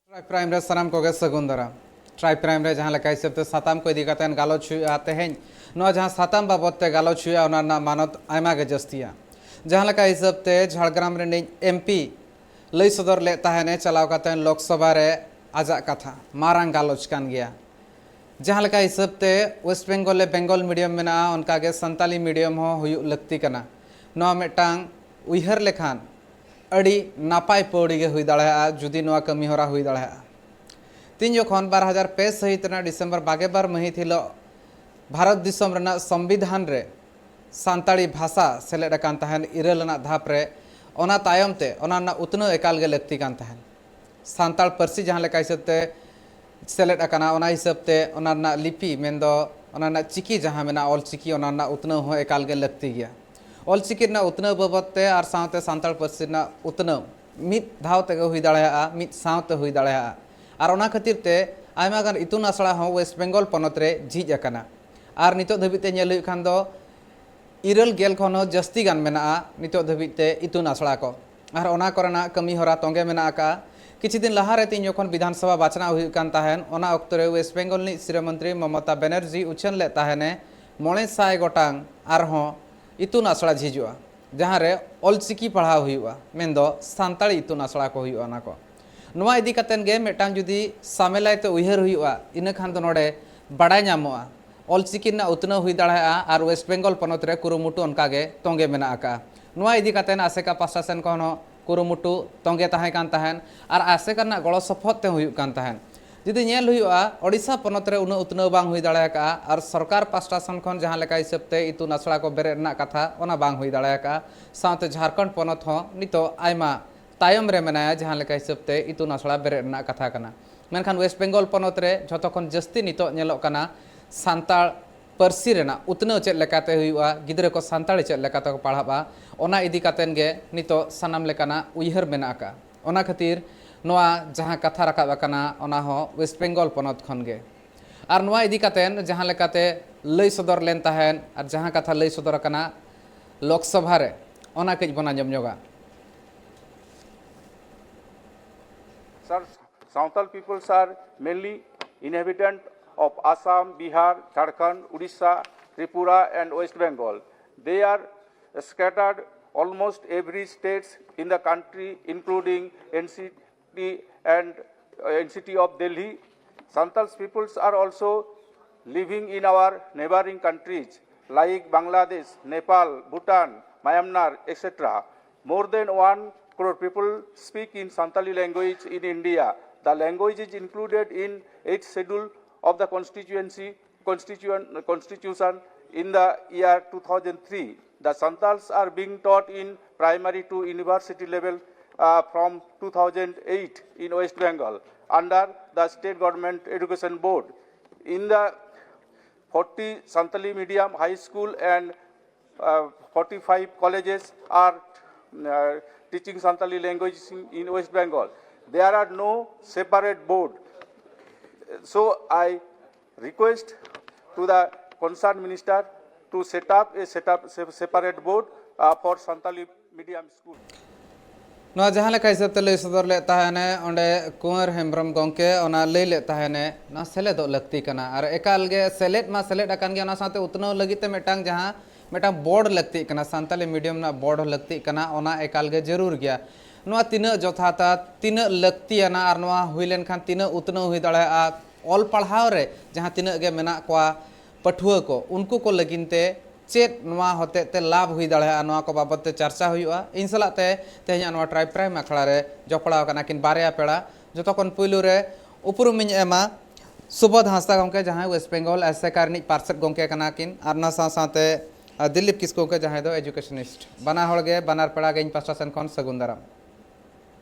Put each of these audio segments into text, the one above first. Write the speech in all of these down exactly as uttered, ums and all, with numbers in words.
Try prime ᱨᱮ ᱥᱟᱱᱟᱢ ᱠᱚᱜᱮ ᱥᱟᱹᱜᱩᱱ ᱫᱟᱨᱟᱢ᱾ ᱴᱨᱟᱭ ᱯᱨᱟᱭᱤᱢ ᱨᱮ ᱡᱟᱦᱟᱸ ᱞᱮᱠᱟ ᱦᱤᱥᱟᱹᱵ ᱛᱮ ᱥᱟᱛᱟᱢ ᱠᱚ ᱤᱫᱤ ᱠᱟᱛᱮ ᱜᱟᱞᱚᱪ ᱦᱩᱭᱩᱜᱼᱟ, ᱛᱮᱦᱮᱧ ᱱᱚᱣᱟ ᱡᱟᱦᱟᱸ ᱥᱟᱛᱟᱢ ᱵᱟᱵᱚᱫ ᱛᱮ ᱜᱟᱞᱚᱪ ᱦᱩᱭᱩᱜᱼᱟ, ᱚᱱᱟ ᱨᱮᱱᱟᱜ ᱢᱟᱱᱚᱛ ᱟᱭᱢᱟ ᱜᱮ ᱡᱟᱹᱥᱛᱤᱭᱟ᱾ ᱡᱟᱦᱟᱸ ᱞᱮᱠᱟ ᱦᱤᱥᱟᱹᱵ ᱛᱮ ᱡᱷᱟᱲᱜᱨᱟᱢ ᱨᱤᱱᱤᱡ ᱮᱢ ᱯᱤ ᱞᱟᱹᱭ ᱥᱚᱫᱚᱨ ᱞᱮᱫ ᱛᱟᱦᱮᱱᱮ ᱪᱟᱞᱟᱣ ᱠᱟᱛᱮ ᱞᱳᱠᱥᱚᱵᱷᱟ ᱨᱮ ᱟᱡᱟᱜ ᱠᱟᱛᱷᱟ, ᱢᱟᱨᱟᱝ ᱜᱟᱞᱚᱪ ᱠᱟᱱ ᱜᱮᱭᱟ᱾ ᱡᱟᱦᱟᱸ ᱞᱮᱠᱟ ᱦᱤᱥᱟᱹᱵ ᱛᱮ ᱳᱭᱮᱥᱴ ᱵᱮᱝᱜᱚᱞ ᱨᱮ ᱵᱮᱝᱜᱚᱞ ᱢᱤᱰᱤᱭᱟᱢ ᱢᱮᱱᱟᱜᱼᱟ, ᱚᱱᱠᱟᱜᱮ ᱥᱟᱱᱛᱟᱞᱤ ᱢᱤᱰᱤᱭᱟᱢ ᱦᱚᱸ ᱦᱩᱭᱩᱜ ᱞᱟᱹᱠᱛᱤ ᱠᱟᱱᱟ᱾ ᱱᱚᱣᱟ ᱢᱤᱫᱴᱟᱝ ᱩᱭᱦᱟᱹᱨ ᱞᱮᱠᱷᱟᱱ ᱟᱹᱰᱤ ᱱᱟᱯᱟᱭ ᱯᱟᱹᱣᱲᱤ ᱜᱮ ᱦᱩᱭ ᱫᱟᱲᱮᱭᱟᱜᱼᱟ, ᱡᱩᱫᱤ ᱱᱚᱣᱟ ᱠᱟᱹᱢᱤ ᱦᱚᱨᱟ ᱦᱩᱭ ᱫᱟᱲᱮᱭᱟᱜᱼᱟ᱾ ᱛᱤᱱ ᱡᱚᱠᱷᱚᱱ ᱵᱟᱨ ᱦᱟᱡᱟᱨ ᱯᱮ ᱥᱟᱹᱦᱤᱛ ᱨᱮᱱᱟᱜ ᱰᱤᱥᱮᱢᱵᱚᱨ ᱵᱟᱜᱮ ᱵᱟᱨ ᱢᱟᱹᱦᱤᱛ ᱦᱤᱞᱳᱜ ᱵᱷᱟᱨᱚᱛ ᱫᱤᱥᱚᱢ ᱨᱮᱱᱟᱜ ᱥᱚᱝᱵᱤᱫᱷᱟᱱ ᱨᱮ ᱥᱟᱱᱛᱟᱲᱤ ᱵᱷᱟᱥᱟ ᱥᱮᱞᱮᱫ ᱟᱠᱟᱱ ᱛᱟᱦᱮᱸᱱ ᱤᱨᱟᱹᱞ ᱟᱱᱟᱜ ᱫᱷᱟᱯ ᱨᱮ, ᱚᱱᱟ ᱛᱟᱭᱚᱢ ᱛᱮ ᱚᱱᱟ ᱨᱮᱱᱟᱜ ᱩᱛᱱᱟᱹᱣ ᱮᱠᱟᱞ ᱜᱮ ᱞᱟᱹᱠᱛᱤ ᱠᱟᱱ ᱛᱟᱦᱮᱸᱱ᱾ ᱥᱟᱱᱛᱟᱲ ᱯᱟᱹᱨᱥᱤ ᱡᱟᱦᱟᱸ ᱞᱮᱠᱟ ᱦᱤᱥᱟᱹᱵ ᱛᱮ ᱥᱮᱞᱮᱫ ᱟᱠᱟᱱᱟ, ᱚᱱᱟ ᱦᱤᱥᱟᱹᱵ ᱛᱮ ᱚᱱᱟ ᱨᱮᱱᱟᱜ ᱞᱤᱯᱤ, ᱢᱮᱱᱫᱚ ᱚᱱᱟ ᱨᱮᱱᱟᱜ ᱪᱤᱠᱤ ᱡᱟᱦᱟᱸ ᱢᱮᱱᱟᱜᱼᱟ, ᱚᱞ ᱪᱤᱠᱤ, ᱚᱱᱟ ᱨᱮᱱᱟᱜ ᱩᱛᱱᱟᱹᱣ ᱦᱚᱸ ᱮᱠᱟᱞ ᱜᱮ ᱞᱟᱹᱠᱛᱤ ᱜᱮᱭᱟ᱾ ᱚᱞ ᱪᱤᱠᱤ ᱨᱮᱱᱟᱜ ᱩᱛᱱᱟᱹᱣ ᱵᱟᱵᱚᱫ ᱛᱮ ᱟᱨ ᱥᱟᱶᱛᱮ ᱥᱟᱱᱛᱟᱲ ᱯᱟᱹᱨᱥᱤ ᱨᱮᱱᱟᱜ ᱩᱛᱱᱟᱹᱣ ᱢᱤᱫ ᱫᱷᱟᱣ ᱛᱮᱜᱮ ᱦᱩᱭ ᱫᱟᱲᱮᱭᱟᱜᱼᱟ, ᱢᱤᱫ ᱥᱟᱶᱛᱮ ᱦᱩᱭ ᱫᱟᱲᱮᱭᱟᱜᱼᱟ᱾ ᱟᱨ ᱚᱱᱟ ᱠᱷᱟᱹᱛᱤᱨ ᱛᱮ ᱟᱭᱢᱟ ᱜᱟᱱ ᱤᱛᱩᱱ ᱟᱥᱲᱟ ᱦᱚᱸ ᱳᱭᱮᱥᱴ ᱵᱮᱝᱜᱚᱞ ᱯᱚᱱᱚᱛ ᱨᱮ ᱡᱷᱤᱡ ᱟᱠᱟᱱᱟ᱾ ᱟᱨ ᱱᱤᱛᱚᱜ ᱫᱷᱟᱹᱵᱤᱡ ᱛᱮ ᱧᱮᱞ ᱦᱩᱭᱩᱜ ᱠᱷᱟᱱ ᱫᱚ ᱤᱨᱟᱹᱞ ᱜᱮᱞ ᱠᱷᱚᱱ ᱦᱚᱸ ᱡᱟᱹᱥᱛᱤ ᱜᱟᱱ ᱢᱮᱱᱟᱜᱼᱟ ᱱᱤᱛᱚᱜ ᱫᱷᱟᱹᱵᱤᱡ ᱛᱮ ᱤᱛᱩᱱ ᱟᱥᱲᱟ ᱠᱚ᱾ ᱟᱨ ᱚᱱᱟ ᱠᱚᱨᱮᱱᱟᱜ ᱠᱟᱹᱢᱤ ᱦᱚᱨᱟ ᱛᱚᱸᱜᱮ ᱢᱮᱱᱟᱜ ᱟᱠᱟᱫᱼᱟ᱾ ᱠᱤᱪᱷᱩ ᱫᱤᱱ ᱞᱟᱦᱟ ᱨᱮ ᱛᱤᱧ ᱡᱚᱠᱷᱚᱱ ᱵᱤᱫᱷᱟᱱ ᱥᱚᱵᱷᱟ ᱵᱟᱪᱷᱱᱟᱣ ᱦᱩᱭᱩᱜ ᱠᱟᱱ ᱛᱟᱦᱮᱸᱱ, ᱚᱱᱟ ᱚᱠᱛᱚ ᱨᱮ ᱳᱭᱮᱥᱴ ᱵᱮᱝᱜᱚᱞ ᱨᱤᱱᱤᱡ ᱥᱤᱨᱟᱹ ᱢᱚᱱᱛᱨᱤ ᱢᱚᱢᱚᱛᱟ ᱵᱮᱱᱟᱨᱡᱤ ᱩᱪᱷᱟᱹᱱ ᱞᱮᱫ ᱛᱟᱦᱮᱸᱱᱮ ᱢᱚᱬᱮ ᱥᱟᱭ ᱜᱚᱴᱟᱝ ᱟᱨᱦᱚᱸ ᱤᱛᱩᱱ ᱟᱥᱲᱟ ᱡᱷᱤᱡᱚᱜᱼᱟ, ᱡᱟᱦᱟᱸ ᱨᱮ ᱚᱞ ᱪᱤᱠᱤ ᱯᱟᱲᱦᱟᱣ ᱦᱩᱭᱩᱜᱼᱟ, ᱢᱮᱱᱫᱚ ᱥᱟᱱᱛᱟᱲᱤ ᱤᱛᱩᱱ ᱟᱥᱲᱟ ᱠᱚ ᱦᱩᱭᱩᱜᱼᱟ ᱚᱱᱟ ᱠᱚ᱾ ᱱᱚᱣᱟ ᱤᱫᱤ ᱠᱟᱛᱮᱱ ᱜᱮ ᱢᱤᱫᱴᱟᱝ ᱡᱩᱫᱤ ᱥᱟᱢᱮᱞᱟᱭ ᱛᱮ ᱩᱭᱦᱟᱹᱨ ᱦᱩᱭᱩᱜᱼᱟ, ᱤᱱᱟᱹ ᱠᱷᱟᱱ ᱫᱚ ᱱᱚᱰᱮ ᱵᱟᱰᱟᱭ ᱧᱟᱢᱚᱜᱼᱟ, ᱚᱞ ᱪᱤᱠᱤ ᱨᱮᱱᱟᱜ ᱩᱛᱱᱟᱹᱣ ᱦᱩᱭ ᱫᱟᱲᱮᱭᱟᱜᱼᱟ ᱟᱨ ᱳᱭᱮᱥᱴ ᱵᱮᱝᱜᱚᱞ ᱯᱚᱱᱚᱛ ᱨᱮ ᱠᱩᱨᱩᱢᱩᱴᱩ ᱚᱱᱠᱟ ᱜᱮ ᱛᱚᱸᱜᱮ ᱢᱮᱱᱟᱜ ᱟᱠᱟᱫᱼᱟ᱾ ᱱᱚᱣᱟ ᱤᱫᱤ ᱠᱟᱛᱮᱱ ᱟᱥᱮᱠᱟ ᱯᱟᱥᱴᱟ ᱥᱮᱱ ᱠᱷᱚᱱ ᱦᱚᱸ ᱠᱩᱨᱩᱢᱩᱴᱩ ᱛᱚᱸᱜᱮ ᱛᱟᱦᱮᱸ ᱠᱟᱱ ᱛᱟᱦᱮᱸᱱ ᱟᱨ ᱟᱥᱮᱠᱟ ᱨᱮᱱᱟᱜ ᱜᱚᱲᱚ ᱥᱚᱯᱚᱦᱚᱫ ᱛᱮ ᱦᱩᱭᱩᱜ ᱠᱟᱱ ᱛᱟᱦᱮᱸᱱ᱾ ᱡᱩᱫᱤ ᱧᱮᱞ ᱦᱩᱭᱩᱜᱼᱟ, ᱳᱰᱤᱥᱟ ᱯᱚᱱᱚᱛ ᱨᱮ ᱩᱱᱟᱹᱜ ᱩᱛᱱᱟᱹᱣ ᱵᱟᱝ ᱦᱩᱭ ᱫᱟᱲᱮ ᱟᱠᱟᱫᱼᱟ ᱟᱨ ᱥᱚᱨᱠᱟᱨ ᱯᱟᱥᱴᱟ ᱥᱮᱱ ᱠᱷᱚᱱ ᱡᱟᱦᱟᱸ ᱞᱮᱠᱟ ᱦᱤᱥᱟᱹᱵ ᱛᱮ ᱤᱛᱩᱱ ᱟᱥᱲᱟ ᱠᱚ ᱵᱮᱨᱮᱫ ᱨᱮᱱᱟᱜ ᱠᱟᱛᱷᱟ, ᱚᱱᱟ ᱵᱟᱝ ᱦᱩᱭ ᱫᱟᱲᱮ ᱟᱠᱟᱫᱼᱟ᱾ ᱥᱟᱶᱛᱮ ᱡᱷᱟᱲᱠᱷᱚᱸᱰ ᱯᱚᱱᱚᱛ ᱦᱚᱸ ᱱᱤᱛᱚᱜ ᱟᱭᱢᱟ ᱛᱟᱭᱚᱢ ᱨᱮ ᱢᱮᱱᱟᱭᱟ, ᱡᱟᱦᱟᱸ ᱞᱮᱠᱟ ᱦᱤᱥᱟᱹᱵ ᱛᱮ ᱤᱛᱩᱱ ᱟᱥᱲᱟ ᱵᱮᱨᱮᱫ ᱨᱮᱱᱟᱜ ᱠᱟᱛᱷᱟ ᱠᱟᱱᱟ᱾ ᱢᱮᱱᱠᱷᱟᱱ ᱳᱭᱮᱥᱴ ᱵᱮᱝᱜᱚᱞ ᱯᱚᱱᱚᱛ ᱨᱮ ᱡᱷᱚᱛᱚ ᱠᱷᱚᱱ ᱡᱟᱹᱥᱛᱤ ᱱᱤᱛᱚᱜ ᱧᱮᱞᱚᱜ ᱠᱟᱱᱟ ᱥᱟᱱᱛᱟᱲ ᱯᱟᱹᱨᱥᱤ ᱨᱮᱱᱟᱜ ᱩᱛᱱᱟᱹᱣ ᱪᱮᱫ ᱞᱮᱠᱟᱛᱮ ᱦᱩᱭᱩᱜᱼᱟ, ᱜᱤᱫᱽᱨᱟᱹ ᱠᱚ ᱥᱟᱱᱛᱟᱲᱤ ᱪᱮᱫ ᱞᱮᱠᱟ ᱛᱮᱠᱚ ᱯᱟᱲᱦᱟᱜᱼᱟ, ᱚᱱᱟ ᱤᱫᱤ ᱠᱟᱛᱮᱱ ᱜᱮ ᱱᱤᱛᱚᱜ ᱥᱟᱱᱟᱢ ᱞᱮᱠᱟᱱᱟᱜ ᱩᱭᱦᱟᱹᱨ ᱢᱮᱱᱟᱜ ᱟᱠᱟᱫᱼᱟ᱾ ᱚᱱᱟ ᱠᱷᱟᱹᱛᱤᱨ ᱱᱚᱣᱟ ᱡᱟᱦᱟᱸ ᱠᱟᱛᱷᱟ ᱨᱟᱠᱟᱵ ᱟᱠᱟᱱᱟ, ᱚᱱᱟ ᱦᱚᱸ ᱳᱭᱮᱥᱴ ᱵᱮᱝᱜᱚᱞ ᱯᱚᱱᱚᱛ ᱠᱷᱚᱱ ᱜᱮ᱾ ᱟᱨ ᱱᱚᱣᱟ ᱤᱫᱤ ᱠᱟᱛᱮᱱ ᱡᱟᱦᱟᱸ ᱞᱮᱠᱟᱛᱮ ᱞᱟᱹᱭ ᱥᱚᱫᱚᱨ ᱞᱮᱱ ᱛᱟᱦᱮᱸᱫ ᱟᱨ ᱡᱟᱦᱟᱸ ᱠᱟᱛᱷᱟ ᱞᱟᱹᱭ ᱥᱚᱫᱚᱨ ᱟᱠᱟᱱᱟ ᱞᱳᱠᱥᱚᱵᱷᱟ ᱨᱮ, ᱚᱱᱟ ᱠᱟᱹᱡ ᱵᱚᱱ ᱟᱸᱡᱚᱢ ᱧᱚᱜᱟ᱾ ᱥᱟᱨ, Santal peoples are mainly inhabitant of Assam, Bihar, Jharkhand, Odisha, Tripura, and West Bengal. They are scattered almost every states in the country, including N C T and uh, N C T of Delhi. Santals peoples are also living in our neighboring countries like Bangladesh, Nepal, Bhutan, Myanmar, et cetera. More than one crore people speak in Santali language in India. The language is included in eighth schedule of the constituency constitution in the year two thousand three. The Santals are being taught in primary to university level uh, from two thousand eight in West Bengal under the state government education board. In the forty Santali medium high school and uh, forty-five colleges are uh, teaching Santali language in, in West Bengal. There are no separate board. So I request to the concerned minister to set up a set up se- separate board uh, for Santali medium school. ᱱᱚᱣᱟ ᱡᱟᱦᱟᱸ ᱞᱮᱠᱟ ᱦᱤᱥᱟᱹᱵ ᱛᱮ ᱞᱟᱹᱭ ᱥᱚᱫᱚᱨ ᱞᱮᱫ ᱛᱟᱦᱮᱱᱮ ᱚᱸᱰᱮ ᱠᱩᱸᱣᱟᱨ ᱦᱮᱢᱵᱨᱚᱢ ᱜᱚᱢᱠᱮ ᱚᱱᱟ ᱞᱟᱹᱭ ᱞᱮᱫ ᱛᱟᱦᱮᱱᱮ ᱱᱚᱣᱟ ᱥᱮᱞᱮᱫᱚᱜ ᱞᱟᱹᱠᱛᱤ ᱠᱟᱱᱟ᱾ ᱟᱨ ᱮᱠᱟᱞ ᱜᱮ ᱥᱮᱞᱮᱫ ᱢᱟ ᱥᱮᱞᱮᱫ ᱟᱠᱟᱱ ᱜᱮᱭᱟ, ᱚᱱᱟ ᱥᱟᱶᱛᱮ ᱩᱛᱱᱟᱹᱣ ᱞᱟᱹᱜᱤᱫ ᱛᱮ ᱢᱤᱫᱴᱟᱝ ᱡᱟᱦᱟᱸ ᱢᱤᱫᱴᱟᱝ ᱵᱳᱨᱰ ᱞᱟᱹᱠᱛᱤᱜ ᱠᱟᱱᱟ, ᱥᱟᱱᱛᱟᱞᱤ ᱢᱤᱰᱤᱭᱟᱢ ᱨᱮᱱᱟᱜ ᱵᱳᱨᱰ ᱞᱟᱹᱠᱛᱤᱜ ᱠᱟᱱᱟ, ᱚᱱᱟ ᱮᱠᱟᱞ ᱜᱮ ᱡᱟᱹᱨᱩᱲ ᱜᱮᱭᱟ᱾ ᱱᱚᱣᱟ ᱛᱤᱱᱟᱹᱜ ᱡᱚᱛᱷᱟᱛᱟ, ᱛᱤᱱᱟᱹᱜ ᱞᱟᱹᱠᱛᱤᱭᱟᱱᱟ, ᱟᱨ ᱱᱚᱣᱟ ᱦᱩᱭ ᱞᱮᱱᱠᱷᱟᱱ ᱛᱤᱱᱟᱹᱜ ᱩᱛᱱᱟᱹᱣ ᱦᱩᱭ ᱫᱟᱲᱮᱭᱟᱜᱼᱟ, ᱚᱞ ᱯᱟᱲᱦᱟᱣ ᱨᱮ ᱡᱟᱦᱟᱸ ᱛᱤᱱᱟᱹᱜ ᱜᱮ ᱢᱮᱱᱟᱜ ᱠᱚᱣᱟ ᱯᱟᱹᱴᱷᱩᱣᱟᱹ ᱠᱚ, ᱩᱱᱠᱩ ᱠᱚ ᱞᱟᱹᱜᱤᱫ ᱛᱮ ᱪᱮᱫ ᱱᱚᱣᱟ ᱦᱚᱛᱮᱡ ᱛᱮ ᱞᱟᱵᱷ ᱦᱩᱭ ᱫᱟᱲᱮᱭᱟᱜᱼᱟ, ᱱᱚᱣᱟ ᱠᱚ ᱵᱟᱵᱚᱫ ᱛᱮ ᱪᱟᱨᱪᱟ ᱦᱩᱭᱩᱜᱼᱟ᱾ ᱤᱧ ᱥᱟᱞᱟᱜ ᱛᱮ ᱛᱮᱦᱮᱧᱟᱜ ᱱᱚᱣᱟ ᱴᱨᱟᱭᱤᱵᱽ ᱯᱨᱟᱭᱤᱢ ᱟᱠᱷᱲᱟ ᱨᱮ ᱡᱚᱯᱲᱟᱣ ᱟᱠᱟᱱᱟ ᱠᱤᱱ ᱵᱟᱨᱭᱟ ᱯᱮᱲᱟ᱾ ᱡᱚᱛᱚ ᱠᱷᱚᱱ ᱯᱩᱭᱞᱩ ᱨᱮ ᱩᱯᱨᱩᱢ ᱤᱧ ᱮᱢᱟ ᱥᱩᱵᱳᱫᱷ ᱦᱟᱸᱥᱫᱟ ᱜᱚᱢᱠᱮ, ᱡᱟᱦᱟᱸᱭ ᱣᱮᱥᱴ ᱵᱮᱝᱜᱚᱞ ᱟᱥᱮᱠᱟ ᱨᱤᱱᱤᱡ ᱯᱟᱨᱥᱮᱛ ᱜᱚᱢᱠᱮ ᱠᱟᱱᱟ ᱠᱤᱱ, ᱟᱨ ᱚᱱᱟ ᱥᱟᱶ ᱥᱟᱶᱛᱮ ᱟᱨ ᱫᱤᱞᱤᱯ ᱠᱤᱥᱠᱩ ᱜᱚᱢᱠᱮ, ᱡᱟᱦᱟᱸᱭ ᱫᱚ ᱮᱡᱩᱠᱮᱥᱚᱱᱤᱥᱴ᱾ ᱵᱟᱱᱟ ᱦᱚᱲ ᱜᱮ, ᱵᱟᱱᱟᱨ ᱯᱮᱲᱟ ᱜᱮ ᱤᱧ ᱯᱟᱥᱴᱟ ᱥᱮᱱ ᱠᱷᱚᱱ ᱥᱟᱹᱜᱩᱱ ᱫᱟᱨᱟᱢ᱾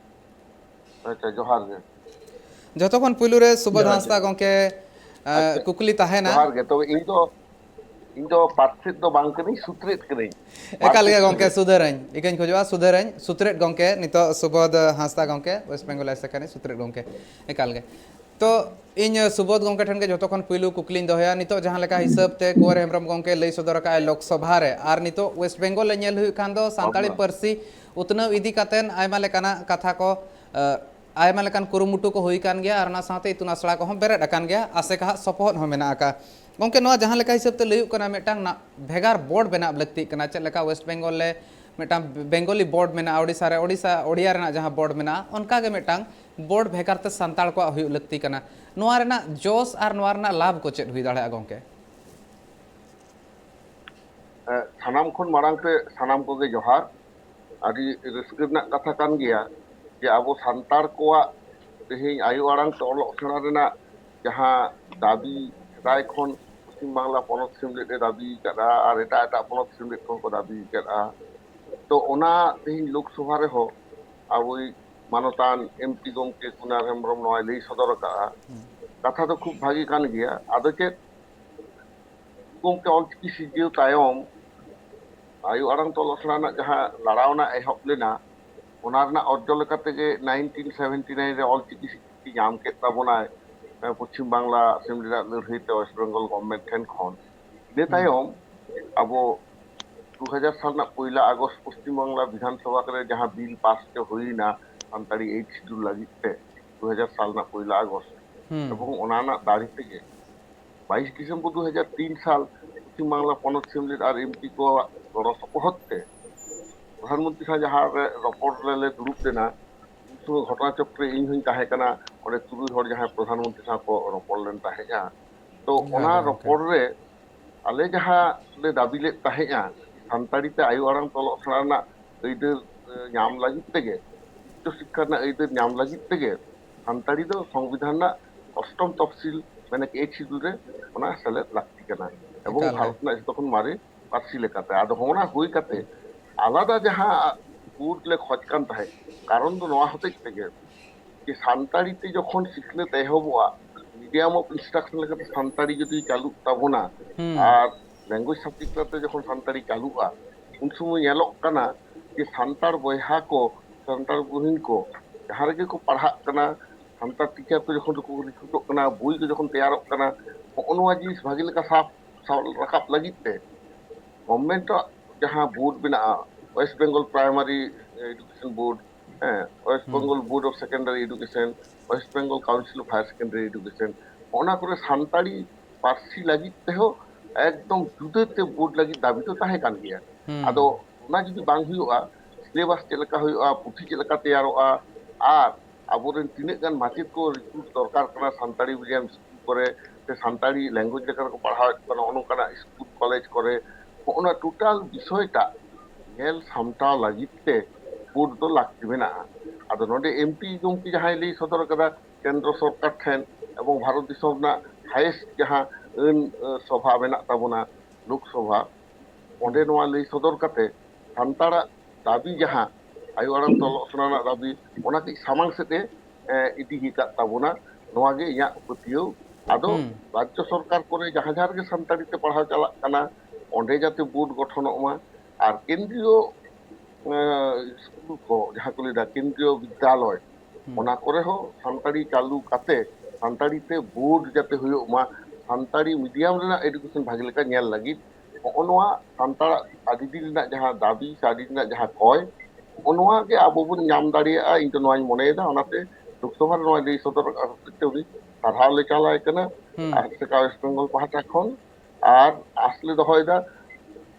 ᱟᱪᱪᱷᱟ, ᱡᱚᱦᱟᱨ ᱜᱮ᱾ ᱡᱚᱛᱚ ᱠᱷᱚᱱ ᱯᱩᱭᱞᱩ ᱨᱮ ᱥᱩᱵᱳᱫᱷ ᱡᱚᱦᱟᱨ ᱦᱟᱸᱥᱫᱟ ᱜᱮ᱾ ᱜᱚᱢᱠᱮ, ᱟᱸ, ᱟᱪᱪᱷᱟ᱾ ᱠᱩᱠᱞᱤ ᱛᱟᱦᱮᱱᱟ᱾ ᱡᱚᱦᱟᱨ ᱜᱮ᱾ ᱛᱚᱵᱮ ᱤᱧ ᱫᱚ ᱤᱧ ᱫᱚ ᱯᱟᱨᱥᱮᱛ ᱫᱚ ᱵᱟᱝ ᱠᱟᱹᱱᱟᱹᱧ, ᱥᱩᱛᱨᱮᱛ ᱠᱟᱹᱱᱟᱹᱧ᱾ ᱮᱠᱟᱞ ᱜᱮ ᱯᱟᱨᱥᱮᱛ ᱜᱚᱢᱠᱮ, ᱠᱟᱹᱱᱟᱹᱧ᱾ ᱥᱩᱫᱷᱟᱹᱨᱟᱹᱧ, ᱤᱠᱟᱹᱧ ᱠᱷᱚᱡᱚᱜᱼᱟ ᱥᱩᱫᱷᱟᱹᱨᱟᱹᱧ᱾ ᱥᱩᱛᱨᱮᱛ ᱜᱚᱢᱠᱮ, ᱱᱤᱛᱚᱜ ᱥᱩᱵᱳᱫᱷ ᱦᱟᱸᱥᱫᱟ ᱜᱚᱢᱠᱮ, ᱣᱮᱥᱴ ᱵᱮᱝᱜᱚᱞ ᱟᱥᱮᱠᱟ ᱨᱤᱱᱤᱡ ᱥᱩᱛᱨᱮᱛ ᱜᱚᱢᱠᱮ᱾ ᱮᱠᱟᱞ ᱜᱮ᱾ ᱛᱚ ᱤᱧ ᱥᱩᱵᱳᱫᱷ ᱜᱚᱢᱠᱮ ᱴᱷᱮᱱ ᱜᱮ ᱡᱚᱛᱚ ᱠᱷᱚᱱ ᱯᱩᱭᱞᱩ ᱠᱩᱠᱞᱤᱧ ᱫᱚᱦᱚᱭᱟ, ᱱᱤᱛᱚᱜ ᱡᱟᱦᱟᱸ ᱞᱮᱠᱟ ᱦᱤᱥᱟᱹᱵ ᱛᱮ ᱠᱩᱸᱣᱟᱨ ᱦᱮᱢᱵᱨᱚᱢ ᱜᱚᱢᱠᱮ ᱞᱟᱹᱭ ᱥᱚᱫᱚᱨ ᱟᱠᱟᱫ ᱟᱭ ᱞᱳᱠᱥᱚᱵᱷᱟ ᱨᱮ, ᱟᱨ ᱱᱤᱛᱚᱜ ᱣᱮᱥᱴ ᱵᱮᱝᱜᱚᱞ ᱞᱮ ᱧᱮᱞ ᱦᱩᱭᱩᱜ ᱠᱷᱟᱱ ᱫᱚ ᱥᱟᱱᱛᱟᱲᱤ ᱟᱵᱚ᱾ ᱯᱟᱹᱨᱥᱤ ᱩᱛᱱᱟᱹᱣ ᱤᱫᱤ ᱠᱟᱛᱮᱫ ᱟᱭᱢᱟ ᱞᱮᱠᱟᱱᱟᱜ ᱠᱟᱛᱷᱟ ᱠᱚ, ᱟᱸ, ᱟᱭᱢᱟ ᱞᱮᱠᱟᱱ ᱠᱩᱨᱩᱢᱩᱴᱩ ᱠᱚ ᱦᱩᱭ ᱟᱠᱟᱱ ᱜᱮᱭᱟ ᱟᱨ ᱚᱱᱟ ᱥᱟᱶᱛᱮ ᱤᱛᱩᱱ ᱟᱥᱲᱟ ᱠᱚᱦᱚᱸ ᱵᱮᱨᱮᱫ ᱟᱠᱟᱱ ᱜᱮᱭᱟ᱾ ᱟᱥᱮᱠᱟ ᱦᱟᱜ ᱥᱚᱯᱚᱦᱚᱫ ᱦᱚᱸ ᱢᱮᱱᱟᱜ ᱟᱠᱟᱫ᱾ ᱜᱚᱢᱠᱮ, ᱱᱚᱣᱟ ᱡᱟᱦᱟᱸ ᱞᱮᱠᱟ ᱦᱤᱥᱟᱹᱵ ᱛᱮ ᱞᱟᱹᱭᱩᱜ ᱠᱟᱱᱟ, ᱢᱤᱫᱴᱟᱝ ᱱᱟ-, ᱵᱷᱮᱜᱟᱨ ᱵᱳᱨᱰ ᱵᱮᱱᱟᱣ ᱞᱟᱹᱠᱛᱤᱜ ᱠᱟᱱᱟ᱾ ᱪᱮᱫ ᱞᱮᱠᱟ ᱣᱮᱥᱴ ᱵᱮᱝᱜᱚᱞ ᱨᱮ ᱢᱤᱫᱴᱟᱝ ᱵᱮᱝᱜᱚᱞᱤ ᱵᱳᱨᱰ ᱢᱮᱱᱟᱜᱼᱟ, ᱳᱰᱤᱥᱟ ᱨᱮ ᱳᱰᱤᱥᱟ ᱳᱰᱤᱭᱟ ᱨᱮᱱᱟᱜ ᱡᱟᱦᱟᱸ ᱵᱳᱨᱰ ᱢᱮᱱᱟᱜᱼᱟ, ᱚᱱᱠᱟ ᱜᱮ ᱢᱤᱫᱴᱟᱝ ᱵᱳᱨᱰ ᱵᱷᱮᱜᱟᱨ ᱛᱮ ᱥᱟᱱᱛᱟᱲ ᱠᱚᱣᱟᱜ ᱦᱩᱭᱩᱜ ᱞᱟᱹᱠᱛᱤ ᱠᱟᱱᱟ᱾ ᱱᱚᱣᱟ ᱨᱮᱱᱟᱜ ᱡᱚᱥ ᱟᱨ ᱱᱚᱣᱟ ᱨᱮᱱᱟᱜ ᱞᱟᱵᱷ ᱠᱚ ᱪᱮᱫ ᱦᱩᱭ ᱫᱟᱲᱮᱭᱟᱜᱼᱟ, ᱜᱚᱢᱠᱮ? ᱮ, ᱥᱟᱱᱟᱢ ᱠᱷᱚᱱ ᱢᱟᱲᱟᱝ ᱛᱮ ᱥᱟᱱᱟᱢ ᱠᱚᱜᱮ ᱡᱚᱦᱟᱨ᱾ ᱟᱹᱰᱤ ᱨᱟᱹᱥᱠᱟᱹ ᱨᱮᱱᱟᱜ ᱠᱟᱛᱷᱟ ᱠᱟᱱ ᱜᱮᱭᱟ ᱡᱮ ᱟᱵᱚ ᱥᱟᱱᱛᱟᱲ ᱠᱚᱣᱟᱜ ᱛᱮᱦᱮᱧ ᱟᱭᱳ ᱟᱲᱟᱝ ᱛᱮ ᱚᱞᱚᱜ ᱥᱮᱬᱟ ᱨᱮᱱᱟᱜ ᱡᱟᱦᱟᱸ ᱫᱟᱹᱵᱤ ᱥᱮᱫᱟᱭ ᱠᱷᱚᱱ ᱯᱚᱥᱪᱤᱢ ᱵᱟᱝᱞᱟ ᱯᱚᱱᱚᱛ ᱥᱮᱢᱞᱮᱫ ᱮ ᱫᱟᱹᱵᱤ ᱟᱠᱟᱫᱼᱟ ᱟᱨ ᱮᱴᱟᱜ ᱮᱴᱟᱜ ᱯᱚᱱᱚᱛ ᱥᱮᱢᱞᱮᱫ ᱠᱚᱦᱚᱸ ᱠᱚ ᱫᱟᱹᱵᱤ ᱟᱠᱟᱫᱼᱟ᱾ ᱛᱚ ᱚᱱᱟ ᱛᱮᱦᱮᱧ ᱞᱳᱠᱥᱚᱵᱷᱟ ᱨᱮᱦᱚᱸ ᱟᱵᱚᱭᱤᱡ ᱢᱟᱱᱚᱛᱟᱱ ᱮᱢ ᱯᱤ ᱜᱚᱢᱠᱮ ᱠᱩᱱᱟᱨ ᱦᱮᱢᱵᱨᱚᱢ ᱱᱚᱣᱟᱭ ᱞᱟᱹᱭ ᱥᱚᱫᱚᱨ ᱟᱠᱟᱫᱼᱟ᱾ ᱠᱟᱛᱷᱟ ᱫᱚ ᱠᱷᱩᱵ ᱵᱷᱟᱹᱜᱤ ᱠᱟᱱ ᱜᱮᱭᱟ᱾ ᱟᱫᱚ ᱪᱮᱫ ᱜᱚᱢᱠᱮ ᱚᱞᱪᱤᱠᱤ ᱥᱤᱨᱡᱟᱹᱣ ᱛᱟᱭᱚᱢ ᱟᱭᱳ ᱟᱲᱟᱝ ᱛᱮ ᱚᱞᱚᱜ ᱥᱮᱬᱟ ᱨᱮᱱᱟᱜ ᱡᱟᱦᱟᱸ ᱞᱟᱲᱟᱣᱱᱟ ᱮᱦᱚᱵ ᱞᱮᱱᱟ, ᱚᱱᱟ ᱨᱮᱱᱟᱜ ᱚᱨᱡᱚ ᱞᱮᱠᱟ ᱛᱮᱜᱮ nineteen seventy nine ᱨᱮ ᱚᱞᱪᱤᱠᱤ ᱥᱤᱠᱨᱤᱛᱤ ᱧᱟᱢ ᱠᱮᱫ ᱛᱟᱵᱚᱱᱟᱭ, ᱮ, ᱯᱚᱪᱷᱤᱢ ᱵᱟᱝᱞᱟ ᱟᱥᱮᱢᱵᱞᱤ ᱨᱮᱱᱟᱜ ᱞᱟᱹᱲᱦᱟᱹᱭ ᱛᱮ ᱣᱮᱥᱴ ᱵᱮᱝᱜᱚᱞ ᱜᱚᱵᱷᱢᱮᱱᱴ ᱴᱷᱮᱱ ᱠᱷᱚᱱ᱾ ᱤᱱᱟᱹ ᱛᱟᱭᱚᱢ ᱟᱵᱚ ᱫᱩ ᱦᱟᱡᱟᱨ ᱥᱟᱞ ᱨᱮᱱᱟᱜ ᱯᱚᱭᱞᱟ ᱟᱜᱚᱥᱴ ᱯᱚᱥᱪᱤᱢ ᱵᱟᱝᱞᱟ ᱵᱤᱫᱷᱟᱱ ᱥᱚᱵᱷᱟ ᱨᱮ ᱡᱟᱦᱟᱸ ᱵᱤᱞ ᱯᱟᱥ ᱦᱚᱪᱚ ᱦᱩᱭᱱᱟ ᱥᱟᱱᱛᱟᱲᱤ ᱮᱭᱤᱴ ᱥᱤᱰᱩᱞ ᱞᱟᱹᱜᱤᱫ ᱛᱮ ᱫᱩ ᱦᱟᱡᱟᱨ ᱥᱟᱞ ᱨᱮᱱᱟᱜ ᱯᱚᱭᱞᱟ ᱟᱜᱚᱥᱴ, ᱮᱵᱚᱝ ᱚᱱᱟ ᱨᱮᱱᱟᱜ ᱫᱟᱲᱮ ᱛᱮᱜᱮ ᱵᱟᱭᱤᱥ ᱰᱤᱥᱮᱢᱵᱚᱨ ᱫᱩ ᱦᱟᱡᱟᱨ ᱛᱤᱱ ᱥᱟᱞ ᱯᱚᱥᱪᱤᱢ ᱵᱟᱝᱞᱟ ᱯᱚᱱᱚᱛ ᱥᱮᱢᱞᱮᱫ ᱟᱨ ᱮᱢ ᱯᱤ ᱠᱚᱣᱟᱜ ᱜᱚᱲᱚ ᱥᱚᱯᱚᱦᱚᱫ ᱛᱮ ᱯᱨᱚᱫᱷᱟᱱ ᱢᱚᱱᱛᱨᱤ ᱥᱟᱶ ᱡᱟᱦᱟᱸ ᱨᱮ ᱨᱚᱯᱚᱲ ᱨᱮᱞᱮ ᱫᱩᱲᱩᱵ ᱞᱮᱱᱟ, ᱩᱱ ᱥᱚᱢᱚᱭ ᱜᱷᱚᱴᱚᱱᱟ ᱪᱚᱠᱨᱮ ᱤᱧ ᱦᱚᱧ ᱛᱟᱦᱮᱸ ᱠᱟᱱᱟ᱾ ᱚᱸᱰᱮ ᱛᱩᱨᱩᱭ ᱦᱚᱲ ᱡᱟᱦᱟᱸᱭ ᱯᱨᱚᱫᱷᱟᱱ ᱢᱚᱱᱛᱨᱤ ᱥᱟᱶ ᱠᱚ ᱨᱚᱯᱚᱲ ᱞᱮᱱ ᱛᱟᱦᱮᱸᱫᱼᱟ᱾ ᱛᱚ ᱚᱱᱟ ᱨᱚᱯᱚᱲ ᱨᱮ ᱟᱞᱮ ᱡᱟᱦᱟᱸ ᱞᱮ ᱫᱟᱹᱵᱤ ᱞᱮᱫ ᱛᱟᱦᱮᱸᱫᱼᱟ, ᱥᱟᱱᱛᱟᱲᱤ ᱛᱮ ᱟᱭᱳ ᱟᱲᱟᱝ ᱛᱮ ᱚᱞᱚᱜ ᱥᱮᱬᱟ ᱨᱮᱱᱟᱜ ᱟᱹᱭᱫᱟᱹᱨ, ᱮ, ᱧᱟᱢ ᱞᱟᱹᱜᱤᱫ ᱛᱮᱜᱮ, ᱩᱪᱪᱚ ᱥᱤᱠᱠᱷᱟ ᱨᱮᱱᱟᱜ ᱟᱹᱭᱫᱟᱹᱨ ᱧᱟᱢ ᱞᱟᱹᱜᱤᱫ ᱛᱮᱜᱮ ᱥᱟᱱᱛᱟᱲᱤ ᱫᱚ ᱥᱚᱝᱵᱤᱫᱷᱟᱱ ᱨᱮᱱᱟᱜ ᱚᱥᱴᱚᱢ ᱛᱚᱯᱥᱤᱞ, ᱢᱟᱱᱮ ᱮᱭᱤᱴ ᱥᱤᱰᱩᱞ ᱨᱮ ᱚᱱᱟ ᱥᱮᱞᱮᱫ ᱞᱟᱹᱠᱛᱤ ᱠᱟᱱᱟ ᱮᱵᱚᱝ ᱮᱠᱟᱞ ᱜᱮ᱾ ᱵᱷᱟᱨᱚᱛ ᱨᱮᱱᱟᱜ ᱡᱚᱛᱚ ᱠᱷᱚᱱ ᱢᱟᱨᱮ ᱯᱟᱹᱨᱥᱤ ᱞᱮᱠᱟᱛᱮ᱾ ᱟᱫᱚ ᱦᱚᱸᱜᱼᱚᱱᱟ ᱦᱩᱭ ᱠᱟᱛᱮ ᱟᱞᱟᱫᱟ ᱡᱟᱦᱟᱸ ᱵᱳᱨᱰ ᱞᱮ ᱠᱷᱚᱡᱽ ᱠᱟᱱ ᱛᱟᱦᱮᱸᱫ, ᱠᱟᱨᱚᱱ ᱫᱚ ᱱᱚᱣᱟ ᱦᱚᱛᱮᱡ ᱛᱮᱜᱮ ᱡᱮ ᱥᱟᱱᱛᱟᱲᱤ ᱛᱮ ᱡᱚᱠᱷᱚᱱ ᱥᱤᱠᱷᱱᱟᱹᱛ ᱮᱦᱚᱵᱚᱜᱼᱟ, medium of instruction ᱞᱮᱠᱟᱛᱮ ᱥᱟᱱᱛᱟᱲᱤ ᱡᱩᱫᱤ ᱪᱟᱹᱞᱩᱜ ᱛᱟᱵᱚᱱᱟ ᱟᱨ language subject ᱞᱮᱠᱟᱛᱮ ᱡᱚᱠᱷᱚᱱ ᱥᱟᱱᱛᱟᱲᱤ ᱪᱟᱹᱞᱩᱜᱼᱟ, ᱩᱱ ᱥᱚᱢᱚᱭ ᱧᱮᱞᱚᱜ ᱠᱟᱱᱟ ᱡᱮ ᱥᱟᱱᱛᱟᱲ ᱵᱚᱭᱦᱟ ᱠᱚ, ᱥᱟᱱᱛᱟᱲ ᱵᱩᱦᱤᱱ ᱠᱚ ᱡᱟᱦᱟᱸ ᱨᱮᱜᱮ ᱠᱚ ᱯᱟᱲᱦᱟᱜ ᱠᱟᱱᱟ, ᱥᱟᱱᱛᱟᱲ ᱴᱤᱪᱟᱨ ᱠᱚ ᱡᱚᱠᱷᱚᱱ ᱠᱚ ᱨᱤᱠᱨᱩᱴᱚᱜ ᱠᱟᱱᱟ, ᱵᱳᱭ ᱠᱚ ᱡᱚᱠᱷᱚᱱ ᱛᱮᱭᱟᱨᱚᱜ ᱠᱟᱱᱟ, ᱦᱚᱸᱜᱼᱚ ᱱᱚᱣᱟ ᱡᱤᱱᱤᱥ ᱵᱷᱟᱜᱮ ᱞᱮᱠᱟ ᱥᱟᱵ ᱥᱟᱵ ᱨᱟᱠᱟᱵ ᱞᱟᱹᱜᱤᱫ ᱛᱮ ᱜᱚᱵᱷᱢᱮᱱᱴ ᱟᱜ ᱡᱟᱦᱟᱸ ᱵᱳᱨᱰ ᱢᱮᱱᱟᱜᱼᱟ, West Bengal Primary Education Board, ᱦᱮᱸ, West Bengal Board of Secondary Education, West Bengal Council of Higher Secondary Education, ᱚᱱᱟ ᱠᱚᱨᱮ ᱥᱟᱱᱛᱟᱲᱤ ᱯᱟᱹᱨᱥᱤ ᱞᱟᱹᱜᱤᱫ ᱛᱮᱦᱚᱸ ᱮᱠᱫᱚᱢ ᱡᱩᱫᱟᱹᱛᱮ ᱵᱳᱨᱰ ᱞᱟᱹᱜᱤᱫ ᱫᱟᱹᱵᱤ ᱫᱚ ᱛᱟᱦᱮᱸ ᱠᱟᱱ ᱜᱮᱭᱟ᱾ ᱟᱫᱚ ᱚᱱᱟ ᱡᱩᱫᱤ ᱵᱟᱝ ᱦᱩᱭᱩᱜᱼᱟ, ᱥᱤᱞᱮᱵᱟᱥ ᱪᱮᱫ ᱞᱮᱠᱟ ᱦᱩᱭᱩᱜᱼᱟ, ᱯᱩᱛᱷᱤ ᱪᱮᱫ ᱞᱮᱠᱟ ᱛᱮᱭᱟᱨᱚᱜᱼᱟ, ᱟᱨ ᱟᱵᱚᱨᱮᱱ ᱛᱤᱱᱟᱹᱜ ᱜᱟᱱ ᱢᱟᱪᱮᱫ ᱠᱚ ᱨᱤᱠᱨᱩᱴ ᱫᱚᱨᱠᱟᱨ ᱠᱟᱱᱟ ᱥᱟᱱᱛᱟᱲᱤ ᱢᱤᱰᱤᱭᱟᱢ ᱥᱠᱩᱞ ᱠᱚᱨᱮ ᱥᱮ ᱥᱟᱱᱛᱟᱲᱤ ᱞᱮᱝᱜᱩᱭᱮᱡᱽ ᱞᱮᱠᱟ ᱛᱮᱠᱚ ᱯᱟᱲᱦᱟᱣᱮᱫ ᱠᱚ ᱠᱟᱱᱟ, ᱱᱚᱜᱼᱚ ᱱᱚᱝᱠᱟᱱᱟᱜ ᱥᱠᱩᱞ ᱠᱚᱞᱮᱡᱽ ᱠᱚᱨᱮ, ᱱᱚᱜᱼᱚ ᱱᱟ ᱴᱳᱴᱟᱞ ᱵᱤᱥᱚᱭᱴᱟᱜ ᱧᱮᱞ ᱥᱟᱢᱴᱟᱣ ᱞᱟᱹᱜᱤᱫ ᱛᱮ ᱵᱳᱨᱰ ᱫᱚ ᱞᱟᱹᱠᱛᱤ ᱢᱮᱱᱟᱜᱼᱟ᱾ ᱟᱫᱚ ᱱᱚᱰᱮ ᱮᱢᱯᱤ ᱜᱚᱢᱠᱮ ᱡᱟᱦᱟᱸᱭ ᱞᱟᱹᱭ ᱥᱚᱫᱚᱨ ᱠᱟᱫᱟ ᱠᱮᱱᱫᱨᱚ ᱥᱚᱨᱠᱟᱨ ᱴᱷᱮᱱ ᱮᱵᱚᱝ ᱵᱷᱟᱨᱚᱛ ᱫᱤᱥᱚᱢ ᱨᱮᱱᱟᱜ ᱦᱟᱭᱮᱥᱴ ᱡᱟᱦᱟᱸ ᱟᱹᱱ ᱥᱚᱵᱷᱟ ᱢᱮᱱᱟᱜ ᱛᱟᱵᱚᱱᱟ, ᱞᱳᱠᱥᱚᱵᱷᱟ, ᱚᱸᱰᱮ ᱱᱚᱣᱟ ᱞᱟᱹᱭ ᱥᱚᱫᱚᱨ ᱠᱟᱛᱮ ᱥᱟᱱᱛᱟᱲᱟᱜ ᱫᱟᱹᱵᱤ ᱡᱟᱦᱟᱸ ᱟᱭᱳ ᱟᱲᱟᱝ ᱛᱮ ᱚᱞᱚᱜ ᱥᱮᱬᱟ ᱨᱮᱱᱟᱜ ᱫᱟᱹᱵᱤ, ᱚᱱᱟ ᱠᱟᱹᱡ ᱥᱟᱢᱟᱝ ᱥᱮᱫ ᱮ ᱮ, ᱤᱫᱤ ᱟᱠᱟᱫ ᱛᱟᱵᱚᱱᱟ᱾ ᱱᱚᱣᱟ ᱜᱮ ᱤᱧᱟᱹᱜ ᱯᱟᱹᱛᱭᱟᱹᱣ᱾ ᱟᱫᱚ ᱨᱟᱡᱽᱡᱚ ᱥᱚᱨᱠᱟᱨ ᱠᱚᱨᱮ ᱡᱟᱦᱟᱸ ᱡᱟᱦᱟᱸ ᱨᱮᱜᱮ ᱥᱟᱱᱛᱟᱲᱤ ᱛᱮ ᱯᱟᱲᱦᱟᱣ ᱪᱟᱞᱟᱜ ᱠᱟᱱᱟ, ᱚᱸᱰᱮ ᱡᱟᱛᱮ ᱵᱳᱨᱰ ᱜᱚᱴᱷᱚᱱᱚᱜ ᱢᱟ᱾ ᱟᱨ ᱠᱮᱱᱫᱨᱤᱭᱚ ᱮ, ᱥᱠᱩᱞ ᱠᱚ ᱡᱟᱦᱟᱸ ᱠᱚ ᱞᱟᱹᱭᱫᱟ ᱠᱮᱱᱫᱨᱤᱭᱚ ᱵᱤᱫᱽᱫᱟᱞᱚᱭ, ᱚᱱᱟ ᱠᱚᱨᱮ ᱦᱚᱸ ᱥᱟᱱᱛᱟᱲᱤ ᱪᱟᱹᱞᱩ ᱠᱟᱛᱮ ᱥᱟᱱᱛᱟᱲᱤ ᱛᱮ ᱵᱳᱨᱰ ᱡᱟᱛᱮ ᱦᱩᱭᱩᱜ ᱢᱟ, ᱥᱟᱱᱛᱟᱲᱤ ᱢᱤᱰᱤᱭᱟᱢ ᱨᱮᱱᱟᱜ ᱮᱰᱩᱠᱮᱥᱚᱱ ᱵᱷᱟᱜᱮ ᱞᱮᱠᱟ ᱧᱮᱞ ᱞᱟᱹᱜᱤᱫ ᱱᱚᱜᱼᱚ ᱱᱚᱣᱟ ᱥᱟᱱᱛᱟᱲᱟᱜ ᱟᱹᱰᱤ ᱫᱤᱱ ᱨᱮᱱᱟᱜ ᱡᱟᱦᱟᱸ ᱫᱟᱹᱵᱤ ᱥᱮ ᱟᱹᱰᱤ ᱫᱤᱱ ᱨᱮᱱᱟᱜ ᱡᱟᱦᱟᱸ ᱠᱚᱭ, ᱱᱚᱜᱼᱚ ᱱᱚᱣᱟ ᱜᱮ ᱟᱵᱚ ᱵᱚᱱ ᱧᱟᱢ ᱫᱟᱲᱮᱭᱟᱜᱼᱟ, ᱤᱧ ᱫᱚ ᱱᱚᱣᱟᱧ ᱢᱚᱱᱮᱭᱮᱫᱟ᱾ ᱚᱱᱟᱛᱮ ᱞᱳᱠᱥᱚᱵᱷᱟ ᱨᱮ ᱱᱚᱣᱟ ᱞᱟᱹᱭ ᱥᱚᱫᱚᱨ ᱦᱚᱛᱮᱡ ᱛᱮ ᱩᱱᱤ ᱥᱟᱨᱦᱟᱣ ᱞᱮ ᱪᱟᱞᱟᱭ ᱠᱟᱱᱟ ᱟᱥᱮᱠᱟ ᱳᱭᱮᱥᱴ ᱵᱮᱝᱜᱚᱞ ᱯᱟᱦᱴᱟ ᱠᱷᱚᱱ᱾ ᱟᱨ ᱟᱥ ᱞᱮ ᱫᱚᱦᱚᱭᱮᱫᱟ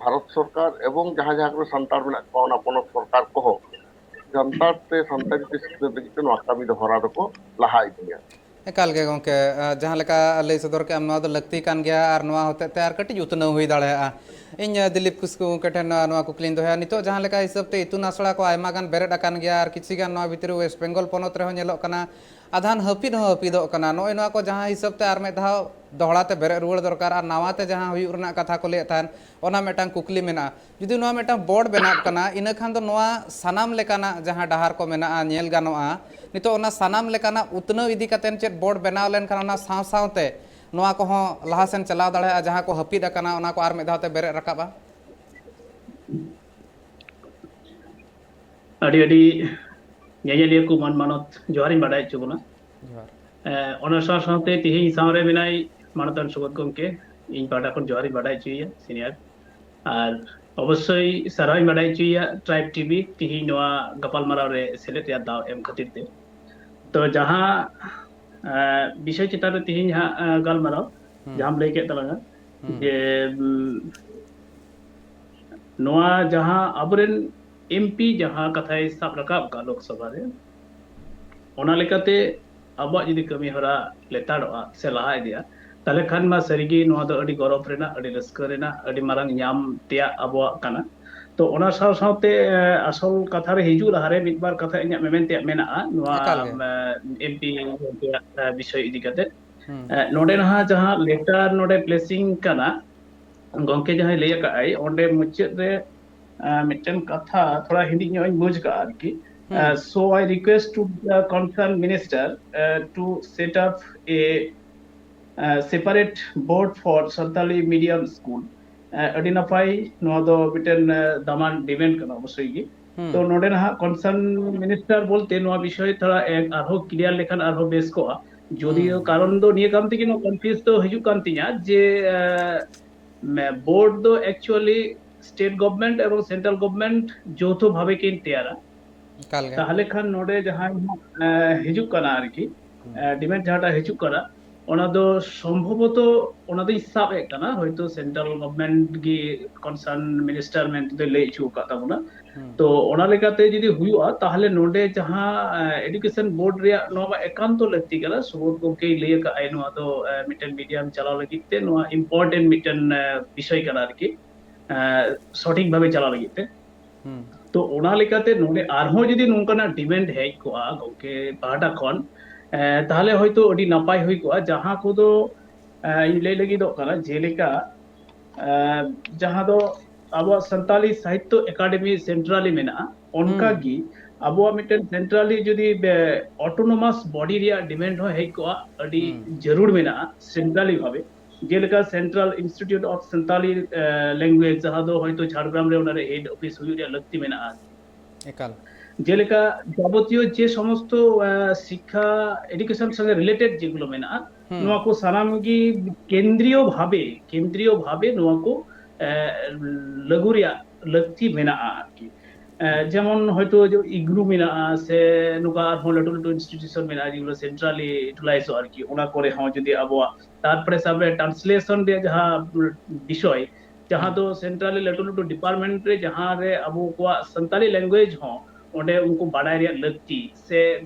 ᱵᱷᱟᱨᱚᱛ ᱥᱚᱨᱠᱟᱨ ᱮᱵᱚᱝ ᱡᱟᱦᱟᱸ ᱡᱟᱦᱟᱸ ᱠᱚᱨᱮ ᱥᱟᱱᱛᱟᱲ ᱢᱮᱱᱟᱜ ᱠᱚᱣᱟ ᱚᱱᱟ ᱯᱚᱱᱚᱛ ᱥᱚᱨᱠᱟᱨ ᱠᱚᱦᱚᱸ ᱡᱟᱱᱛᱟᱲ ᱛᱮ ᱥᱟᱱᱛᱟᱲᱤ ᱛᱮ ᱥᱤᱠᱷᱱᱟᱹᱛ ᱞᱟᱹᱜᱤᱫ ᱛᱮ ᱱᱚᱣᱟ ᱠᱟᱹᱢᱤ ᱫᱚ ᱦᱚᱨᱟ ᱫᱚᱠᱚ ᱞᱟᱦᱟ ᱤᱫᱤᱭᱟ᱾ ᱮᱠᱟᱞ ᱜᱮ ᱜᱚᱢᱠᱮ, ᱟᱸ, ᱡᱟᱦᱟᱸ ᱞᱮᱠᱟ ᱞᱟᱹᱭ ᱥᱚᱫᱚᱨ ᱠᱮᱫ ᱟᱢ, ᱱᱚᱣᱟ ᱫᱚ ᱞᱟᱹᱠᱛᱤ ᱠᱟᱱ ᱜᱮᱭᱟ ᱟᱨ ᱱᱚᱣᱟ ᱦᱚᱛᱮᱡ ᱛᱮ ᱟᱨ ᱠᱟᱹᱴᱤᱡ ᱩᱛᱱᱟᱹᱣ ᱦᱩᱭ ᱫᱟᱲᱮᱭᱟᱜᱼᱟ᱾ ᱤᱧ, ᱟᱸ, ᱫᱤᱞᱤᱯ ᱠᱤᱥᱠᱩ ᱜᱚᱢᱠᱮ ᱴᱷᱮᱱ, ᱟᱸ, ᱱᱚᱣᱟ ᱠᱩᱠᱞᱤᱧ ᱫᱚᱦᱚᱭᱟ᱾ ᱱᱤᱛᱚᱜ ᱡᱟᱦᱟᱸ ᱞᱮᱠᱟ ᱦᱤᱥᱟᱹᱵ ᱛᱮ ᱤᱛᱩᱱ ᱟᱥᱲᱟ ᱠᱚ ᱟᱭᱢᱟ ᱜᱟᱱ ᱵᱮᱨᱮᱫ ᱟᱠᱟᱱ ᱜᱮᱭᱟ ᱟᱨ ᱠᱤᱪᱷᱤ ᱜᱟᱱ ᱱᱚᱣᱟ ᱵᱷᱤᱛᱨᱤ ᱨᱮ ᱳᱭᱮᱥᱴ ᱵᱮᱝᱜᱚᱞ ᱯᱚᱱᱚᱛ ᱨᱮᱦᱚᱸ ᱧᱮᱞᱚᱜ ᱠᱟᱱᱟ, ᱟᱫᱷᱟᱱ ᱦᱟᱹᱯᱤᱫ ᱦᱚᱸ ᱦᱟᱹᱯᱤᱫᱚᱜ ᱠᱟᱱᱟ᱾ ᱱᱚᱜᱼᱚᱭ ᱱᱚᱣᱟ ᱠᱚ ᱡᱟᱦᱟᱸ ᱦᱤᱥᱟᱹᱵ ᱛᱮ ᱟᱨ ᱢᱤᱫ ᱫᱷᱟᱣ ᱫᱚᱦᱲᱟ ᱛᱮ ᱵᱮᱨᱮᱫ ᱨᱩᱣᱟᱹᱲ ᱫᱚᱨᱠᱟᱨ ᱟᱨ ᱱᱟᱣᱟ ᱛᱮ ᱡᱟᱦᱟᱸ ᱦᱩᱭᱩᱜ ᱨᱮᱱᱟᱜ ᱠᱟᱛᱷᱟ ᱠᱚ ᱞᱟᱹᱭᱮᱫ ᱛᱟᱦᱮᱸᱫ, ᱚᱱᱟ ᱢᱤᱫᱴᱟᱝ ᱠᱩᱠᱞᱤ ᱢᱮᱱᱟᱜᱼᱟ᱾ ᱡᱩᱫᱤ ᱱᱚᱣᱟ ᱢᱤᱫᱴᱟᱝ ᱵᱳᱨᱰ ᱵᱮᱱᱟᱜ ᱠᱟᱱᱟ, ᱤᱱᱟᱹ ᱠᱷᱟᱱ ᱫᱚ ᱱᱚᱣᱟ ᱥᱟᱱᱟᱢ ᱞᱮᱠᱟᱱᱟᱜ ᱡᱟᱦᱟᱸ ᱰᱟᱦᱟᱨ ᱠᱚ ᱢᱮᱱᱟᱜᱼᱟ, ᱧᱮᱞ ᱜᱟᱱᱚᱜᱼᱟ᱾ ᱱᱤᱛᱚᱜ ᱚᱱᱟ ᱥᱟᱱᱟᱢ ᱞᱮᱠᱟᱱᱟᱜ ᱩᱛᱱᱟᱹᱣ ᱤᱫᱤ ᱠᱟᱛᱮᱫ ᱪᱮᱫ ᱵᱳᱨᱰ ᱵᱮᱱᱟᱣ ᱞᱮᱱᱠᱷᱟᱱ ᱚᱱᱟ ᱥᱟᱶ ᱥᱟᱶᱛᱮ ᱱᱚᱣᱟ ᱠᱚᱦᱚᱸ ᱞᱟᱦᱟ ᱥᱮᱱ ᱪᱟᱞᱟᱣ ᱫᱟᱲᱮᱭᱟᱜᱼᱟ, ᱡᱟᱦᱟᱸ ᱠᱚ ᱦᱟᱹᱯᱤᱫ ᱟᱠᱟᱱᱟ ᱚᱱᱟ ᱠᱚ ᱟᱨ ᱢᱤᱫ ᱫᱷᱟᱣ ᱛᱮ ᱵᱮᱨᱮᱫ ᱨᱟᱠᱟᱵᱼᱟ? ᱟᱹᱰᱤ ᱟᱹᱰᱤ ᱧᱮᱧᱮᱞᱤᱭᱟᱹ ᱠᱚ ᱢᱟᱱ ᱢᱟᱱᱚᱛ ᱡᱚᱦᱟᱨᱤᱧ ᱵᱟᱰᱟᱭ ᱦᱚᱪᱚ ᱵᱚᱱᱟ᱾ ᱡᱚᱦᱟᱨ᱾ ᱮᱸ, ᱚᱱᱟ ᱥᱟᱶ ᱥᱟᱶᱛᱮ ᱛᱮᱦᱮᱧ ᱥᱟᱶᱨᱮ ᱢᱮᱱᱟᱭ ᱢᱟᱱᱚᱛᱟᱱ ᱥᱚᱜᱚᱛ ᱜᱚᱢᱠᱮ, ᱤᱧ ᱯᱟᱦᱴᱟ ᱠᱷᱚᱱ ᱡᱚᱦᱟᱨᱤᱧ ᱵᱟᱰᱟᱭ ᱦᱚᱪᱚᱭᱮᱭᱟ, ᱥᱤᱱᱤᱭᱟᱨ᱾ ᱟᱨ ᱚᱵᱚᱥᱥᱳᱭ ᱥᱟᱨᱦᱟᱣᱤᱧ ᱵᱟᱰᱟᱭ ᱦᱚᱪᱚᱭᱮᱭᱟ ᱴᱨᱟᱭᱤᱵᱽ ᱴᱤᱵᱷᱤ ᱛᱤᱦᱤᱧ ᱱᱚᱣᱟ ᱜᱟᱯᱟᱞᱢᱟᱨᱟᱣ ᱨᱮ ᱥᱮᱞᱮᱫ ᱨᱮᱭᱟᱜ ᱫᱟᱣ ᱮᱢ ᱠᱷᱟᱹᱛᱤᱨ ᱛᱮ᱾ ᱛᱚ ᱡᱟᱦᱟᱸ ᱮᱸ, ᱵᱤᱥᱚᱭ ᱪᱮᱛᱟᱱ ᱨᱮ ᱛᱤᱦᱤᱧ ᱦᱟᱸᱜ ᱮᱸ, ᱜᱟᱞᱢᱟᱨᱟᱣ ᱦᱩᱸ᱾ ᱡᱟᱦᱟᱸᱢ ᱞᱟᱹᱭ ᱠᱮᱫ ᱛᱟᱞᱟᱝᱟ ᱦᱩᱸ᱾ ᱡᱮ ᱩᱸ, ᱱᱚᱣᱟ ᱡᱟᱦᱟᱸ ᱟᱵᱚᱨᱮᱱ ᱮᱢᱯᱤ ᱡᱟᱦᱟᱸ ᱠᱟᱛᱷᱟᱭ ᱥᱟᱵ ᱨᱟᱠᱟᱵ ᱟᱠᱟᱫ ᱞᱳᱠᱥᱚᱵᱷᱟ ᱨᱮ, ᱚᱱᱟ ᱞᱮᱠᱟᱛᱮ ᱟᱵᱚᱣᱟᱜ ᱡᱩᱫᱤ ᱠᱟᱹᱢᱤ ᱦᱚᱨᱟ ᱞᱮᱛᱟᱲᱚᱜᱼᱟ ᱥᱮ ᱞᱟᱦᱟ ᱤᱫᱤᱜᱼᱟ, ᱛᱟᱦᱚᱞᱮ ᱠᱷᱟᱱ ᱢᱟ ᱥᱟᱹᱨᱤᱜᱮ ᱱᱚᱣᱟ ᱫᱚ ᱟᱹᱰᱤ ᱜᱚᱨᱚᱵᱽ ᱨᱮᱱᱟᱜ, ᱟᱹᱰᱤ ᱨᱟᱹᱥᱠᱟᱹ ᱨᱮᱱᱟᱜ, ᱟᱹᱰᱤ ᱢᱟᱨᱟᱝ ᱧᱟᱢ ᱛᱮᱭᱟᱜ ᱟᱵᱚᱣᱟᱜ ᱠᱟᱱᱟ᱾ ᱛᱚ ᱚᱱᱟ ᱥᱟᱶ ᱥᱟᱶᱛᱮ ᱮ, ᱟᱥᱚᱞ ᱠᱟᱛᱷᱟ ᱨᱮ ᱦᱤᱡᱩᱜ ᱞᱟᱦᱟᱨᱮ ᱢᱤᱫ ᱵᱟᱨ ᱠᱟᱛᱷᱟ ᱤᱧᱟᱹᱜ ᱢᱮᱢᱮᱱ ᱛᱮᱭᱟᱜ ᱢᱮᱱᱟᱜᱼᱟ ᱱᱚᱣᱟ ᱮᱠᱟᱞ ᱜᱮ᱾ ᱮᱢᱯᱤ ᱵᱤᱥᱚᱭ ᱤᱫᱤ ᱠᱟᱛᱮ᱾ ᱦᱩᱸ᱾ ᱮ, ᱱᱚᱰᱮ ᱱᱟᱦᱟᱜ ᱡᱟᱦᱟᱸ ᱞᱮᱴᱟᱨ ᱱᱚᱰᱮ ᱯᱞᱮᱥᱤᱝ ᱠᱟᱱᱟ, ᱜᱚᱝᱠᱮ ᱡᱟᱦᱟᱸᱭ ᱞᱟᱹᱭ ᱟᱠᱟᱫ ᱟᱭ, ᱚᱸᱰᱮ ᱢᱩᱪᱟᱹᱫ ᱨᱮ ᱮ, ᱢᱤᱫᱴᱮᱱ ᱠᱟᱛᱷᱟ ᱛᱷᱚᱲᱟ ᱦᱤᱸᱫᱤᱡ ᱧᱚᱜ ᱤᱧ ᱵᱩᱡᱽ ᱠᱟᱜᱼᱟ ᱟᱨᱠᱤ᱾ ᱦᱩᱸ᱾ So I request to the concerned minister to set up a separate board for Santali medium school. ᱟᱹᱰᱤ ᱱᱟᱯᱟᱭ, ᱱᱚᱣᱟ ᱫᱚ ᱢᱤᱫᱴᱮᱱ ᱫᱟᱢᱟᱱ ᱰᱤᱢᱮᱱᱰ ᱠᱟᱱᱟ ᱚᱵᱚᱥᱥᱳᱭ ᱜᱮ᱾ ᱦᱩᱸ᱾ ᱛᱚ ᱱᱚᱰᱮ ᱱᱟᱦᱟᱜ ᱠᱚᱱᱥᱟᱨᱱ ᱢᱤᱱᱤᱥᱴᱟᱨ ᱵᱚᱞᱛᱮ ᱱᱚᱣᱟ ᱵᱤᱥᱚᱭ ᱛᱷᱚᱲᱟ ᱮ, ᱟᱨᱦᱚᱸ ᱠᱞᱤᱭᱟᱨ ᱞᱮᱠᱷᱟᱱ ᱟᱨᱦᱚᱸ ᱵᱮᱥ ᱠᱚᱜᱼᱟ᱾ ᱡᱩᱫᱤ ᱦᱩᱸ᱾ ᱠᱟᱨᱚᱱ ᱫᱚ ᱱᱤᱭᱟᱹ ᱠᱟᱨᱚᱱ ᱛᱮᱜᱮ ᱱᱚᱣᱟ ᱠᱚᱱᱯᱷᱤᱭᱩᱡᱽ ᱫᱚ ᱦᱤᱡᱩᱜ ᱠᱟᱱ ᱛᱤᱧᱟ ᱡᱮ ᱮ, ᱢᱮ-, ᱵᱳᱨᱰ ᱫᱚ actually state government ᱮᱵᱚᱝ central government ᱡᱳᱣᱛᱷᱚ ᱵᱷᱟᱵᱮ ᱠᱤᱱ ᱛᱮᱭᱟᱨᱟ᱾ ᱮᱠᱟᱞ ᱜᱮ᱾ ᱛᱟᱦᱞᱮ ᱠᱷᱟᱱ ᱱᱚᱰᱮ ᱡᱟᱦᱟᱸ ᱦᱤᱡᱩᱜ ᱠᱟᱱᱟ ᱟᱨᱠᱤ, ᱦᱩᱸ᱾ ᱰᱤᱢᱮᱱᱰ ᱡᱟᱦᱟᱸᱴᱟᱜ ᱦᱤᱡᱩᱜ ᱠᱟᱱᱟ, ᱚᱱᱟ ᱫᱚ ᱥᱚᱢᱵᱷᱚᱵᱚᱛᱚ ᱚᱱᱟ ᱫᱚᱧ ᱥᱟᱵ ᱮᱫ ᱠᱟᱱᱟ, ᱦᱚᱭᱛᱳ ᱥᱮᱱᱴᱨᱟᱞ ᱜᱚᱵᱷᱢᱮᱱᱴ ᱜᱮ ᱠᱚᱱᱥᱟᱨᱱ ᱢᱤᱱᱤᱥᱴᱟᱨ ᱢᱮᱱᱛᱮ ᱫᱚᱭ ᱞᱟᱹᱭ ᱦᱚᱪᱚ ᱟᱠᱟᱫ ᱛᱟᱵᱚᱱᱟ᱾ ᱦᱩᱸ᱾ ᱛᱚ ᱚᱱᱟ ᱞᱮᱠᱟᱛᱮ ᱡᱩᱫᱤ ᱦᱩᱭᱩᱜᱼᱟ, ᱛᱟᱦᱞᱮ ᱱᱚᱰᱮ ᱡᱟᱦᱟᱸ ᱮᱰᱩᱠᱮᱥᱚᱱ ᱵᱳᱨᱰ ᱨᱮᱭᱟᱜ ᱱᱚᱣᱟ ᱢᱟ ᱮᱠᱟᱱᱛᱚ ᱞᱟᱹᱠᱛᱤ ᱠᱟᱱᱟ, ᱥᱩᱵᱳᱫᱷ ᱜᱚᱢᱠᱮᱭ ᱞᱟᱹᱭ ᱟᱠᱟᱫ ᱟᱭ ᱱᱚᱣᱟ ᱫᱚ ᱢᱤᱫᱴᱮᱱ ᱢᱤᱰᱤᱭᱟᱢ ᱪᱟᱞᱟᱣ ᱞᱟᱹᱜᱤᱫ ᱛᱮ ᱱᱚᱣᱟ ᱤᱢᱯᱚᱨᱴᱮᱱᱴ ᱢᱤᱫᱴᱮᱱ ᱵᱤᱥᱚᱭ ᱠᱟᱱᱟ ᱟᱨᱠᱤ, ᱥᱚᱴᱷᱤᱠ ᱵᱷᱟᱵᱮ ᱪᱟᱞᱟᱣ ᱞᱟᱹᱜᱤᱫ ᱛᱮ᱾ ᱦᱩᱸ᱾ ᱛᱚ ᱚᱱᱟ ᱞᱮᱠᱟᱛᱮ ᱱᱚᱰᱮ ᱟᱨᱦᱚᱸ ᱡᱩᱫᱤ ᱱᱚᱝᱠᱟᱱᱟᱜ ᱰᱤᱢᱮᱱᱰ ᱦᱮᱡ ᱠᱚᱜᱼᱟ ᱜᱚᱢᱠᱮ ᱯᱟᱦᱴᱟ ᱠᱷᱚᱱ, ᱮ, ᱛᱟᱦᱞᱮ ᱦᱚᱭᱛᱳ ᱟᱹᱰᱤ ᱱᱟᱯᱟᱭ ᱦᱩᱭ ᱠᱚᱜᱼᱟ᱾ ᱡᱟᱦᱟᱸ ᱠᱚᱫᱚ, ᱮ, ᱤᱧ ᱞᱟᱹᱭ ᱞᱟᱹᱜᱤᱫᱚᱜ ᱠᱟᱱᱟ, ᱡᱮᱞᱮᱠᱟ, ᱮ, ᱡᱟᱦᱟᱸ ᱫᱚ ᱟᱵᱚᱣᱟᱜ ᱥᱟᱱᱛᱟᱞᱤ ᱥᱟᱦᱤᱛᱛᱚ ᱮᱠᱟᱰᱮᱢᱤ ᱥᱮᱱᱴᱨᱟᱞᱤ ᱢᱮᱱᱟᱜᱼᱟ, ᱚᱱᱠᱟ ᱦᱩᱸ᱾ ᱜᱮ ᱟᱵᱚᱣᱟᱜ ᱢᱤᱫᱴᱮᱱ ᱥᱮᱱᱴᱨᱟᱞᱤ ᱡᱩᱫᱤ ᱚᱴᱳᱱᱚᱢᱟᱥ ᱵᱚᱰᱤ ᱨᱮᱭᱟᱜ ᱰᱤᱢᱮᱱᱰ ᱦᱚᱸ ᱦᱮᱡ ᱠᱚᱜᱼᱟ, ᱟᱹᱰᱤ ᱦᱩᱸ᱾ ᱡᱟᱹᱨᱩᱲ ᱢᱮᱱᱟᱜᱼᱟ ᱥᱮᱱᱴᱨᱟᱞᱤ ᱵᱷᱟᱵᱮ᱾ ᱡᱮᱞᱮᱠᱟ Central Institute of Santali Language, ᱡᱟᱦᱟᱸ ᱫᱚ ᱦᱚᱭᱛᱳ ᱡᱷᱟᱲᱜᱨᱟᱢ ᱨᱮ ᱚᱱᱟ ᱨᱮ ᱦᱮᱰ ᱚᱯᱷᱤᱥ ᱦᱩᱭᱩᱜ ᱨᱮᱭᱟᱜ ᱞᱟᱹᱠᱛᱤ ᱢᱮᱱᱟᱜᱼᱟ᱾ ᱮᱠᱟᱞ᱾ ᱡᱮᱞᱮᱠᱟ ᱡᱟᱵᱚᱛᱤᱭᱚ ᱡᱮ ᱥᱚᱢᱚᱥᱛᱚ, ᱮ, ᱥᱤᱠᱠᱷᱟ, ᱮᱰᱩᱠᱮᱥᱚᱱ ᱥᱚᱸᱜᱮ ᱨᱤᱞᱮᱴᱮᱰ ᱡᱮᱜᱩᱞᱳ ᱢᱮᱱᱟᱜᱼᱟ, ᱦᱩᱸ᱾ ᱱᱚᱣᱟ ᱠᱚ ᱥᱟᱱᱟᱢ ᱜᱮ ᱠᱮᱱᱫᱨᱤᱭᱚ ᱵᱷᱟᱵᱮ, ᱠᱮᱱᱫᱨᱤᱭᱚ ᱵᱷᱟᱵᱮ ᱱᱚᱣᱟ ᱠᱚ, ᱞᱟᱹᱜᱩ ᱨᱮᱭᱟᱜ ᱞᱟᱹᱠᱛᱤ ᱢᱮᱱᱟᱜᱼᱟ ᱟᱨᱠᱤ᱾ ᱡᱮᱢᱚᱱ ᱦᱚᱭᱛᱳ ᱤᱜᱽᱱᱩ ᱢᱮᱱᱟᱜᱼᱟ, ᱥᱮ ᱱᱚᱝᱠᱟ ᱟᱨᱦᱚᱸ ᱞᱟᱹᱴᱩ ᱞᱟᱹᱴᱩ institution ᱢᱮᱱᱟᱜᱼᱟ, ᱡᱮᱜᱩᱞᱳ centrally utilizeᱚᱜᱼᱟ ᱟᱨᱠᱤ, ᱚᱱᱟ ᱠᱚᱨᱮ ᱦᱚᱸ ᱡᱩᱫᱤ ᱟᱵᱚᱣᱟᱜ, ᱛᱟᱨᱯᱚᱨᱮ ᱥᱟᱵ ᱨᱮ translation ᱨᱮᱭᱟᱜ ᱡᱟᱦᱟᱸ ᱵᱤᱥᱚᱭ, ᱡᱟᱦᱟᱸ ᱫᱚ centrally ᱞᱟᱹᱴᱩ ᱞᱟᱹᱴᱩ department ᱨᱮ, ᱡᱟᱦᱟᱸ ᱨᱮ ᱟᱵᱚ ᱠᱚᱣᱟᱜ ᱥᱟᱱᱛᱟᱲᱤ language ᱦᱚᱸ ᱚᱸᱰᱮ ᱩᱱᱠᱩ ᱵᱟᱰᱟᱭ ᱨᱮᱭᱟᱜ ᱞᱟᱹᱠᱛᱤ, ᱥᱮ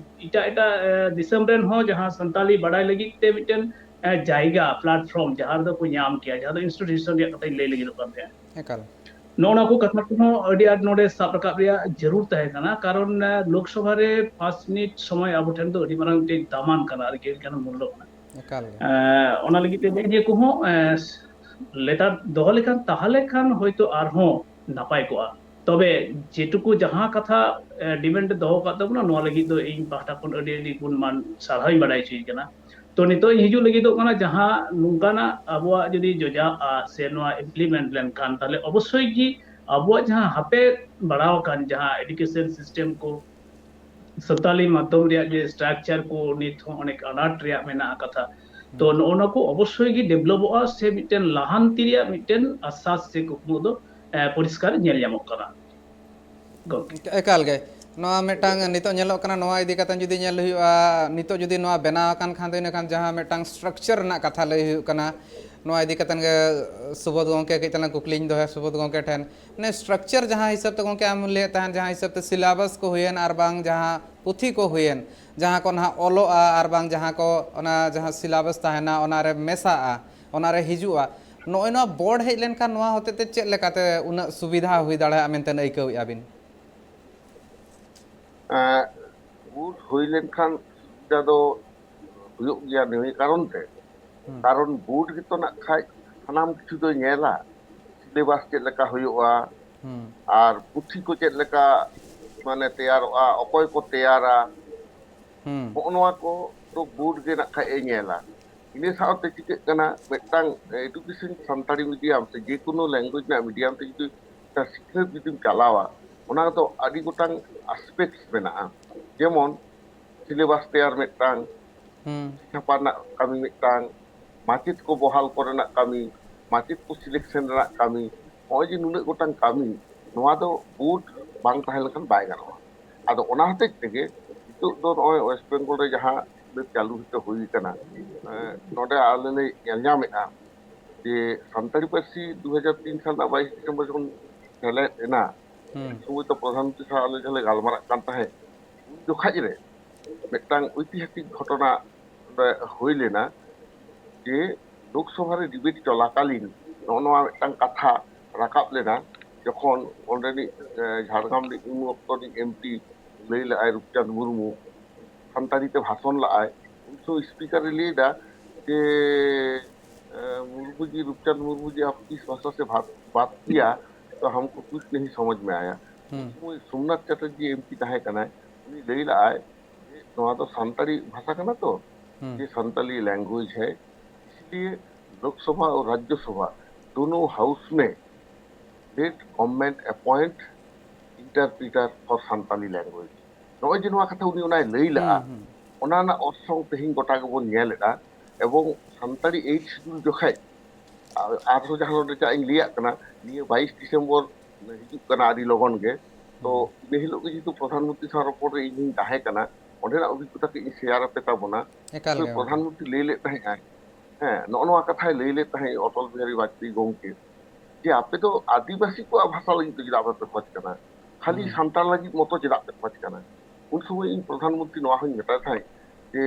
ᱮᱴᱟᱜ ᱮᱴᱟᱜ ᱫᱤᱥᱚᱢ ᱨᱮᱱ ᱦᱚᱸ ᱡᱟᱦᱟᱸ ᱥᱟᱱᱛᱟᱲᱤ ᱵᱟᱰᱟᱭ ᱞᱟᱹᱜᱤᱫ ᱛᱮ ᱢᱤᱫᱴᱮᱱ ᱡᱟᱭᱜᱟ, platform ᱡᱟᱦᱟᱸ ᱨᱮᱫᱚ ᱠᱚ ᱧᱟᱢ ᱠᱮᱭᱟ, ᱡᱟᱦᱟᱸ ᱫᱚ institution ᱨᱮᱭᱟᱜ ᱠᱟᱛᱷᱟᱧ ᱞᱟᱹᱭ ᱞᱟᱹᱜᱤᱫᱚᱜ ᱠᱟᱱ ᱛᱟᱦᱮᱸᱫ᱾ ᱱᱚᱜᱼᱚ ᱱᱚᱣᱟ ᱠᱚ ᱠᱟᱛᱷᱟ ᱠᱚᱦᱚᱸ ᱟᱹᱰᱤ ᱟᱸᱴ ᱱᱚᱰᱮ ᱥᱟᱵ ᱨᱟᱠᱟᱵ ᱨᱮᱭᱟᱜ ᱡᱟᱹᱨᱩᱲ ᱛᱟᱦᱮᱸ ᱠᱟᱱᱟ, ᱠᱟᱨᱚᱱ ᱞᱳᱠᱥᱚᱵᱷᱟ ᱨᱮ ᱯᱟᱸᱪ ᱢᱤᱱᱤᱴ ᱥᱚᱢᱚᱭ ᱟᱵᱚ ᱴᱷᱮᱱ ᱫᱚ ᱟᱹᱰᱤ ᱢᱟᱨᱟᱝ ᱢᱤᱫᱴᱮᱱ ᱫᱟᱢᱟᱱ ᱠᱟᱱᱟ, ᱟᱹᱰᱤ ᱜᱮ ᱠᱟᱱᱟ, ᱢᱩᱞᱞᱚ ᱠᱟᱱᱟ᱾ ᱚᱱᱟ ᱞᱟᱹᱜᱤᱫ ᱛᱮ ᱱᱤᱡᱮ ᱠᱚᱦᱚᱸ ᱞᱮᱛᱟᱲ ᱫᱚᱦᱚ ᱞᱮᱠᱷᱟᱱ, ᱛᱟᱦᱚᱞᱮ ᱠᱷᱟᱱ ᱦᱚᱭᱛᱳ ᱟᱨᱦᱚᱸ ᱱᱟᱯᱟᱭ ᱠᱚᱜᱼᱟ᱾ ᱛᱚᱵᱮ ᱡᱮᱴᱩᱠᱩ ᱡᱟᱦᱟᱸ ᱠᱟᱛᱷᱟ demand ᱫᱚᱦᱚ ᱟᱠᱟᱫ ᱛᱟᱵᱚᱱᱟ, ᱱᱚᱣᱟ ᱞᱟᱹᱜᱤᱫ ᱫᱚ ᱤᱧ ᱯᱟᱦᱴᱟ ᱠᱷᱚᱱ ᱟᱹᱰᱤ ᱟᱹᱰᱤ ᱜᱩᱱ ᱢᱟᱱ ᱥᱟᱨᱦᱟᱣ ᱤᱧ ᱵᱟᱲᱟᱭ ᱦᱚᱪᱚᱭᱮ ᱠᱟᱱᱟ᱾ ᱛᱚ ᱱᱤᱛᱚᱜ ᱤᱧ ᱦᱤᱡᱩᱜ ᱞᱟᱹᱜᱤᱫᱚᱜ ᱠᱟᱱᱟ ᱡᱟᱦᱟᱸ ᱱᱚᱝᱠᱟᱱᱟᱜ ᱟᱵᱚᱣᱟᱜ ᱡᱩᱫᱤ ᱡᱚᱡᱟᱜᱼᱟ ᱥᱮ ᱱᱚᱣᱟ implement ᱞᱮᱱᱠᱷᱟᱱ, ᱛᱟᱦᱞᱮ ᱚᱵᱚᱥᱥᱳᱭ ᱜᱮ ᱟᱵᱚᱣᱟᱜ ᱡᱟᱦᱟᱸ ᱦᱟᱯᱮ ᱵᱟᱲᱟᱣ ᱟᱠᱟᱱ ᱡᱟᱦᱟᱸ education system ᱠᱚ, ᱥᱟᱱᱛᱟᱞᱤ ᱢᱟᱫᱽᱫᱷᱚᱢ ᱨᱮᱭᱟᱜ ᱡᱮ structure ᱠᱚ ᱱᱤᱛ ᱦᱚᱸ ᱚᱱᱮᱠ ᱟᱱᱟᱴ ᱨᱮᱭᱟᱜ ᱢᱮᱱᱟᱜ ᱟᱠᱟᱫᱟ᱾ ᱛᱚ ᱱᱚᱜᱼᱚ ᱱᱚᱣᱟ ᱠᱚ ᱚᱵᱚᱥᱥᱳᱭ ᱜᱮ developᱚᱜᱼᱟ, ᱥᱮ ᱢᱤᱫᱴᱮᱱ ᱞᱟᱦᱟᱱᱛᱤ ᱨᱮᱭᱟᱜ ᱢᱤᱫᱴᱮᱱ ᱟᱥᱥᱟᱥ ᱥᱮ ᱠᱩᱠᱢᱩ ᱫᱚ ᱯᱚᱨᱤᱥᱠᱟᱨ ᱧᱮᱞ ᱧᱟᱢᱚᱜ ᱠᱟᱱᱟ᱾ ᱜᱚᱢᱠᱮ᱾ ᱮᱠᱟᱞ ᱜᱮ᱾ ᱱᱚᱣᱟ ᱢᱤᱫᱴᱟᱝ ᱱᱤᱛᱚᱜ ᱧᱮᱞᱚᱜ ᱠᱟᱱᱟ, ᱱᱚᱣᱟ ᱤᱫᱤ ᱠᱟᱛᱮ ᱡᱩᱫᱤ ᱧᱮᱞ ᱦᱩᱭᱩᱜᱼᱟ, ᱱᱤᱛᱚᱜ ᱡᱩᱫᱤ ᱱᱚᱣᱟ ᱵᱮᱱᱟᱣ ᱟᱠᱟᱱ ᱠᱷᱟᱱ ᱫᱚ ᱤᱱᱟᱹᱠᱷᱟᱱ ᱡᱟᱦᱟᱸ ᱢᱤᱫᱴᱟᱝ structure ᱨᱮᱱᱟᱜ ᱠᱟᱛᱷᱟ ᱞᱟᱹᱭ ᱦᱩᱭᱩᱜ ᱠᱟᱱᱟ, ᱱᱚᱣᱟ ᱤᱫᱤ ᱠᱟᱛᱮ ᱜᱮ ᱥᱩᱵᱳᱫᱷ ᱜᱚᱢᱠᱮ ᱠᱟᱹᱡ ᱛᱟᱞᱟᱝ ᱠᱩᱠᱞᱤᱧ ᱫᱚᱦᱚᱭᱟ ᱥᱩᱵᱳᱫᱷ ᱜᱚᱢᱠᱮ ᱴᱷᱮᱱ᱾ ᱢᱟᱱᱮ structure ᱡᱟᱦᱟᱸ ᱦᱤᱥᱟᱹᱵ ᱛᱮ ᱜᱚᱢᱠᱮ ᱟᱢ ᱞᱟᱹᱭᱮᱫ ᱛᱟᱦᱮᱸᱱ, ᱡᱟᱦᱟᱸ ᱦᱤᱥᱟᱹᱵ ᱛᱮ syllabus ᱠᱚ ᱦᱩᱭᱮᱱ ᱟᱨ ᱵᱟᱝ ᱡᱟᱦᱟᱸ ᱯᱩᱛᱷᱤ ᱠᱚ ᱦᱩᱭᱮᱱ, ᱡᱟᱦᱟᱸ ᱠᱚ ᱱᱟᱦᱟᱜ ᱚᱞᱚᱜᱼᱟ ᱟᱨ ᱵᱟᱝ ᱡᱟᱦᱟᱸ ᱠᱚ ᱚᱱᱟ ᱡᱟᱦᱟᱸ syllabus ᱛᱟᱦᱮᱱᱟ ᱚᱱᱟᱨᱮ ᱢᱮᱥᱟᱜᱼᱟ, ᱚᱱᱟᱨᱮ ᱦᱤᱡᱩᱜᱼᱟ, ᱱᱚᱜᱼᱚᱭ ᱱᱚᱣᱟ ᱵᱳᱨᱰ ᱦᱮᱡ ᱞᱮᱱᱠᱷᱟᱱ ᱱᱚᱣᱟ ᱦᱚᱛᱮ ᱛᱮ ᱪᱮᱫ ᱞᱮᱠᱟᱛᱮ ᱩᱱᱟᱹᱜ ᱥᱩᱵᱤᱫᱷᱟ ᱦᱩᱭ ᱫᱟᱲᱮᱭᱟᱜᱼᱟ ᱢᱮᱱᱛᱮ ᱟᱹᱭᱠᱟᱹᱣᱮᱫᱼᱟ ᱵᱤᱱ? ᱵᱳᱨᱰ ᱦᱩᱭ ᱞᱮᱱᱠᱷᱟᱱ ᱥᱩᱵᱤᱫᱷᱟ ᱫᱚ ᱦᱩᱭᱩᱜ ᱜᱮᱭᱟ ᱱᱤᱭᱟᱹ ᱠᱟᱨᱚᱱ ᱛᱮ, ᱠᱟᱨᱚᱱ ᱵᱳᱨᱰ ᱜᱮᱛᱚ ᱱᱟᱜ ᱠᱷᱟᱡ ᱥᱟᱱᱟᱢ ᱠᱤᱪᱷᱩ ᱫᱚᱭ ᱧᱮᱞᱟ, syllabus ᱪᱮᱫ ᱞᱮᱠᱟ ᱦᱩᱭᱩᱜᱼᱟ, ᱟᱨ ᱯᱩᱛᱷᱤ ᱠᱚ ᱪᱮᱫ ᱞᱮᱠᱟ ᱢᱟᱱᱮ ᱛᱮᱭᱟᱨᱚᱜᱼᱟ, ᱚᱠᱚᱭ ᱠᱚ ᱛᱮᱭᱟᱨᱟ, ᱦᱚᱸᱜᱼᱚ ᱱᱚᱣᱟ ᱠᱚ ᱫᱚ ᱵᱳᱨᱰ ᱜᱮ ᱱᱟᱜ ᱠᱷᱟᱡ ᱮ ᱧᱮᱞᱟ᱾ ᱤᱱᱟᱹ ᱥᱟᱶᱛᱮ ᱪᱤᱠᱟᱹᱜ ᱠᱟᱱᱟ, ᱢᱤᱫᱴᱟᱝ education ᱥᱟᱱᱛᱟᱲᱤ medium ᱥᱮ ᱡᱮᱠᱳᱱᱳ language ᱨᱮᱱᱟᱜ medium ᱛᱮ ᱡᱩᱫᱤ ᱥᱤᱠᱷᱱᱟᱹᱛ ᱡᱩᱫᱤᱢ ᱪᱟᱞᱟᱣᱟ, ᱚᱱᱟ ᱫᱚ ᱟᱹᱰᱤ ᱜᱚᱴᱟᱝ aspects ᱢᱮᱱᱟᱜᱼᱟ᱾ ᱡᱮᱢᱚᱱ syllabus ᱛᱮᱭᱟᱨ ᱢᱤᱫᱴᱟᱝ, ᱪᱷᱟᱯᱟ ᱨᱮᱱᱟᱜ ᱠᱟᱹᱢᱤ ᱢᱤᱫᱴᱟᱝ, ᱢᱟᱪᱮᱫ ᱠᱚ ᱵᱚᱦᱟᱞ ᱠᱚᱨᱮᱱᱟᱜ ᱠᱟᱹᱢᱤ, ᱢᱟᱪᱮᱫ ᱠᱚ ᱥᱤᱞᱮᱠᱥᱚᱱ ᱨᱮᱱᱟᱜ ᱠᱟᱹᱢᱤ, ᱱᱚᱜᱼᱚᱭ ᱡᱮ ᱱᱩᱱᱟᱹᱜ ᱜᱚᱴᱟᱝ ᱠᱟᱹᱢᱤ, ᱱᱚᱣᱟ ᱫᱚ ᱵᱳᱨᱰ ᱵᱟᱝ ᱛᱟᱦᱮᱸ ᱞᱮᱱᱠᱷᱟᱱ ᱵᱟᱭ ᱜᱟᱱᱚᱜᱼᱟ᱾ ᱟᱫᱚ ᱚᱱᱟ ᱦᱚᱛᱮᱡ ᱛᱮᱜᱮ ᱱᱤᱛᱚᱜ ᱫᱚ ᱱᱚᱜᱼᱚᱭ ᱳᱭᱮᱥᱴ ᱵᱮᱝᱜᱚᱞ ᱨᱮ ᱡᱟᱦᱟᱸ ᱪᱟᱹᱞᱩ ᱦᱚᱪᱚ ᱦᱩᱭ ᱟᱠᱟᱱᱟ, ᱮᱸ, ᱱᱚᱰᱮ ᱟᱞᱮ ᱞᱮ ᱧᱮᱞ ᱧᱟᱢᱮᱫᱼᱟ ᱡᱮ ᱥᱟᱱᱛᱟᱲᱤ ᱯᱟᱹᱨᱥᱤ ᱫᱩ ᱦᱟᱡᱟᱨ ᱛᱤᱱ ᱥᱟᱞ ᱨᱮᱱᱟᱜ ᱵᱟᱭᱤᱥ ᱰᱤᱥᱮᱢᱵᱚᱨ ᱡᱚᱠᱷᱚᱱ ᱥᱮᱞᱮᱫ ᱮᱱᱟ, ᱦᱩᱸ᱾ ᱩᱱ ᱥᱚᱢᱚᱭ ᱫᱚ ᱯᱨᱚᱫᱷᱟᱱ ᱢᱚᱱᱛᱨᱤ ᱥᱟᱶ ᱟᱞᱮ ᱡᱟᱦᱟᱸ ᱞᱮ ᱜᱟᱞᱢᱟᱨᱟᱜ ᱠᱟᱱ ᱛᱟᱦᱮᱸᱫ, ᱩᱱ ᱡᱚᱠᱷᱟᱡ ᱨᱮ ᱢᱤᱫᱴᱟᱝ ᱳᱭᱛᱤᱦᱟᱥᱤᱠ ᱜᱷᱚᱴᱚᱱᱟ ᱚᱸᱰᱮ ᱦᱩᱭ ᱞᱮᱱᱟ ᱡᱮ ᱞᱳᱠᱥᱚᱵᱷᱟ ᱨᱮ ᱰᱤᱵᱮᱴ ᱪᱚᱞᱟᱠᱟᱞᱤᱱ ᱱᱚᱜᱼᱚ ᱱᱚᱣᱟ ᱢᱤᱫᱴᱟᱝ ᱠᱟᱛᱷᱟ ᱨᱟᱠᱟᱵ ᱞᱮᱱᱟ, ᱡᱚᱠᱷᱚᱱ ᱚᱸᱰᱮᱱᱤᱡ, ᱮ, ᱡᱷᱟᱲᱜᱨᱟᱢ ᱨᱤᱱᱤᱡ ᱩᱱ ᱚᱠᱛᱚ ᱨᱤᱱᱤᱡ ᱮᱢᱯᱤ ᱞᱟᱹᱭ ᱞᱮᱫᱼᱟᱭ, ᱨᱩᱯᱪᱟᱸᱫᱽ ᱢᱩᱨᱢᱩ ᱥᱟᱱᱛᱟᱲᱤ ᱛᱮ ᱵᱷᱟᱥᱚᱱ ᱞᱟᱜᱼᱟᱭ, ᱩᱱ ᱥᱚᱢᱚᱭ ᱥᱯᱤᱠᱟᱨᱮ ᱞᱟᱹᱭ ᱮᱫᱟ ᱡᱮ, ᱮ, ᱢᱩᱨᱢᱩ ᱡᱤ, ᱨᱩᱯᱪᱟᱸᱫᱽ ᱢᱩᱨᱢᱩ ᱡᱤ, ᱟᱯ ᱠᱤᱥ ᱵᱷᱟᱥᱟ ᱥᱮ ᱵᱟᱛ, ᱵᱟᱛ ᱠᱤᱭᱟ, ᱛᱚ ᱦᱟᱢᱠᱳ ᱠᱩᱪ ᱱᱟᱦᱤ ᱥᱚᱢᱚᱡᱽ ᱢᱮ ᱟᱭᱟ᱾ ᱩᱱ ᱦᱩᱸ᱾ ᱥᱚᱢᱚᱭ ᱥᱳᱢᱱᱟᱛᱷ ᱪᱟᱴᱟᱨᱡᱤ ᱮᱢᱯᱤ ᱛᱟᱦᱮᱸ ᱠᱟᱱᱟᱭ, ᱩᱱᱤ ᱞᱟᱹᱭ ᱞᱟᱜᱼᱟᱭ ᱡᱮ ᱱᱚᱣᱟ ᱫᱚ ᱥᱟᱱᱛᱟᱲᱤ ᱵᱷᱟᱥᱟ ᱠᱟᱱᱟ ᱛᱚ, ᱦᱩᱸ᱾ ᱡᱮ ᱥᱟᱱᱛᱟᱲᱤ ᱞᱮᱝᱜᱩᱭᱮᱡᱽ ᱦᱮ, ᱤᱥᱞᱤᱭᱮ ᱞᱳᱠᱥᱚᱵᱷᱟ ᱟᱨ ᱨᱟᱡᱽᱡᱚᱥᱚᱵᱷᱟ ᱫᱳᱱᱳ ᱦᱟᱣᱩᱥ ᱢᱮ let government appoint interpreter for Santali language. ᱱᱚᱜᱼᱚᱭ ᱡᱮ ᱱᱚᱣᱟ ᱠᱟᱛᱷᱟ ᱩᱱᱤ ᱚᱱᱟᱭ ᱞᱟᱹᱭ ᱞᱟᱜᱼᱟ, ᱦᱩᱸ, ᱦᱩᱸ᱾ ᱚᱱᱟ ᱨᱮᱱᱟᱜ ᱚᱨᱥᱚᱝ ᱛᱮᱦᱮᱧ ᱜᱚᱴᱟ ᱜᱮᱵᱚᱱ ᱧᱮᱞᱮᱫᱼᱟ᱾ ᱮᱵᱚᱝ ᱥᱟᱱᱛᱟᱲᱤ ᱮᱭᱤᱴ ᱥᱤᱰᱩᱞ ᱡᱚᱠᱷᱮᱡ, ᱟ-, ᱟᱨᱦᱚᱸ ᱡᱟᱦᱟᱸ ᱱᱚᱰᱮ ᱪᱟᱜ ᱤᱧ ᱞᱟᱹᱭᱟᱜ ᱠᱟᱱᱟ, ᱱᱤᱭᱟᱹ ᱵᱟᱭᱤᱥ ᱰᱤᱥᱮᱢᱵᱚᱨ ᱦᱤᱡᱩᱜ ᱠᱟᱱᱟ ᱟᱹᱰᱤ ᱞᱚᱜᱚᱱ ᱜᱮ, ᱛᱚ ᱦᱩᱸ᱾ ᱤᱱᱟᱹ ᱦᱤᱞᱳᱜ ᱜᱮ ᱡᱮᱦᱮᱛᱩ ᱯᱨᱚᱫᱷᱟᱱ ᱢᱚᱱᱛᱨᱤ ᱥᱟᱶ ᱨᱚᱯᱚᱲ ᱨᱮ ᱤᱧ ᱦᱚᱧ ᱛᱟᱦᱮᱸ ᱠᱟᱱᱟ, ᱚᱸᱰᱮᱱᱟᱜ ᱚᱵᱷᱤᱜᱽᱜᱚᱛᱟ ᱠᱟᱹᱡ ᱤᱧ ᱥᱮᱭᱟᱨ ᱟᱯᱮ ᱛᱟᱵᱚᱱᱟ᱾ ᱮᱠᱟᱞ ᱛᱚ ᱜᱮ ᱯᱨᱚᱫᱷᱟᱱ ᱜᱚᱢᱠᱮ᱾ ᱢᱚᱱᱛᱨᱤ ᱞᱟᱹᱭ ᱞᱮᱫ ᱛᱟᱦᱮᱸᱜ ᱟᱭ, ᱦᱮᱸ, ᱱᱚᱜᱼᱚ ᱱᱚᱣᱟ ᱠᱟᱛᱷᱟᱭ ᱞᱟᱹᱭ ᱞᱮᱫ ᱛᱟᱦᱮᱸᱫ ᱚᱴᱚᱞ ᱵᱤᱦᱟᱨᱤ ᱵᱟᱡᱽᱯᱮᱭᱤ ᱜᱚᱢᱠᱮ, ᱡᱮ ᱟᱯᱮ ᱫᱚ ᱟᱹᱫᱤᱵᱟᱹᱥᱤ ᱠᱚᱣᱟᱜ ᱵᱷᱟᱥᱟ ᱞᱟᱹᱜᱤᱫ ᱫᱚ ᱪᱮᱫᱟᱜ ᱵᱟᱯᱮ ᱠᱷᱚᱡᱽ ᱠᱟᱱᱟ, ᱠᱷᱟᱹᱞᱤ ᱦᱩᱸ᱾ ᱥᱟᱱᱛᱟᱲ ᱞᱟᱹᱜᱤᱫ ᱢᱚᱛᱚ ᱪᱮᱫᱟᱜ ᱯᱮ ᱠᱷᱚᱡᱽ ᱠᱟᱱᱟ? ᱩᱱ ᱥᱚᱢᱚᱭ ᱤᱧ ᱯᱨᱚᱫᱷᱟᱱ ᱢᱚᱱᱛᱨᱤ ᱱᱚᱣᱟ ᱦᱚᱧ ᱢᱮᱛᱟᱭ ᱛᱟᱦᱮᱸᱫ ᱡᱮ,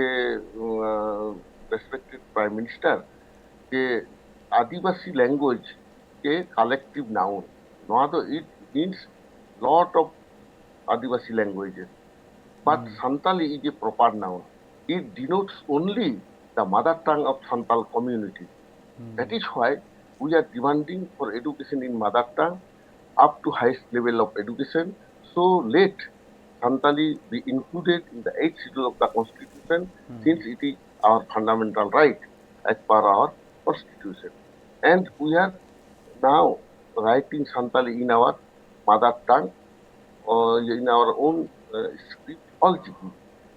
ᱩᱸ, respected Prime Minister, ᱡᱮ ᱟᱹᱫᱤᱵᱟᱹᱥᱤ language ᱜᱮ collective noun, ᱱᱚᱣᱟ ᱫᱚ it means lot of Adivasi languages, but ᱦᱩᱸ᱾ Santali is a proper noun. It denotes only the mother tongue of Santal community. ᱦᱩᱸ᱾ That is why we are demanding for education in mother tongue up to highest level of education. So let Santali be included in the eighth schedule of the constitution, hmm. Since it is our fundamental right as per our constitution. And we are now writing Santali in our mother tongue, uh, in our own, uh, script, Olchiki.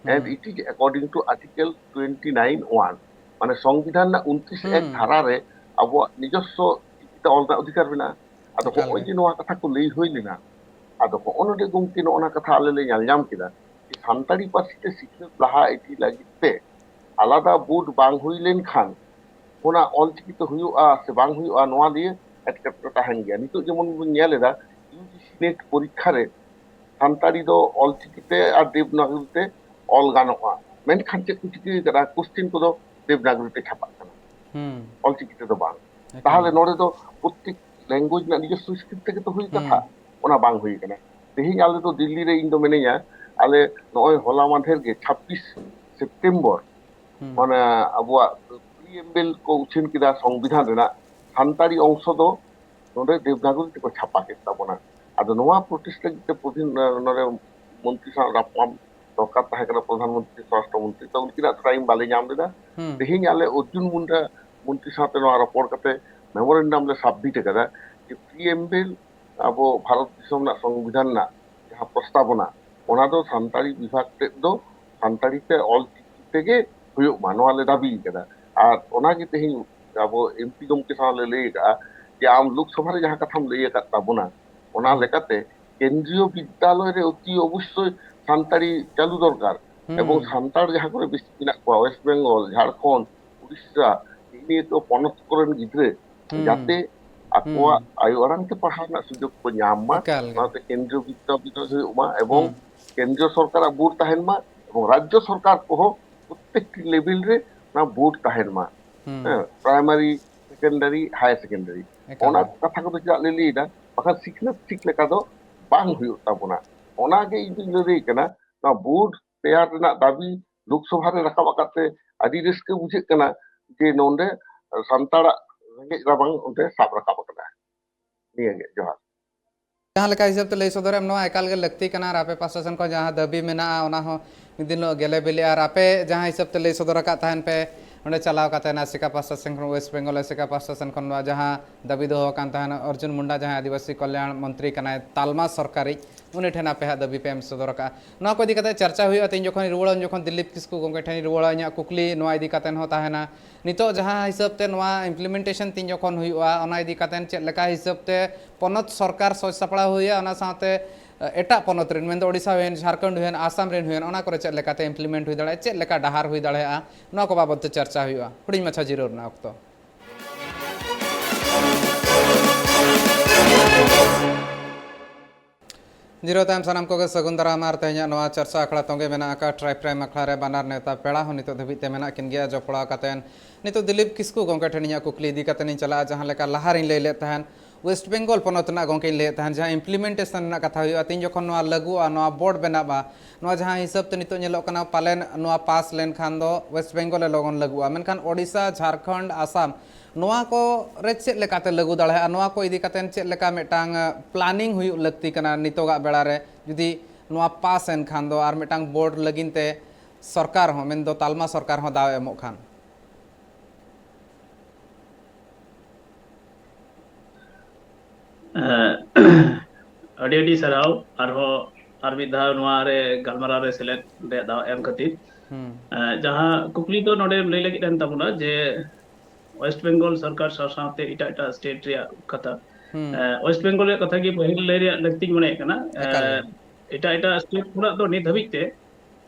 And hmm. It is according to Article twenty nine one. মানে সংবিধান না ঊনত্রিশ এক হুম। ধারারে ᱟᱵᱚᱣᱟᱜ ᱱᱤᱡᱚᱥᱥᱚ ᱪᱤᱠᱤᱛᱮ ᱚᱞ ᱨᱮᱱᱟᱜ ᱚᱫᱷᱤᱠᱟᱨ ᱢᱮᱱᱟᱜᱼᱟ᱾ ᱟᱫᱚ ᱮᱠᱟᱞ ᱦᱚᱸᱜᱼᱚᱭ ᱜᱮ᱾ ᱡᱮ ᱱᱚᱣᱟ ᱠᱟᱛᱷᱟ ᱠᱚ ᱞᱟᱹᱭ ᱦᱩᱭ ᱞᱮᱱᱟ, ᱟᱫᱚ ᱦᱚᱸᱜᱼᱚ ᱱᱚᱰᱮ ᱜᱚᱢᱠᱮ ᱱᱚᱜᱼᱚ ᱱᱟ ᱠᱟᱛᱷᱟ ᱟᱞᱮ ᱞᱮ ᱧᱮᱞ ᱧᱟᱢ ᱠᱮᱫᱟ ᱡᱮ ᱥᱟᱱᱛᱟᱲᱤ ᱯᱟᱹᱨᱥᱤ ᱛᱮ ᱥᱤᱠᱷᱱᱟᱹᱛ ᱞᱟᱦᱟ ᱤᱫᱤ ᱞᱟᱹᱜᱤᱫ ᱛᱮ ᱟᱞᱟᱫᱟ ᱵᱳᱨᱰ ᱵᱟᱝ ᱦᱩᱭ ᱞᱮᱱᱠᱷᱟᱱ ᱚᱱᱟ ᱚᱞᱪᱤᱠᱤ ᱛᱮ ᱦᱩᱭᱩᱜᱼᱟ ᱥᱮ ᱵᱟᱝ ᱦᱩᱭᱩᱜᱼᱟ, ᱱᱚᱣᱟ ᱱᱤᱭᱮ ᱮᱴᱠᱮᱴᱚᱬᱮ ᱛᱟᱦᱮᱱ ᱜᱮᱭᱟ᱾ ᱱᱤᱛᱚᱜ ᱡᱮᱢᱚᱱ ᱵᱚᱱ ᱧᱮᱞ ᱮᱫᱟ, ᱤᱭᱩ ᱡᱤ ᱥᱤ ᱱᱮᱴ ᱯᱚᱨᱤᱠᱠᱷᱟ ᱨᱮ ᱥᱟᱱᱛᱟᱲᱤ ᱫᱚ ᱚᱞᱪᱤᱠᱤ ᱛᱮ ᱟᱨ ᱫᱮᱵᱽᱱᱟᱜᱚᱨᱤ ᱛᱮ ᱚᱞ ᱜᱟᱱᱚᱜᱼᱟ, ᱢᱮᱱᱠᱷᱟᱱ ᱪᱮᱫ ᱠᱚ ᱪᱤᱠᱟᱹ ᱠᱟᱫᱟ, ᱠᱳᱥᱪᱮᱱ ᱠᱚᱫᱚ ᱫᱮᱵᱽᱱᱟᱜᱚᱨᱤ ᱛᱮ ᱪᱷᱟᱯᱟᱜ ᱠᱟᱱᱟ, ᱦᱩᱸ ᱚᱞᱪᱤᱠᱤ ᱛᱮᱫᱚ ᱵᱟᱝ᱾ ᱮᱠᱟᱞ ᱛᱟᱦᱚᱞᱮ ᱜᱮ᱾ ᱱᱚᱰᱮ ᱫᱚ ᱯᱨᱚᱛᱮᱠ ᱞᱮᱝᱜᱩᱭᱮᱡᱽ ᱨᱮᱱᱟᱜ ᱱᱤᱡᱚᱥᱥᱚ ᱥᱠᱨᱤᱯᱴ ᱛᱮᱜᱮ ᱛᱚ ᱦᱩᱭ ᱠᱟᱛᱷᱟ, ᱦᱩᱸ ᱚᱱᱟ ᱵᱟᱝ ᱦᱩᱭ ᱠᱟᱱᱟ᱾ ᱛᱮᱦᱮᱧ ᱟᱞᱮ ᱫᱚ ᱫᱤᱞᱞᱤ ᱨᱮ, ᱤᱧ ᱫᱚ ᱢᱤᱱᱟᱹᱧᱟ, ᱟᱞᱮ ᱱᱚᱜᱼᱚᱭ ᱦᱚᱞᱟ ᱢᱟᱫᱷᱮᱨ ᱜᱮ ᱪᱷᱟᱵᱵᱤᱥ ᱥᱮᱯᱴᱮᱢᱵᱚᱨ ᱦᱩᱸ ᱢᱟᱱᱮ ᱟᱵᱚᱣᱟᱜ ᱯᱨᱤᱭᱮᱢᱵᱮᱞ ᱠᱚ ᱩᱪᱷᱟᱹᱱ ᱠᱮᱫᱟ ᱥᱚᱝᱵᱤᱫᱷᱟᱱ ᱨᱮᱱᱟᱜ, ᱥᱟᱱᱛᱟᱲᱤ ᱚᱝᱥᱚ ᱫᱚ ᱱᱚᱰᱮ ᱫᱮᱵᱽᱱᱟᱜᱚᱨᱤ ᱛᱮᱠᱚ ᱪᱷᱟᱯᱟ ᱠᱮᱫ ᱛᱟᱵᱚᱱᱟ᱾ ᱟᱫᱚ ᱱᱚᱣᱟ ᱯᱨᱚᱴᱮᱥᱴ ᱞᱟᱹᱜᱤᱫ ᱛᱮ ᱯᱨᱚᱫᱷᱤᱱ ᱱᱚᱰᱮ ᱢᱚᱱᱛᱨᱤ ᱥᱟᱶ ᱧᱟᱯᱟᱢ ᱫᱚᱨᱠᱟᱨ ᱛᱟᱦᱮᱸ ᱠᱟᱱᱟ, ᱯᱨᱚᱫᱷᱟᱱ ᱢᱚᱱᱛᱨᱤ, ᱥᱚᱨᱟᱥᱴᱨᱚ ᱢᱚᱱᱛᱨᱤ, ᱛᱚ ᱩᱱᱠᱤᱱᱟᱜ ᱴᱟᱭᱤᱢ ᱵᱟᱞᱮ ᱧᱟᱢ ᱞᱮᱫᱟ᱾ ᱦᱩᱸ ᱛᱮᱦᱮᱧ ᱟᱞᱮ ᱚᱨᱡᱩᱱ ᱢᱩᱱᱰᱟ ᱢᱚᱱᱛᱨᱤ ᱥᱟᱶᱛᱮ ᱱᱚᱣᱟ ᱨᱚᱯᱚᱲ ᱠᱟᱛᱮ ᱢᱮᱢᱳᱨᱮᱱᱰᱟᱢ ᱞᱮ ᱥᱟᱵᱢᱤᱴ ᱟᱠᱟᱫᱟ ᱡᱮ ᱯᱨᱤᱭᱮᱢᱵᱮᱞ ᱟᱵᱚ ᱵᱷᱟᱨᱚᱛ ᱫᱤᱥᱚᱢ ᱨᱮᱱᱟᱜ ᱥᱚᱝᱵᱤᱫᱷᱟᱱ ᱨᱮᱱᱟᱜ ᱡᱟᱦᱟᱸ ᱯᱨᱚᱥᱛᱟᱵᱚᱱᱟ, ᱚᱱᱟ ᱫᱚ ᱥᱟᱱᱛᱟᱲᱤ ᱵᱤᱵᱷᱟᱜᱽ ᱛᱮᱫ ᱫᱚ ᱥᱟᱱᱛᱟᱲᱤ ᱛᱮ ᱚᱞ ᱪᱤᱠᱤ ᱛᱮᱜᱮ ᱦᱩᱭᱩᱜ ᱢᱟ, ᱱᱚᱣᱟ ᱞᱮ ᱫᱟᱹᱵᱤ ᱠᱟᱫᱟ᱾ ᱟᱨ ᱚᱱᱟᱜᱮ ᱛᱮᱦᱮᱧ ᱟᱵᱚ ᱮᱢ ᱯᱤ ᱜᱚᱢᱠᱮ ᱥᱟᱶ ᱞᱮ ᱞᱟᱹᱭ ᱠᱟᱜᱼᱟ ᱡᱮ ᱟᱢ ᱞᱳᱠᱥᱚᱵᱷᱟ ᱨᱮ ᱡᱟᱦᱟᱸ ᱠᱟᱛᱷᱟᱢ ᱞᱟᱹᱭ ᱟᱠᱟᱫ ᱛᱟᱵᱚᱱᱟ, ᱚᱱᱟ ᱦᱩᱸ ᱞᱮᱠᱟᱛᱮ ᱠᱮᱱᱫᱨᱤᱭᱚ ᱵᱤᱫᱽᱫᱟᱞᱚᱭ ᱨᱮ ᱚᱛᱤ ᱚᱵᱚᱥᱥᱳᱭ ᱥᱟᱱᱛᱟᱲᱤ ᱪᱟᱹᱞᱩ ᱫᱚᱨᱠᱟᱨ᱾ ᱦᱩᱸ ᱮᱵᱚᱝ ᱥᱟᱱᱛᱟᱲ ᱡᱟᱦᱟᱸ ᱠᱚᱨᱮ ᱵᱮᱥᱤ ᱢᱮᱱᱟᱜ ᱠᱚᱣᱟ, ᱳᱭᱮᱥᱴ ᱵᱮᱝᱜᱚᱞ, ᱡᱷᱟᱲᱠᱷᱚᱸᱰ, ᱩᱲᱤᱥᱥᱟ, ᱱᱤᱭᱟᱹ ᱠᱚ ᱯᱚᱱᱚᱛ ᱠᱚᱨᱮᱱ ᱜᱤᱫᱽᱨᱟᱹ ᱦᱩᱸ ᱡᱟᱛᱮ ᱟᱠᱚᱣᱟᱜ ᱦᱩᱸ ᱟᱭᱳ ᱟᱲᱟᱝ ᱛᱮ ᱯᱟᱲᱦᱟᱣ ᱨᱮᱱᱟᱜ ᱥᱩᱡᱳᱜᱽ ᱠᱚ ᱧᱟᱢ ᱢᱟ, ᱮᱠᱟᱞ ᱜᱮ᱾ ᱚᱱᱟᱛᱮ ᱠᱮᱱᱫᱨᱤᱭᱚ ᱵᱤᱫᱽᱫᱟᱞᱚᱭ ᱦᱩᱭᱩᱜ ᱢᱟ ᱮᱵᱚᱝ ᱦᱩᱸ ᱠᱮᱱᱫᱨᱤᱭᱚ ᱥᱚᱨᱠᱟᱨᱟᱜ ᱵᱳᱨᱰ ᱛᱟᱦᱮᱱ ᱢᱟ ᱮᱵᱚᱝ ᱨᱟᱡᱽᱡᱚ ᱥᱚᱨᱠᱟᱨ ᱠᱚᱦᱚᱸ ᱯᱨᱚᱛᱮᱠᱴᱤ ᱞᱮᱵᱮᱞ ᱨᱮ ᱚᱱᱟ ᱵᱳᱨᱰ ᱛᱟᱦᱮᱱ ᱢᱟ᱾ ᱦᱩᱸ ᱦᱮᱸ, ᱯᱨᱟᱭᱢᱟᱨᱤ, ᱥᱮᱠᱮᱱᱰᱟᱨᱤ, ᱦᱟᱭᱟᱨ ᱥᱮᱠᱮᱱᱰᱟᱨᱤ, ᱮᱠᱟᱞ ᱚᱱᱟ ᱜᱮ᱾ ᱠᱟᱛᱷᱟ ᱠᱚᱫᱚ ᱪᱮᱫᱟᱜ ᱞᱮ ᱞᱟᱹᱭᱫᱟ? ᱵᱟᱠᱷᱟᱱ ᱥᱤᱠᱷᱱᱟᱹᱛ ᱴᱷᱤᱠ ᱞᱮᱠᱟ ᱫᱚ ᱵᱟᱝ ᱦᱩᱭᱩᱜ ᱛᱟᱵᱚᱱᱟ᱾ ᱚᱱᱟᱜᱮ ᱤᱧ ᱫᱩᱧ ᱞᱟᱹᱞᱟᱹᱭ ᱠᱟᱱᱟ, ᱱᱚᱣᱟ ᱵᱳᱨᱰ ᱛᱮᱭᱟᱨ ᱨᱮᱱᱟᱜ ᱫᱟᱹᱵᱤ ᱞᱳᱠᱥᱚᱵᱷᱟ ᱨᱮ ᱨᱟᱠᱟᱵ ᱟᱠᱟᱫ ᱛᱮ ᱟᱹᱰᱤ ᱨᱟᱹᱥᱠᱟᱹ ᱵᱩᱡᱷᱟᱹᱜ ᱠᱟᱱᱟ ᱡᱮ ᱱᱚᱰᱮ ᱥᱟᱱᱛᱟᱲᱟᱜ ᱨᱮᱸᱜᱮᱡ ᱨᱟᱵᱟᱝ ᱚᱸᱰᱮ ᱥᱟᱵ ᱨᱟᱠᱟᱵ ᱟᱠᱟᱱᱟ᱾ ᱱᱤᱭᱟᱹᱜᱮ, ᱡᱚᱦᱟᱨ᱾ ᱡᱟᱦᱟᱸ ᱞᱮᱠᱟ ᱦᱤᱥᱟᱹᱵ ᱛᱮ ᱞᱟᱹᱭ ᱥᱚᱫᱚᱨᱮᱢ, ᱱᱚᱣᱟ ᱮᱠᱟᱞ ᱜᱮ ᱞᱟᱹᱠᱛᱤ ᱠᱟᱱᱟ ᱟᱨ ᱟᱯᱮ ᱯᱟᱥᱴᱟ ᱥᱮᱱ ᱠᱷᱚᱱ ᱡᱟᱦᱟᱸ ᱫᱟᱹᱵᱤ ᱢᱮᱱᱟᱜᱼᱟ, ᱚᱱᱟ ᱦᱚᱸ ᱢᱤᱫ ᱫᱤᱱ ᱦᱤᱞᱳᱜ ᱜᱮᱞᱮ ᱵᱤᱞᱤᱜᱼᱟ᱾ ᱟᱨ ᱟᱯᱮ ᱡᱟᱦᱟᱸ ᱦᱤᱥᱟᱹᱵ ᱛᱮ ᱞᱟᱹᱭ ᱥᱚᱫᱚᱨ ᱟᱠᱟᱫ ᱛᱟᱦᱮᱱ ᱯᱮ, ᱚᱸᱰᱮ ᱪᱟᱞᱟᱣ ᱠᱟᱛᱮ ᱟᱥᱮᱠᱟ ᱯᱟᱥᱴᱟ ᱥᱮᱱ ᱠᱷᱚᱱ, ᱳᱭᱮᱥᱴ ᱵᱮᱝᱜᱚᱞ ᱟᱥᱮᱠᱟ ᱯᱟᱥᱴᱟ ᱥᱮᱱ ᱠᱷᱚᱱ ᱱᱚᱣᱟ ᱡᱟᱦᱟᱸ ᱫᱟᱹᱵᱤ ᱫᱚᱦᱚ ᱟᱠᱟᱱ ᱛᱟᱦᱮᱱᱟ, ᱚᱨᱡᱩᱱ ᱢᱩᱱᱰᱟ ᱡᱟᱦᱟᱸᱭ ᱟᱹᱫᱤᱵᱟᱹᱥᱤ ᱠᱚᱞᱭᱟᱬ ᱢᱚᱱᱛᱨᱤ ᱠᱟᱱᱟᱭ ᱛᱟᱞᱢᱟ ᱥᱚᱨᱠᱟᱨᱤᱡ, ᱩᱱᱤ ᱴᱷᱮᱱ ᱟᱯᱮ ᱦᱟᱸᱜ ᱫᱟᱹᱵᱤ ᱯᱮ ᱮᱢ ᱥᱚᱫᱚᱨ ᱟᱠᱟᱫᱼᱟ᱾ ᱱᱚᱣᱟ ᱠᱚ ᱤᱫᱤ ᱠᱟᱛᱮ ᱪᱟᱨᱪᱟ ᱦᱩᱭᱩᱜᱼᱟ᱾ ᱛᱤᱧ ᱡᱚᱠᱷᱚᱱᱤᱧ ᱨᱩᱣᱟᱹᱲᱟ, ᱩᱱ ᱡᱚᱠᱷᱚᱱ ᱫᱤᱞᱤᱯ ᱠᱤᱥᱠᱩ ᱜᱚᱢᱠᱮ ᱴᱷᱮᱱᱤᱧ ᱨᱩᱣᱟᱹᱲᱟ, ᱤᱧᱟᱹᱜ ᱠᱩᱠᱞᱤ ᱱᱚᱣᱟ ᱤᱫᱤ ᱠᱟᱛᱮ ᱦᱚᱸ ᱛᱟᱦᱮᱱᱟ, ᱱᱤᱛᱚᱜ ᱡᱟᱦᱟᱸ ᱦᱤᱥᱟᱹᱵ ᱛᱮ ᱱᱚᱣᱟ implementation ᱛᱤᱧ ᱡᱚᱠᱷᱚᱱ ᱦᱩᱭᱩᱜᱼᱟ, ᱚᱱᱟ ᱤᱫᱤ ᱠᱟᱛᱮ ᱪᱮᱫ ᱞᱮᱠᱟ ᱦᱤᱥᱟᱹᱵ ᱛᱮ ᱯᱚᱱᱚᱛ ᱥᱚᱨᱠᱟᱨ ᱥᱚᱡᱽ ᱥᱟᱯᱲᱟᱣ ᱦᱩᱭᱩᱜᱼᱟ, ᱚᱱᱟ ᱥᱟᱶᱛᱮ ᱮᱴᱟᱜ ᱯᱚᱱᱚᱛ ᱨᱮᱱ, ᱢᱮᱱᱫᱚ ᱳᱰᱤᱥᱟ ᱦᱩᱭᱮᱱ, ᱡᱷᱟᱲᱠᱷᱚᱸᱰ ᱦᱩᱭᱮᱱ, ᱟᱥᱟᱢ ᱨᱮᱱ ᱦᱩᱭᱮᱱ, ᱚᱱᱟ ᱠᱚᱨᱮ ᱪᱮᱫ ᱞᱮᱠᱟᱛᱮ implement ᱦᱩᱭ ᱫᱟᱲᱮᱭᱟᱜᱼᱟ, ᱪᱮᱫ ᱞᱮᱠᱟ ᱰᱟᱦᱟᱨ ᱦᱩᱭ ᱫᱟᱲᱮᱭᱟᱜᱼᱟ, ᱱᱚᱣᱟ ᱠᱚ ᱵᱟᱵᱚᱫ ᱛᱮ ᱪᱟᱨᱪᱟ ᱦᱩᱭᱩᱜᱼᱟ᱾ ᱦᱩᱰᱤᱧ ᱢᱟᱪᱷᱟ ᱡᱤᱨᱟᱹᱣ ᱨᱮᱱᱟᱜ ᱚᱠᱛᱚ᱾ ᱡᱤᱨᱟᱹᱣ ᱛᱟᱭᱚᱢ ᱥᱟᱱᱟᱢ ᱠᱚᱜᱮ ᱥᱟᱹᱜᱩᱱ ᱫᱟᱨᱟᱢ᱾ ᱟᱨ ᱛᱮᱦᱮᱧᱟᱜ ᱱᱚᱣᱟ ᱪᱟᱨᱪᱟ ᱟᱠᱷᱲᱟ ᱛᱚᱸᱜᱮ ᱢᱮᱱᱟᱜ ᱟᱠᱟᱫ ᱴᱨᱟᱭᱤᱵᱽ ᱴᱟᱭᱤᱢ ᱟᱠᱷᱲᱟ ᱨᱮ ᱵᱟᱱᱟᱨ ᱱᱮᱣᱛᱟ ᱯᱮᱲᱟ ᱦᱚᱸ ᱱᱤᱛᱚᱜ ᱫᱷᱟᱹᱵᱤᱡ ᱛᱮ ᱢᱮᱱᱟᱜ ᱠᱤᱱ ᱜᱮᱭᱟ᱾ ᱡᱚᱯᱲᱟᱣ ᱠᱟᱛᱮᱱ ᱱᱤᱛᱚᱜ ᱫᱤᱞᱤᱯ ᱠᱤᱥᱠᱩ ᱜᱚᱢᱠᱮ ᱴᱷᱮᱱ ᱤᱧᱟᱹᱜ ᱠᱩᱠᱞᱤ ᱤᱫᱤ ᱠᱟᱛᱮ ᱤᱧ ᱪᱟᱞᱟᱜᱼᱟ᱾ ᱡᱟᱦᱟᱸ ᱞᱮᱠᱟ ᱞᱟᱦᱟ ᱨᱤᱧ ᱞᱟᱹᱭ ᱞᱮᱫ ᱛᱟᱦᱮᱸᱫ, ᱳᱭᱮᱥᱴ ᱵᱮᱝᱜᱚᱞ ᱯᱚᱱᱚᱛ ᱨᱮᱱᱟᱜ ᱜᱚᱢᱠᱮᱧ ᱞᱟᱹᱭᱮᱫ ᱛᱟᱦᱮᱸᱫ, ᱡᱟᱦᱟᱸ implementation ᱨᱮᱱᱟᱜ ᱠᱟᱛᱷᱟ ᱦᱩᱭᱩᱜᱼᱟ, ᱛᱤᱱ ᱡᱚᱠᱷᱚᱱ ᱱᱚᱣᱟ ᱞᱟᱹᱜᱩᱜᱼᱟ, ᱱᱚᱣᱟ ᱵᱳᱨᱰ ᱵᱮᱱᱟᱜᱼᱟ, ᱱᱚᱣᱟ ᱡᱟᱦᱟᱸ ᱦᱤᱥᱟᱹᱵ ᱛᱮ ᱱᱤᱛᱚᱜ ᱧᱮᱞᱚᱜ ᱠᱟᱱᱟ, ᱯᱟᱞᱮᱱ ᱱᱚᱣᱟ ᱯᱟᱥ ᱞᱮᱱᱠᱷᱟᱱ ᱫᱚ ᱳᱭᱮᱥᱴ ᱵᱮᱝᱜᱚᱞ ᱨᱮ ᱞᱚᱜᱚᱱ ᱞᱟᱹᱜᱩᱜᱼᱟ, ᱢᱮᱱᱠᱷᱟᱱ ᱳᱰᱤᱥᱟ, ᱡᱷᱟᱲᱠᱷᱚᱸᱰ, ᱟᱥᱟᱢ, ᱱᱚᱣᱟ ᱠᱚ ᱨᱮ ᱪᱮᱫ ᱞᱮᱠᱟᱛᱮ ᱞᱟᱹᱜᱩ ᱫᱟᱲᱮᱭᱟᱜᱼᱟ? ᱱᱚᱣᱟ ᱠᱚ ᱤᱫᱤ ᱠᱟᱛᱮ ᱪᱮᱫ ᱞᱮᱠᱟ ᱢᱤᱫᱴᱟᱝ, ᱟᱸ, planning ᱦᱩᱭᱩᱜ ᱞᱟᱹᱠᱛᱤ ᱠᱟᱱᱟ ᱱᱤᱛᱚᱜᱟᱜ ᱵᱮᱲᱟ ᱨᱮ, ᱡᱩᱫᱤ ᱱᱚᱣᱟ ᱯᱟᱥ ᱮᱱ ᱠᱷᱟᱱ ᱫᱚ ᱟᱨ ᱢᱤᱫᱴᱟᱝ ᱵᱳᱨᱰ ᱞᱟᱹᱜᱤᱫ ᱛᱮ ᱥᱚᱨᱠᱟᱨ ᱦᱚᱸ, ᱢᱮᱱᱫᱚ ᱛᱟᱞᱢᱟ ᱥᱚᱨᱠᱟᱨ ᱦᱚᱸ ᱫᱟᱣ ᱮ ᱮᱢᱚᱜ ᱠᱷᱟᱱ? ᱮᱸ, ᱟᱹᱰᱤ ᱟᱹᱰᱤ ᱥᱟᱨᱦᱟᱣ ᱟᱨᱦᱚᱸ ᱟᱨ ᱢᱤᱫ ᱫᱷᱟᱣ ᱱᱚᱣᱟ ᱨᱮ ᱜᱟᱞᱢᱟᱨᱟᱣ ᱨᱮ ᱥᱮᱞᱮᱫ ᱨᱮᱭᱟᱜ ᱫᱟᱣ ᱮᱢ ᱠᱷᱟᱹᱛᱤᱨ᱾ ᱦᱩᱸ᱾ ᱮᱸ, ᱡᱟᱦᱟᱸ ᱠᱩᱠᱞᱤ ᱫᱚ ᱱᱚᱰᱮᱢ ᱞᱟᱹᱭ ᱞᱟᱹᱜᱤᱫ ᱮᱱ ᱛᱟᱵᱚᱱᱟ ᱡᱮ ᱳᱭᱮᱥᱴ ᱵᱮᱝᱜᱚᱞ ᱥᱚᱨᱠᱟᱨ ᱥᱟᱶ ᱥᱟᱶᱛᱮ ᱮᱴᱟᱜ ᱮᱴᱟᱜ ᱥᱴᱮᱴ ᱨᱮᱭᱟᱜ ᱠᱟᱛᱷᱟ᱾ ᱦᱩᱸ᱾ ᱮᱸ, ᱳᱭᱮᱥᱴ ᱵᱮᱝᱜᱚᱞ ᱨᱮᱭᱟᱜ ᱠᱟᱛᱷᱟ ᱜᱮ ᱯᱟᱹᱦᱤᱞ ᱞᱟᱹᱭ ᱨᱮᱭᱟᱜ ᱞᱟᱹᱠᱛᱤᱧ ᱢᱚᱱᱮᱭᱮᱫ ᱠᱟᱱᱟ᱾ ᱮᱠᱟᱞ ᱜᱮ᱾ ᱮᱸ, ᱮᱴᱟᱜ ᱮᱴᱟᱜ ᱥᱴᱮᱴ ᱠᱷᱚᱱᱟᱜ ᱫᱚ ᱱᱤᱛ ᱫᱷᱟᱹᱵᱤᱡ ᱛᱮ,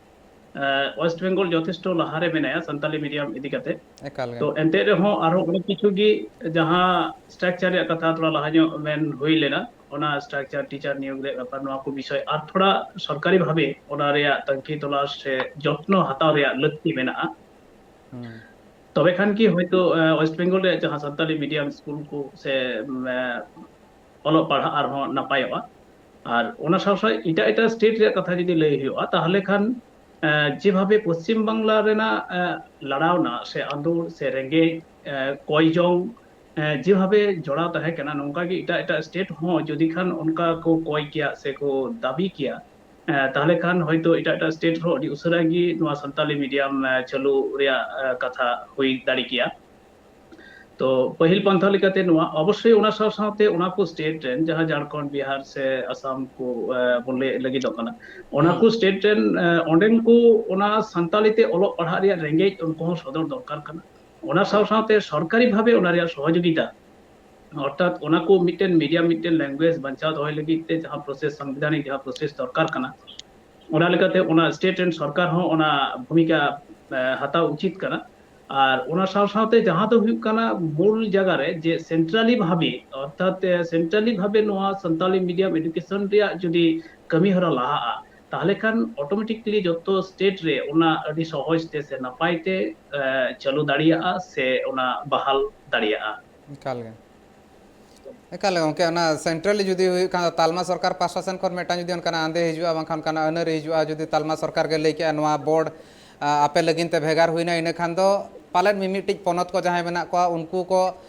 ᱮᱸ, ᱳᱭᱮᱥᱴ ᱵᱮᱝᱜᱚᱞ ᱡᱚᱛᱷᱮᱥᱴᱚ ᱞᱟᱦᱟᱨᱮ ᱢᱮᱱᱟᱭᱟ ᱥᱟᱱᱛᱟᱞᱤ ᱢᱤᱰᱤᱭᱟᱢ ᱤᱫᱤ ᱠᱟᱛᱮ᱾ ᱮᱠᱟᱞ ᱜᱮ᱾ ᱛᱚ ᱮᱱᱛᱮ ᱨᱮᱦᱚᱸ ᱟᱨᱦᱚᱸ ᱚᱱᱮᱠ ᱠᱤᱪᱷᱩ ᱜᱮ ᱡᱟᱦᱟᱸ ᱥᱴᱨᱟᱠᱪᱟᱨ ᱨᱮᱭᱟᱜ ᱠᱟᱛᱷᱟ ᱛᱷᱚᱲᱟ ᱞᱟᱦᱟ ᱧᱚᱜ ᱢᱮᱱ ᱦᱩᱭ ᱞᱮᱱᱟ, ᱚᱱᱟ ᱥᱴᱨᱟᱠᱪᱟᱨ, ᱴᱤᱪᱟᱨ ᱱᱤᱭᱳᱜᱽ ᱨᱮᱭᱟᱜ ᱵᱮᱯᱟᱨ, ᱱᱚᱣᱟ ᱠᱚ ᱵᱤᱥᱚᱭ ᱟᱨ ᱛᱷᱚᱲᱟ ᱥᱚᱨᱠᱟᱨᱤ ᱵᱷᱟᱵᱮ ᱚᱱᱟ ᱨᱮᱭᱟᱜ ᱛᱟᱹᱝᱠᱷᱤ ᱛᱚᱞᱟᱥ ᱥᱮ ᱡᱚᱛᱱᱚ ᱦᱟᱛᱟᱣ ᱨᱮᱭᱟᱜ ᱞᱟᱹᱠᱛᱤ ᱢᱮᱱᱟᱜᱼᱟ᱾ ᱦᱩᱸ᱾ ᱛᱚᱵᱮ ᱠᱷᱟᱱ ᱜᱮ ᱦᱚᱭᱛᱳ, ᱮ, ᱳᱭᱮᱥᱴ ᱵᱮᱝᱜᱚᱞ ᱨᱮᱭᱟᱜ ᱡᱟᱦᱟᱸ ᱥᱟᱱᱛᱟᱞᱤ ᱢᱤᱰᱤᱭᱟᱢ ᱥᱠᱩᱞ ᱠᱚ ᱥᱮ, ᱮ, ᱚᱞᱚᱜ ᱯᱟᱲᱦᱟᱜ ᱟᱨᱦᱚᱸ ᱱᱟᱯᱟᱭᱚᱜᱼᱟ᱾ ᱟᱨ ᱚᱱᱟ ᱥᱟᱶ ᱥᱟᱶ ᱮᱴᱟᱜ ᱮᱴᱟᱜ ᱥᱴᱮᱴ ᱨᱮᱭᱟᱜ ᱠᱟᱛᱷᱟ ᱡᱩᱫᱤ ᱞᱟᱹᱭ ᱦᱩᱭᱩᱜᱼᱟ, ᱛᱟᱦᱚᱞᱮ ᱠᱷᱟᱱ, ᱮ, ᱡᱮᱵᱷᱟᱵᱮ ᱯᱚᱥᱪᱤᱢ ᱵᱟᱝᱞᱟ ᱨᱮᱱᱟᱜ, ᱮ, ᱞᱟᱲᱟᱣᱱᱟ ᱥᱮ ᱟᱸᱫᱳᱲ ᱥᱮ ᱨᱮᱸᱜᱮᱡ, ᱮ, ᱠᱚᱭ ᱡᱚᱝ, ᱮ, ᱡᱮᱵᱷᱟᱵᱮ ᱡᱚᱲᱟᱣ ᱛᱟᱦᱮᱸ ᱠᱟᱱᱟ, ᱱᱚᱝᱠᱟ ᱜᱮ ᱮᱴᱟᱜ ᱮᱴᱟᱜ ᱥᱴᱮᱴ ᱦᱚᱸ ᱡᱩᱫᱤ ᱠᱷᱟᱱ ᱚᱱᱠᱟ ᱠᱚ ᱠᱚᱭ ᱠᱮᱭᱟ ᱥᱮ ᱠᱚ ᱫᱟᱹᱵᱤ ᱠᱮᱭᱟ, ᱮ, ᱛᱟᱦᱚᱞᱮ ᱠᱷᱟᱱ ᱦᱚᱭᱛᱳ ᱮᱴᱟᱜ ᱮᱴᱟᱜ ᱥᱴᱮᱴ ᱨᱮᱦᱚᱸ ᱟᱹᱰᱤ ᱩᱥᱟᱹᱨᱟ ᱜᱮ ᱱᱚᱣᱟ ᱥᱟᱱᱛᱟᱞᱤ ᱢᱤᱰᱤᱭᱟᱢ, ᱮ, ᱪᱟᱹᱞᱩ ᱨᱮᱭᱟᱜ, ᱮ, ᱠᱟᱛᱷᱟ ᱦᱩᱭ ᱫᱟᱲᱮ ᱠᱮᱭᱟ᱾ ᱛᱚ ᱯᱟᱹᱦᱤᱞ ᱯᱟᱱᱛᱷᱟ ᱞᱮᱠᱟᱛᱮ ᱱᱚᱣᱟ ᱚᱵᱚᱥᱥᱳᱭ ᱚᱱᱟ ᱥᱟᱶ ᱥᱟᱶᱛᱮ ᱚᱱᱟ ᱠᱚ ᱥᱴᱮᱴ ᱨᱮᱱ ᱡᱟᱦᱟᱸ ᱡᱷᱟᱲᱠᱷᱚᱸᱰ, ᱵᱤᱦᱟᱨ ᱥᱮ ᱟᱥᱟᱢ ᱠᱚ, ᱮ, ᱵᱚᱱ ᱞᱟᱹᱭ ᱞᱟᱹᱜᱤᱫᱚᱜ ᱠᱟᱱᱟ, ᱚᱱᱟ ᱠᱚ ᱦᱩᱸ᱾ ᱥᱴᱮᱴ ᱨᱮᱱ, ᱮ, ᱚᱸᱰᱮᱱ ᱠᱚ ᱚᱱᱟ ᱥᱟᱱᱛᱟᱞᱤ ᱛᱮ ᱚᱞᱚᱜ ᱯᱟᱲᱦᱟᱜ ᱨᱮᱭᱟᱜ ᱨᱮᱸᱜᱮᱡ ᱩᱱᱠᱩ ᱦᱚᱸ ᱥᱚᱫᱚᱨ ᱫᱚᱨᱠᱟᱨ ᱠᱟᱱᱟ᱾ ᱚᱱᱟ ᱥᱟᱶ ᱥᱟᱶᱛᱮ ᱥᱚᱨᱠᱟᱨᱤ ᱵᱷᱟᱵᱮ ᱚᱱᱟ ᱨᱮᱭᱟᱜ ᱥᱚᱦᱚᱡᱳᱜᱤᱛᱟ, ᱚᱨᱛᱷᱟᱛ ᱚᱱᱟ ᱠᱚ ᱢᱤᱫᱴᱮᱱ ᱢᱤᱰᱤᱭᱟᱢ, ᱢᱤᱫᱴᱮᱱ ᱞᱮᱝᱜᱩᱭᱮᱡᱽ ᱵᱟᱧᱪᱟᱣ ᱫᱚᱦᱚᱭ ᱞᱟᱹᱜᱤᱫ ᱛᱮ ᱡᱟᱦᱟᱸ ᱯᱨᱚᱥᱮᱥ, ᱥᱟᱝᱵᱤᱫᱷᱟᱱᱤᱠ ᱡᱟᱦᱟᱸ ᱯᱨᱚᱥᱮᱥ ᱫᱚᱨᱠᱟᱨ ᱠᱟᱱᱟ, ᱚᱱᱟ ᱞᱮᱠᱟᱛᱮ ᱚᱱᱟ ᱥᱴᱮᱴ ᱨᱮᱱ ᱥᱚᱨᱠᱟᱨ ᱦᱚᱸ ᱚᱱᱟ ᱵᱷᱩᱢᱤᱠᱟ, ᱮ, ᱦᱟᱛᱟᱣ ᱩᱪᱤᱛ ᱠᱟᱱᱟ᱾ ᱟᱨ ᱚᱱᱟ ᱥᱟᱶ ᱥᱟᱶᱛᱮ ᱡᱟᱦᱟᱸ ᱫᱚ ᱦᱩᱭᱩᱜ ᱠᱟᱱᱟ ᱢᱩᱞ ᱡᱟᱭᱜᱟ ᱨᱮ ᱡᱮ ᱥᱮᱱᱴᱨᱟᱞᱤ ᱵᱷᱟᱵᱮ, ᱚᱨᱛᱷᱟᱛ, ᱮ, ᱥᱮᱱᱴᱨᱟᱞᱤ ᱵᱷᱟᱵᱮ ᱱᱚᱣᱟ ᱥᱟᱱᱛᱟᱞᱤ ᱢᱤᱰᱤᱭᱟᱢ ᱮᱰᱩᱠᱮᱥᱚᱱ ᱨᱮᱭᱟᱜ ᱡᱩᱫᱤ ᱠᱟᱹᱢᱤ ᱦᱚᱨᱟ ᱞᱟᱦᱟᱜᱼᱟ, ᱛᱟᱦᱚᱞᱮ ᱠᱷᱟᱱ ᱚᱴᱳᱢᱮᱴᱤᱠᱞᱤ ᱡᱚᱛᱚ ᱥᱴᱮᱴ ᱨᱮ ᱚᱱᱟ ᱟᱹᱰᱤ ᱥᱚᱦᱚᱡᱽ ᱛᱮ ᱥᱮ ᱱᱟᱯᱟᱭ ᱛᱮ, ᱮ, ᱪᱟᱹᱞᱩ ᱫᱟᱲᱮᱭᱟᱜᱼᱟ ᱥᱮ ᱚᱱᱟ ᱵᱟᱦᱟᱞ ᱫᱟᱲᱮᱭᱟᱜᱼᱟ᱾ ᱮᱠᱟᱞ ᱜᱮ᱾ ᱮᱠᱟᱞ ᱜᱮ ᱜᱚᱢᱠᱮ, ᱚᱱᱟ ᱥᱮᱱᱴᱨᱟᱞᱤ ᱡᱩᱫᱤ ᱦᱩᱭᱩᱜ ᱠᱷᱟᱱ, ᱛᱟᱞᱢᱟ ᱥᱚᱨᱠᱟᱨ ᱯᱟᱦᱴᱟ ᱥᱮᱱ ᱠᱷᱚᱱ ᱢᱤᱫᱴᱟᱝ ᱡᱩᱫᱤ ᱚᱱᱠᱟᱱᱟᱜ ᱟᱸᱫᱮ ᱦᱤᱡᱩᱜᱼᱟ, ᱵᱟᱝᱠᱷᱟᱱ ᱚᱱᱠᱟᱱᱟᱜ ᱟᱹᱱᱟᱹᱨᱤ ᱦᱤᱡᱩᱜᱼᱟ, ᱡᱩᱫᱤ ᱛᱟᱞᱢᱟ ᱥᱚᱨᱠᱟᱨ ᱜᱮ ᱞᱟᱹᱭ ᱠᱮᱜᱼᱟ ᱱᱚᱣᱟ ᱵᱳᱨᱰ, ᱟ, ᱟᱯᱮ ᱞᱟᱹᱜᱤᱫ ᱛᱮ ᱵᱷᱮᱜᱟᱨ ᱦᱩᱭᱱᱟ, ᱤᱱᱟᱹ ᱠᱷᱟᱱ ᱫᱚ ᱯᱟᱞᱮᱫ ᱢᱤᱢᱤᱫᱴᱤᱡ ᱯᱚᱱᱚᱛ ᱠᱚ ᱡᱟᱦᱟᱸᱭ ᱢᱮᱱᱟᱜ ᱠᱚᱣᱟ, ᱩᱱᱠᱩ ᱠᱚ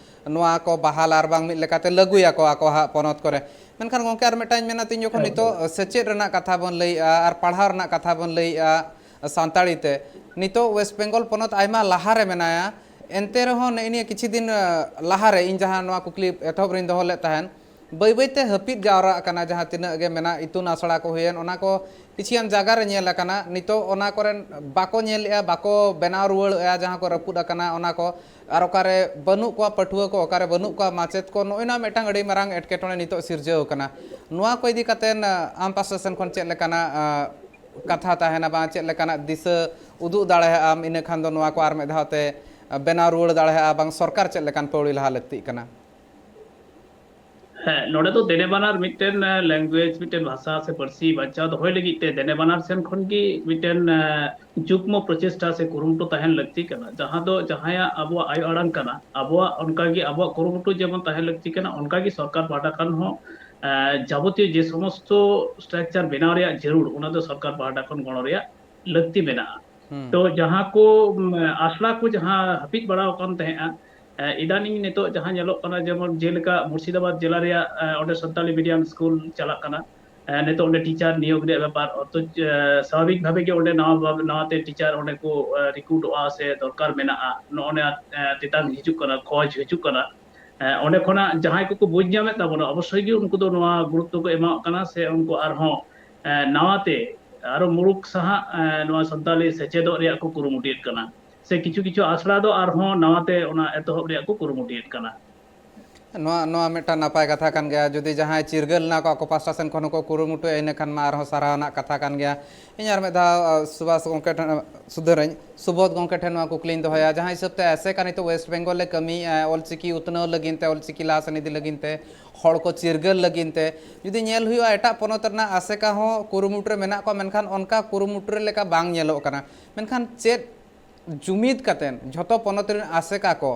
ᱱᱚᱣᱟ ᱠᱚ ᱵᱟᱦᱟᱞ ᱟᱨ ᱵᱟᱝ ᱢᱤᱫ ᱞᱮᱠᱟᱛᱮ ᱞᱟᱹᱜᱩᱭᱟᱠᱚ ᱟᱠᱚ ᱦᱟᱸᱜ ᱯᱚᱱᱚᱛ ᱠᱚᱨᱮ᱾ ᱢᱮᱱᱠᱷᱟᱱ ᱜᱚᱢᱠᱮ, ᱟᱨ ᱢᱤᱫᱴᱟᱝ ᱤᱧ ᱢᱮᱱᱟ, ᱛᱤᱧ ᱡᱚᱠᱷᱚᱱ ᱮᱠᱫᱚᱢ᱾ ᱱᱤᱛᱚᱜ ᱥᱮᱪᱮᱫ ᱨᱮᱱᱟᱜ ᱠᱟᱛᱷᱟ ᱵᱚᱱ ᱞᱟᱹᱭᱮᱜᱼᱟ ᱟᱨ ᱯᱟᱲᱦᱟᱣ ᱨᱮᱱᱟᱜ ᱠᱟᱛᱷᱟ ᱵᱚᱱ ᱞᱟᱹᱭᱮᱜᱼᱟ ᱥᱟᱱᱛᱟᱲᱤ ᱛᱮ, ᱱᱤᱛᱚᱜ ᱣᱮᱥᱴ ᱵᱮᱝᱜᱚᱞ ᱯᱚᱱᱚᱛ ᱟᱭᱢᱟ ᱞᱟᱦᱟ ᱨᱮ ᱢᱮᱱᱟᱭᱟ, ᱮᱱᱛᱮ ᱨᱮᱦᱚᱸ ᱱᱮᱜᱼᱮ ᱱᱤᱭᱟᱹ ᱠᱤᱪᱷᱩ ᱫᱤᱱ, ᱟ, ᱞᱟᱦᱟ ᱨᱮ ᱤᱧ ᱡᱟᱦᱟᱸ ᱱᱚᱣᱟ ᱠᱩᱠᱞᱤ ᱮᱛᱚᱦᱚᱵ ᱨᱤᱧ ᱫᱚᱦᱚ ᱞᱮᱫ ᱛᱟᱦᱮᱸᱱ, ᱵᱟᱹᱭ ᱵᱟᱹᱭ ᱛᱮ ᱦᱟᱹᱯᱤᱫ ᱡᱟᱣᱨᱟᱜ ᱠᱟᱱᱟ᱾ ᱡᱟᱦᱟᱸ ᱛᱤᱱᱟᱹᱜ ᱜᱮ ᱢᱮᱱᱟᱜ, ᱤᱛᱩᱱ ᱟᱥᱲᱟ ᱠᱚ ᱦᱩᱭᱮᱱ, ᱚᱱᱟ ᱠᱚ ᱠᱤᱪᱷᱩ ᱜᱟᱱ ᱡᱟᱭᱜᱟ ᱨᱮ ᱧᱮᱞ ᱟᱠᱟᱱᱟ, ᱱᱤᱛᱚᱜ ᱚᱱᱟ ᱠᱚᱨᱮᱱ ᱵᱟᱠᱚ ᱧᱮᱞᱮᱜᱼᱟ, ᱵᱟᱠᱚ ᱵᱮᱱᱟᱣ ᱨᱩᱣᱟᱹᱲᱮᱜᱼᱟ, ᱡᱟᱦᱟᱸ ᱠᱚ ᱨᱟᱹᱯᱩᱫ ᱟᱠᱟᱱᱟ ᱚᱱᱟ ᱠᱚ, ᱟᱨ ᱚᱠᱟᱨᱮ ᱵᱟᱹᱱᱩᱜ ᱠᱚᱣᱟ ᱯᱟᱹᱴᱷᱩᱣᱟᱹ ᱠᱚ, ᱚᱠᱟᱨᱮ ᱵᱟᱹᱱᱩᱜ ᱠᱚᱣᱟ ᱢᱟᱪᱮᱫ ᱠᱚ, ᱱᱚᱜᱼᱚᱭ ᱱᱚᱣᱟ ᱢᱤᱫᱴᱟᱝ ᱟᱹᱰᱤ ᱢᱟᱨᱟᱝ ᱮᱴᱠᱮᱴᱚᱬᱮ ᱱᱤᱛᱚᱜ ᱥᱤᱨᱡᱟᱹᱣ ᱟᱠᱟᱱᱟ᱾ ᱱᱚᱣᱟ ᱠᱚ ᱤᱫᱤ ᱠᱟᱛᱮ, ᱟ, ᱟᱢ ᱯᱟᱥᱴᱟ ᱥᱮᱱ ᱠᱷᱚᱱ ᱪᱮᱫ ᱞᱮᱠᱟᱱᱟᱜ, ᱟ, ᱠᱟᱛᱷᱟ ᱛᱟᱦᱮᱱᱟ, ᱵᱟᱝ ᱪᱮᱫ ᱞᱮᱠᱟᱱᱟᱜ ᱫᱤᱥᱟᱹ ᱩᱫᱩᱜ ᱫᱟᱲᱮᱭᱟᱜᱼᱟᱢ, ᱤᱱᱟᱹ ᱠᱷᱟᱱ ᱫᱚ ᱱᱚᱣᱟ ᱠᱚ ᱟᱨ ᱢᱤᱫ ᱫᱷᱟᱣ ᱛᱮ, ᱟ, ᱵᱮᱱᱟᱣ ᱨᱩᱣᱟᱹᱲ ᱫᱟᱲᱮᱭᱟᱜᱼᱟ, ᱵᱟᱝ ᱥᱚᱨᱠᱟᱨ ᱪᱮᱫ ᱞᱮᱠᱟᱱ ᱯᱟᱹᱣᱲᱤ ᱞᱟᱦᱟ ᱞᱟᱹᱠᱛᱤᱜ ᱠᱟᱱᱟ? ᱦᱮᱸ, ᱱᱚᱰᱮ ᱫᱚ ᱫᱮᱱᱮ ᱵᱟᱱᱟᱨ ᱢᱤᱫᱴᱮᱱ, ᱮ, ᱞᱮᱝᱜᱩᱭᱮᱡᱽ, ᱢᱤᱫᱴᱮᱱ ᱵᱷᱟᱥᱟ ᱥᱮ ᱯᱟᱹᱨᱥᱤ ᱵᱟᱧᱪᱟᱣ ᱫᱚᱦᱚᱭ ᱞᱟᱹᱜᱤᱫ ᱛᱮ ᱫᱮᱱᱮ ᱵᱟᱱᱟᱨ ᱥᱮᱱ ᱠᱷᱚᱱ ᱜᱮ ᱢᱤᱫᱴᱮᱱ, ᱮ, ᱡᱩᱜᱽᱢᱚ ᱯᱨᱚᱪᱮᱥᱴᱟ ᱥᱮ ᱠᱩᱨᱩᱢᱩᱴᱩ ᱛᱟᱦᱮᱱ ᱞᱟᱹᱠᱛᱤ ᱠᱟᱱᱟ, ᱡᱟᱦᱟᱸ ᱫᱚ ᱡᱟᱦᱟᱸᱭᱟᱜ ᱟᱵᱚᱣᱟᱜ ᱟᱭᱳ ᱟᱲᱟᱝ ᱠᱟᱱᱟ, ᱟᱵᱚᱣᱟᱜ ᱚᱱᱠᱟᱜᱮ ᱟᱵᱚᱣᱟᱜ ᱠᱩᱨᱩᱢᱩᱴᱩ ᱡᱮᱢᱚᱱ ᱛᱟᱦᱮᱱ ᱞᱟᱹᱠᱛᱤ ᱠᱟᱱᱟ, ᱚᱱᱠᱟᱜᱮ ᱥᱚᱨᱠᱟᱨ ᱯᱟᱦᱴᱟ ᱠᱷᱚᱱ ᱦᱚᱸ, ᱮ, ᱡᱟᱵᱚᱛᱤᱭᱚ ᱡᱮ ᱥᱚᱢᱚᱥᱛᱚ ᱥᱴᱨᱟᱠᱪᱟᱨ ᱵᱮᱱᱟᱣ ᱨᱮᱭᱟᱜ ᱡᱟᱹᱨᱩᱲ, ᱚᱱᱟ ᱫᱚ ᱥᱚᱨᱠᱟᱨ ᱯᱟᱦᱴᱟ ᱠᱷᱚᱱ ᱜᱚᱲᱚ ᱨᱮᱭᱟᱜ ᱞᱟᱹᱠᱛᱤ ᱢᱮᱱᱟᱜᱼᱟ᱾ ᱦᱩᱸ᱾ ᱛᱚ ᱡᱟᱦᱟᱸ ᱠᱚ, ᱩᱢ, ᱟᱥᱲᱟ ᱠᱚ ᱡᱟᱦᱟᱸ ᱦᱟᱹᱯᱤᱫ ᱵᱟᱲᱟ ᱟᱠᱟᱱ ᱛᱟᱦᱮᱸᱫᱼᱟ, ᱮ, ᱤᱫᱟᱱᱤᱝ ᱱᱤᱛᱚᱜ ᱡᱟᱦᱟᱸ ᱧᱮᱞᱚᱜ ᱠᱟᱱᱟ, ᱡᱮᱢᱚᱱ ᱡᱮᱞᱮᱠᱟ ᱢᱩᱨᱥᱤᱫᱟᱵᱟᱫᱽ ᱡᱮᱞᱟ ᱨᱮᱭᱟᱜ, ᱮ, ᱚᱸᱰᱮ ᱥᱟᱱᱛᱟᱞᱤ ᱢᱤᱰᱤᱭᱟᱢ ᱥᱠᱩᱞ ᱪᱟᱞᱟᱜ ᱠᱟᱱᱟ, ᱱᱤᱛᱚᱜ ᱚᱸᱰᱮ ᱴᱤᱪᱟᱨ ᱱᱤᱭᱳᱜ ᱨᱮᱭᱟᱜ ᱵᱮᱯᱟᱨ, ᱚᱛᱷᱚᱪ ᱥᱟᱵᱷᱟᱵᱤᱠ ᱵᱷᱟᱵᱮ ᱜᱮ ᱚᱸᱰᱮ ᱱᱟᱣᱟ ᱵᱷᱟᱵᱮ, ᱱᱟᱣᱟᱛᱮ ᱴᱤᱪᱟᱨ ᱚᱸᱰᱮ ᱠᱚ ᱨᱤᱠᱨᱩᱴᱚᱜᱼᱟ ᱥᱮ ᱫᱚᱨᱠᱟᱨ ᱢᱮᱱᱟᱜᱼᱟ, ᱱᱚᱜᱼᱚ ᱱᱚᱣᱟ ᱛᱮᱛᱟᱝ ᱦᱤᱡᱩᱜ ᱠᱟᱱᱟ, ᱠᱷᱚᱡᱽ ᱦᱤᱡᱩᱜ ᱠᱟᱱᱟ᱾ ᱚᱸᱰᱮ ᱠᱷᱚᱱᱟᱜ ᱡᱟᱦᱟᱸᱭ ᱠᱚᱠᱚ ᱵᱩᱡᱽ ᱧᱟᱢᱮᱫ ᱛᱟᱵᱚᱱᱟ, ᱚᱵᱚᱥᱥᱳᱭ ᱜᱮ ᱩᱱᱠᱩ ᱫᱚ ᱱᱚᱣᱟ ᱜᱩᱨᱩᱛᱛᱚ ᱠᱚ ᱮᱢᱟᱣᱟᱜ ᱠᱟᱱᱟ ᱥᱮ ᱩᱱᱠᱩ ᱟᱨᱦᱚᱸ ᱱᱟᱣᱟᱛᱮ ᱟᱨᱚ ᱢᱩᱲᱩᱠ ᱥᱟᱦᱟᱜ ᱱᱚᱣᱟ ᱥᱟᱱᱛᱟᱞᱤ ᱥᱮᱪᱮᱫᱚᱜ ᱨᱮᱭᱟᱜ ᱠᱚ ᱠᱩᱨᱩᱢᱩᱴᱩᱭᱮᱫ ᱠᱟᱱᱟ, ᱥᱮ ᱠᱤᱪᱷᱩ ᱠᱤᱪᱷᱩ ᱟᱥᱲᱟ ᱫᱚ ᱟᱨᱦᱚᱸ ᱱᱟᱣᱟᱛᱮ ᱚᱱᱟ ᱮᱛᱚᱦᱚᱵ ᱨᱮᱭᱟᱜ ᱠᱚ ᱠᱩᱨᱩᱢᱩᱴᱩᱭᱮᱫ ᱠᱟᱱᱟ᱾ ᱱᱚᱣᱟ, ᱱᱚᱣᱟ ᱢᱤᱫᱴᱟᱝ ᱱᱟᱯᱟᱭ ᱠᱟᱛᱷᱟ ᱠᱟᱱ ᱜᱮᱭᱟ᱾ ᱡᱩᱫᱤ ᱡᱟᱦᱟᱸᱭ ᱪᱤᱨᱜᱟᱹᱞ ᱱᱟ ᱠᱚ, ᱟᱠᱚ ᱯᱟᱥᱴᱟ ᱥᱮᱱ ᱠᱷᱚᱱ ᱦᱚᱸᱠᱚ ᱠᱩᱨᱩᱢᱩᱴᱩᱭᱟ, ᱤᱱᱟᱹ ᱠᱷᱟᱱ ᱢᱟ ᱟᱨᱦᱚᱸ ᱥᱟᱨᱦᱟᱣ ᱨᱮᱱᱟᱜ ᱠᱟᱛᱷᱟ ᱠᱟᱱ ᱜᱮᱭᱟ᱾ ᱤᱧ ᱟᱨ ᱢᱤᱫ ᱫᱷᱟᱣ ᱥᱩᱵᱷᱟᱥ ᱜᱚᱢᱠᱮ ᱴᱷᱮᱱ, ᱥᱩᱫᱷᱟᱹᱨᱟᱹᱧ, ᱥᱩᱵᱳᱫᱷ ᱜᱚᱢᱠᱮ ᱴᱷᱮᱱ ᱱᱚᱣᱟ ᱠᱩᱠᱞᱤᱧ ᱫᱚᱦᱚᱭᱟ, ᱡᱟᱦᱟᱸ ᱦᱤᱥᱟᱹᱵ ᱛᱮ ᱟᱥᱮᱠᱟ ᱱᱤᱛᱚᱜ ᱳᱭᱮᱥᱴ ᱵᱮᱝᱜᱚᱞ ᱨᱮ ᱠᱟᱹᱢᱤᱭᱮᱫᱼᱟ, ᱚᱞᱪᱤᱠᱤ ᱩᱛᱱᱟᱹᱣ ᱞᱟᱹᱜᱤᱫ ᱛᱮ, ᱚᱞᱪᱤᱠᱤ ᱞᱟᱦᱟ ᱥᱮᱱ ᱤᱫᱤ ᱞᱟᱹᱜᱤᱫ ᱛᱮ, ᱦᱚᱲ ᱠᱚ ᱪᱤᱨᱜᱟᱹᱞ ᱞᱟᱹᱜᱤᱫ ᱛᱮ, ᱡᱩᱫᱤ ᱧᱮᱞ ᱦᱩᱭᱩᱜᱼᱟ, ᱮᱴᱟᱜ ᱯᱚᱱᱚᱛ ᱨᱮᱱᱟᱜ ᱟᱥᱮᱠᱟ ᱦᱚᱸ ᱠᱩᱨᱩᱢᱩᱴᱩ ᱨᱮ ᱢᱮᱱᱟᱜ ᱠᱚᱣᱟ, ᱢᱮᱱᱠᱷᱟᱱ ᱚᱱᱠᱟ ᱠᱩᱨᱩᱢᱩᱴᱩ ᱨᱮ ᱞᱮᱠᱟ ᱵᱟᱝ ᱧᱮᱞᱚᱜ ᱠᱟᱱᱟ᱾ ᱢᱮᱱᱠᱷᱟᱱ ᱪᱮᱫ ᱡᱩᱢᱤᱫ ᱠᱟᱛᱮᱱ ᱡᱷᱚᱛᱚ ᱯᱚᱱᱚᱛ ᱨᱮᱱ ᱟᱥᱮᱠᱟ ᱠᱚ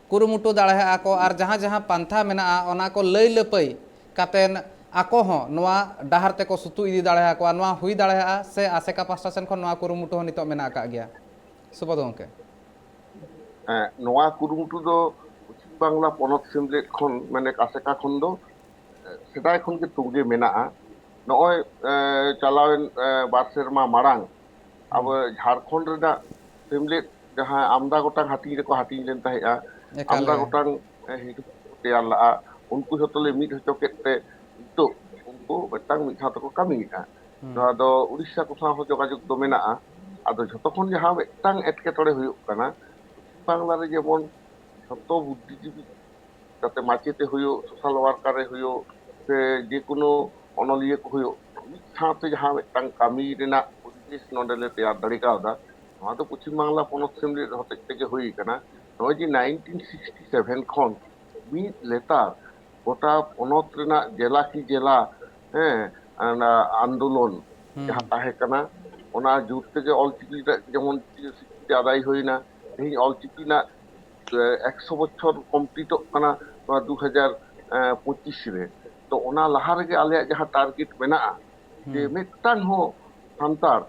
ᱠᱩᱨᱩᱢᱩᱴᱩ ᱫᱟᱲᱮᱭᱟᱜᱼᱟ ᱠᱚ ᱟᱨ ᱡᱟᱦᱟᱸ ᱡᱟᱦᱟᱸ ᱯᱟᱱᱛᱷᱟ ᱢᱮᱱᱟᱜᱼᱟ, ᱚᱱᱟ ᱠᱚ ᱞᱟᱹᱭ ᱞᱟᱹᱯᱟᱹᱭ ᱠᱟᱛᱮᱱ ᱟᱠᱚ ᱦᱚᱸ ᱱᱚᱣᱟ ᱰᱟᱦᱟᱨ ᱛᱮᱠᱚ ᱥᱩᱛᱩᱜ ᱤᱫᱤ ᱫᱟᱲᱮᱭᱟᱠᱚᱣᱟ, ᱱᱚᱣᱟ ᱦᱩᱭ ᱫᱟᱲᱮᱭᱟᱜᱼᱟ ᱥᱮ ᱟᱥᱮᱠᱟ ᱯᱟᱥᱴᱟ ᱥᱮᱱ ᱠᱷᱚᱱ ᱱᱚᱣᱟ ᱠᱩᱨᱩᱢᱩᱴᱩ ᱦᱚᱸ ᱱᱤᱛᱚᱜ ᱢᱮᱱᱟᱜ ᱟᱠᱟᱫ ᱜᱮᱭᱟ? ᱥᱩᱵᱳᱫᱷ ᱜᱚᱢᱠᱮ᱾ ᱦᱮᱸ, ᱱᱚᱣᱟ ᱠᱩᱨᱩᱢᱩᱴᱩ ᱫᱚ ᱯᱚᱪᱷᱤᱢ ᱵᱟᱝᱞᱟ ᱯᱚᱱᱚᱛ ᱥᱮᱢᱞᱮᱫ ᱠᱷᱚᱱ, ᱢᱟᱱᱮ ᱟᱥᱮᱠᱟ ᱠᱷᱚᱱ ᱫᱚ ᱥᱮᱫᱟᱭ ᱠᱷᱚᱱ ᱜᱮ ᱛᱚᱸᱜᱮ ᱢᱮᱱᱟᱜᱼᱟ᱾ ᱱᱚᱜᱼᱚᱭ ᱪᱟᱞᱟᱣᱮᱱ ᱵᱟᱨ ᱥᱮᱨᱢᱟ ᱢᱟᱲᱟᱝ ᱟᱵᱚ ᱡᱷᱟᱲᱠᱷᱚᱸᱰ ᱨᱮᱱᱟᱜ ᱥᱮᱢᱞᱮᱫ ᱡᱟᱦᱟᱸ ᱟᱢᱫᱟ ᱜᱚᱴᱟᱝ ᱦᱟᱹᱴᱤᱧ ᱨᱮᱠᱚ ᱦᱟᱹᱴᱤᱧ ᱞᱮᱱ ᱛᱟᱦᱮᱸᱫᱼᱟ, ᱮᱠᱟᱞ ᱟᱢᱫᱟ ᱜᱮ᱾ ᱜᱚᱴᱟᱝ ᱦᱤᱡᱩᱜ ᱠᱚ ᱛᱮᱭᱟᱨ ᱞᱟᱜᱼᱟ, ᱩᱱᱠᱩ ᱡᱷᱚᱛᱚ ᱞᱮ ᱢᱤᱫ ᱦᱚᱪᱚ ᱠᱮᱫ ᱛᱮ ᱱᱤᱛᱚᱜ ᱩᱱᱠᱩ ᱢᱤᱫᱴᱟᱝ ᱢᱤᱫ ᱥᱟᱶ ᱛᱮᱠᱚ ᱠᱟᱹᱢᱤᱭᱮᱫᱼᱟ᱾ ᱦᱩᱸ᱾ ᱱᱚᱣᱟ ᱫᱚ ᱩᱲᱤᱥᱥᱟ ᱠᱚ ᱥᱟᱶ ᱦᱚᱸ ᱡᱳᱜᱟᱡᱳᱜᱽ ᱫᱚ ᱢᱮᱱᱟᱜᱼᱟ᱾ ᱟᱫᱚ ᱡᱷᱚᱛᱚ ᱠᱷᱚᱱ ᱡᱟᱦᱟᱸ ᱢᱤᱫᱴᱟᱝ ᱮᱴᱠᱮᱴᱚᱬᱮ ᱦᱩᱭᱩᱜ ᱠᱟᱱᱟ, ᱯᱚᱪᱷᱤᱢ ᱵᱟᱝᱞᱟ ᱨᱮ ᱡᱮᱢᱚᱱ ᱡᱷᱚᱛᱚ ᱵᱩᱫᱽᱫᱷᱤᱡᱤᱵᱤ, ᱡᱟᱛᱮ ᱢᱟᱪᱮᱛᱮ ᱦᱩᱭᱩᱜ, ᱥᱳᱥᱟᱞ ᱣᱟᱨᱠᱟᱨᱮ ᱦᱩᱭᱩᱜ, ᱥᱮ ᱡᱮ ᱠᱳᱱᱳ ᱚᱱᱚᱞᱤᱭᱟᱹ ᱠᱚ ᱦᱩᱭᱩᱜ, ᱢᱤᱫ ᱥᱟᱶᱛᱮ ᱡᱟᱦᱟᱸ ᱢᱤᱫᱴᱟᱝ ᱠᱟᱹᱢᱤ ᱨᱮᱱᱟᱜ ᱯᱚᱨᱤᱵᱮᱥ ᱱᱚᱰᱮ ᱞᱮ ᱛᱮᱭᱟᱨ ᱫᱟᱲᱮ ᱠᱟᱣᱫᱟ, ᱱᱚᱣᱟ ᱫᱚ ᱯᱚᱪᱷᱤᱢ ᱵᱟᱝᱞᱟ ᱯᱚᱱᱚᱛ ᱥᱮᱢᱞᱮᱫ ᱦᱚᱛᱮᱡ ᱛᱮᱜᱮ ᱦᱩᱭ ᱠᱟᱱᱟ᱾ ᱱᱚᱜᱼᱚᱭ ᱡᱮ ᱱᱟᱭᱤᱱᱴᱤᱱ ᱥᱤᱠᱥᱴᱤ ᱥᱮᱵᱷᱮᱱ ᱠᱷᱚᱱ ᱢᱤᱫ ᱞᱮᱛᱟᱲ ᱜᱚᱴᱟ ᱯᱚᱱᱚᱛ ᱨᱮᱱᱟᱜ ᱡᱮᱞᱟ ᱠᱤ ᱡᱮᱞᱟ, ᱦᱮᱸ, ᱚᱱᱟ ᱟᱱᱫᱳᱞᱚᱱ ᱦᱩᱸ᱾ ᱡᱟᱦᱟᱸ ᱛᱟᱦᱮᱸ ᱠᱟᱱᱟ, ᱚᱱᱟ ᱡᱳᱨ ᱛᱮᱜᱮ ᱚᱞᱪᱤᱠᱤ ᱨᱮᱱᱟᱜ ᱡᱮᱢᱚᱱ ᱥᱤᱠᱨᱤᱛᱤ ᱟᱫᱟᱭ ᱦᱩᱭᱱᱟ᱾ ᱛᱮᱦᱮᱧ ᱚᱞᱪᱤᱠᱤ ᱨᱮᱱᱟᱜ ᱮᱠᱥᱚ ᱵᱚᱪᱷᱚᱨ ᱠᱚᱢᱯᱞᱤᱴᱚᱜ ᱠᱟᱱᱟ ᱱᱚᱣᱟ ᱫᱩ ᱦᱟᱡᱟᱨ ᱯᱚᱸᱪᱤᱥ ᱨᱮ᱾ ᱛᱚ ᱚᱱᱟ ᱞᱟᱦᱟ ᱨᱮᱜᱮ ᱟᱞᱮᱭᱟᱜ ᱡᱟᱦᱟᱸ ᱴᱟᱨᱜᱮᱴ ᱢᱮᱱᱟᱜᱼᱟ, ᱡᱮ ᱦᱩᱸ᱾ ᱢᱤᱫᱴᱟᱝ ᱦᱚᱸ ᱥᱟᱱᱛᱟᱲ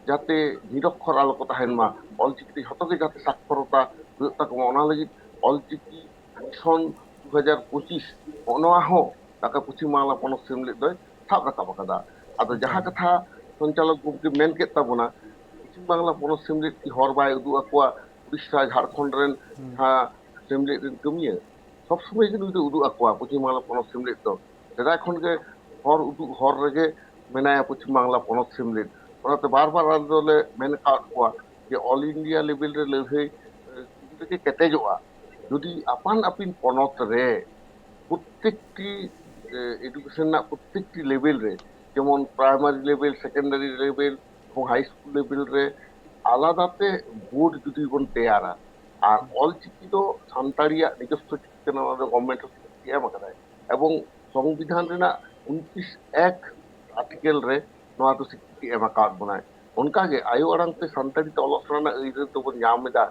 ᱡᱟᱛᱮ ᱱᱤᱨᱚᱠᱠᱷᱚᱨ ᱟᱞᱚ ᱠᱚ ᱛᱟᱦᱮᱱ ᱢᱟ, ᱚᱞᱪᱤᱠᱤ ᱛᱮ ᱡᱷᱚᱛᱚ ᱜᱮ ᱡᱟᱛᱮ ᱥᱟᱠᱷᱚᱨᱚᱛᱟ ᱦᱩᱭᱩᱜ ᱛᱟᱠᱚ ᱢᱟ, ᱚᱱᱟ ᱞᱟᱹᱜᱤᱫ ᱚᱞᱪᱤᱠᱤ ᱢᱤᱥᱚᱱ ᱫᱩ ᱦᱟᱡᱟᱨ ᱯᱚᱸᱪᱤᱥ, ᱱᱚᱜᱼᱚ ᱱᱚᱣᱟ ᱦᱚᱸ ᱛᱟᱠᱟ ᱯᱚᱪᱷᱤᱢ ᱵᱟᱝᱞᱟ ᱯᱚᱱᱚᱛ ᱥᱮᱢᱞᱮᱫ ᱫᱚᱭ ᱥᱟᱵ ᱨᱟᱠᱟᱵ ᱟᱠᱟᱫᱟ᱾ ᱟᱫᱚ ᱡᱟᱦᱟᱸ ᱠᱟᱛᱷᱟ ᱥᱚᱧᱪᱟᱞᱚᱠ ᱜᱚᱢᱠᱮ ᱢᱮᱱ ᱠᱮᱫ ᱛᱟᱵᱚᱱᱟ, ᱯᱚᱪᱷᱤᱢ ᱵᱟᱝᱞᱟ ᱯᱚᱱᱚᱛ ᱥᱮᱢᱞᱮᱫ ᱠᱤ ᱦᱚᱨ ᱵᱟᱭ ᱩᱫᱩᱜ ᱟᱠᱚᱣᱟ ᱩᱲᱤᱥᱥᱟ, ᱡᱷᱟᱲᱠᱷᱚᱸᱰ ᱨᱮᱱ ᱡᱟᱦᱟᱸ ᱥᱮᱢᱞᱮᱫ ᱨᱮᱱ ᱠᱟᱹᱢᱤᱭᱟᱹ? ᱥᱚᱵ ᱥᱚᱢᱚᱭ ᱜᱮ ᱱᱩᱭ ᱫᱚ ᱩᱫᱩᱜ ᱟᱠᱚᱣᱟ ᱯᱚᱪᱷᱤᱢ ᱵᱟᱝᱞᱟ ᱯᱚᱱᱚᱛ ᱥᱮᱢᱞᱮᱫ ᱫᱚ᱾ ᱥᱮᱫᱟᱭ ᱠᱷᱚᱱ ᱜᱮ ᱦᱚᱨ ᱩᱫᱩᱜ ᱦᱚᱨ ᱨᱮᱜᱮ ᱢᱮᱱᱟᱭᱟ ᱯᱚᱪᱷᱤᱢ ᱵᱟᱝᱞᱟ ᱯᱚᱱᱚᱛ ᱥᱮᱢᱞᱮᱫ᱾ ᱚᱱᱟᱛᱮ ᱵᱟᱨ ᱵᱟᱨ ᱟᱞᱮ ᱫᱚᱞᱮ ᱢᱮᱱ ᱟᱠᱟᱫ ᱠᱚᱣᱟ ᱡᱮ ᱚᱞ ᱤᱱᱰᱤᱭᱟ ᱞᱮᱵᱮᱞ ᱨᱮ ᱞᱟᱹᱲᱦᱟᱹᱭ ᱨᱮᱜᱮ ᱠᱮᱴᱮᱡᱚᱜᱼᱟ᱾ ᱡᱩᱫᱤ ᱟᱯᱟᱱ ᱟᱹᱯᱤᱱ ᱯᱚᱱᱚᱛ ᱨᱮ ᱯᱨᱚᱛᱮᱠᱴᱤ ᱮᱰᱩᱠᱮᱥᱚᱱ ᱨᱮᱱᱟᱜ ᱯᱨᱚᱛᱮᱠᱴᱤ ᱞᱮᱵᱮᱞ ᱨᱮ, ᱡᱮᱢᱚᱱ ᱯᱨᱟᱭᱢᱟᱨᱤ ᱞᱮᱵᱮᱞ, ᱥᱮᱠᱮᱱᱰᱟᱨᱤ ᱞᱮᱵᱮᱞ ᱮᱵᱚᱝ ᱦᱟᱭ ᱥᱠᱩᱞ ᱞᱮᱵᱮᱞ ᱨᱮ ᱟᱞᱟᱫᱟᱛᱮ ᱵᱳᱨᱰ ᱡᱩᱫᱤ ᱵᱚᱱ ᱛᱮᱭᱟᱨᱟ, ᱟᱨ ᱚᱞᱪᱤᱠᱤ ᱫᱚ ᱥᱟᱱᱛᱟᱲᱤᱭᱟᱜ ᱱᱤᱡᱚᱥᱥᱚ ᱪᱤᱠᱤ ᱠᱟᱱᱟ, ᱚᱱᱟ ᱫᱚ ᱜᱚᱵᱷᱢᱮᱱᱴ ᱦᱚᱸ ᱥᱤᱠᱨᱤᱛᱤ ᱮᱢ ᱟᱠᱟᱫᱟᱭ, ᱮᱵᱚᱝ ᱥᱚᱝᱵᱤᱫᱷᱟᱱ ᱨᱮᱱᱟᱜ ᱩᱱᱛᱨᱤᱥ ᱮᱠ ᱟᱨᱴᱤᱠᱮᱞ ᱨᱮ ᱱᱚᱣᱟ ᱫᱚ ᱥᱤᱠᱨᱤᱛᱤ ᱮᱢ ᱟᱠᱟᱫ ᱵᱚᱱᱟᱭ᱾ ᱚᱱᱠᱟᱜᱮ ᱟᱭᱳ ᱟᱲᱟᱝ ᱛᱮ ᱥᱟᱱᱛᱟᱲᱤ ᱛᱮ ᱚᱞᱚᱜ ᱥᱮᱬᱟ ᱨᱮᱱᱟᱜ ᱟᱹᱭᱫᱟᱹᱨ ᱫᱚᱵᱚᱱ ᱧᱟᱢ ᱮᱫᱟ᱾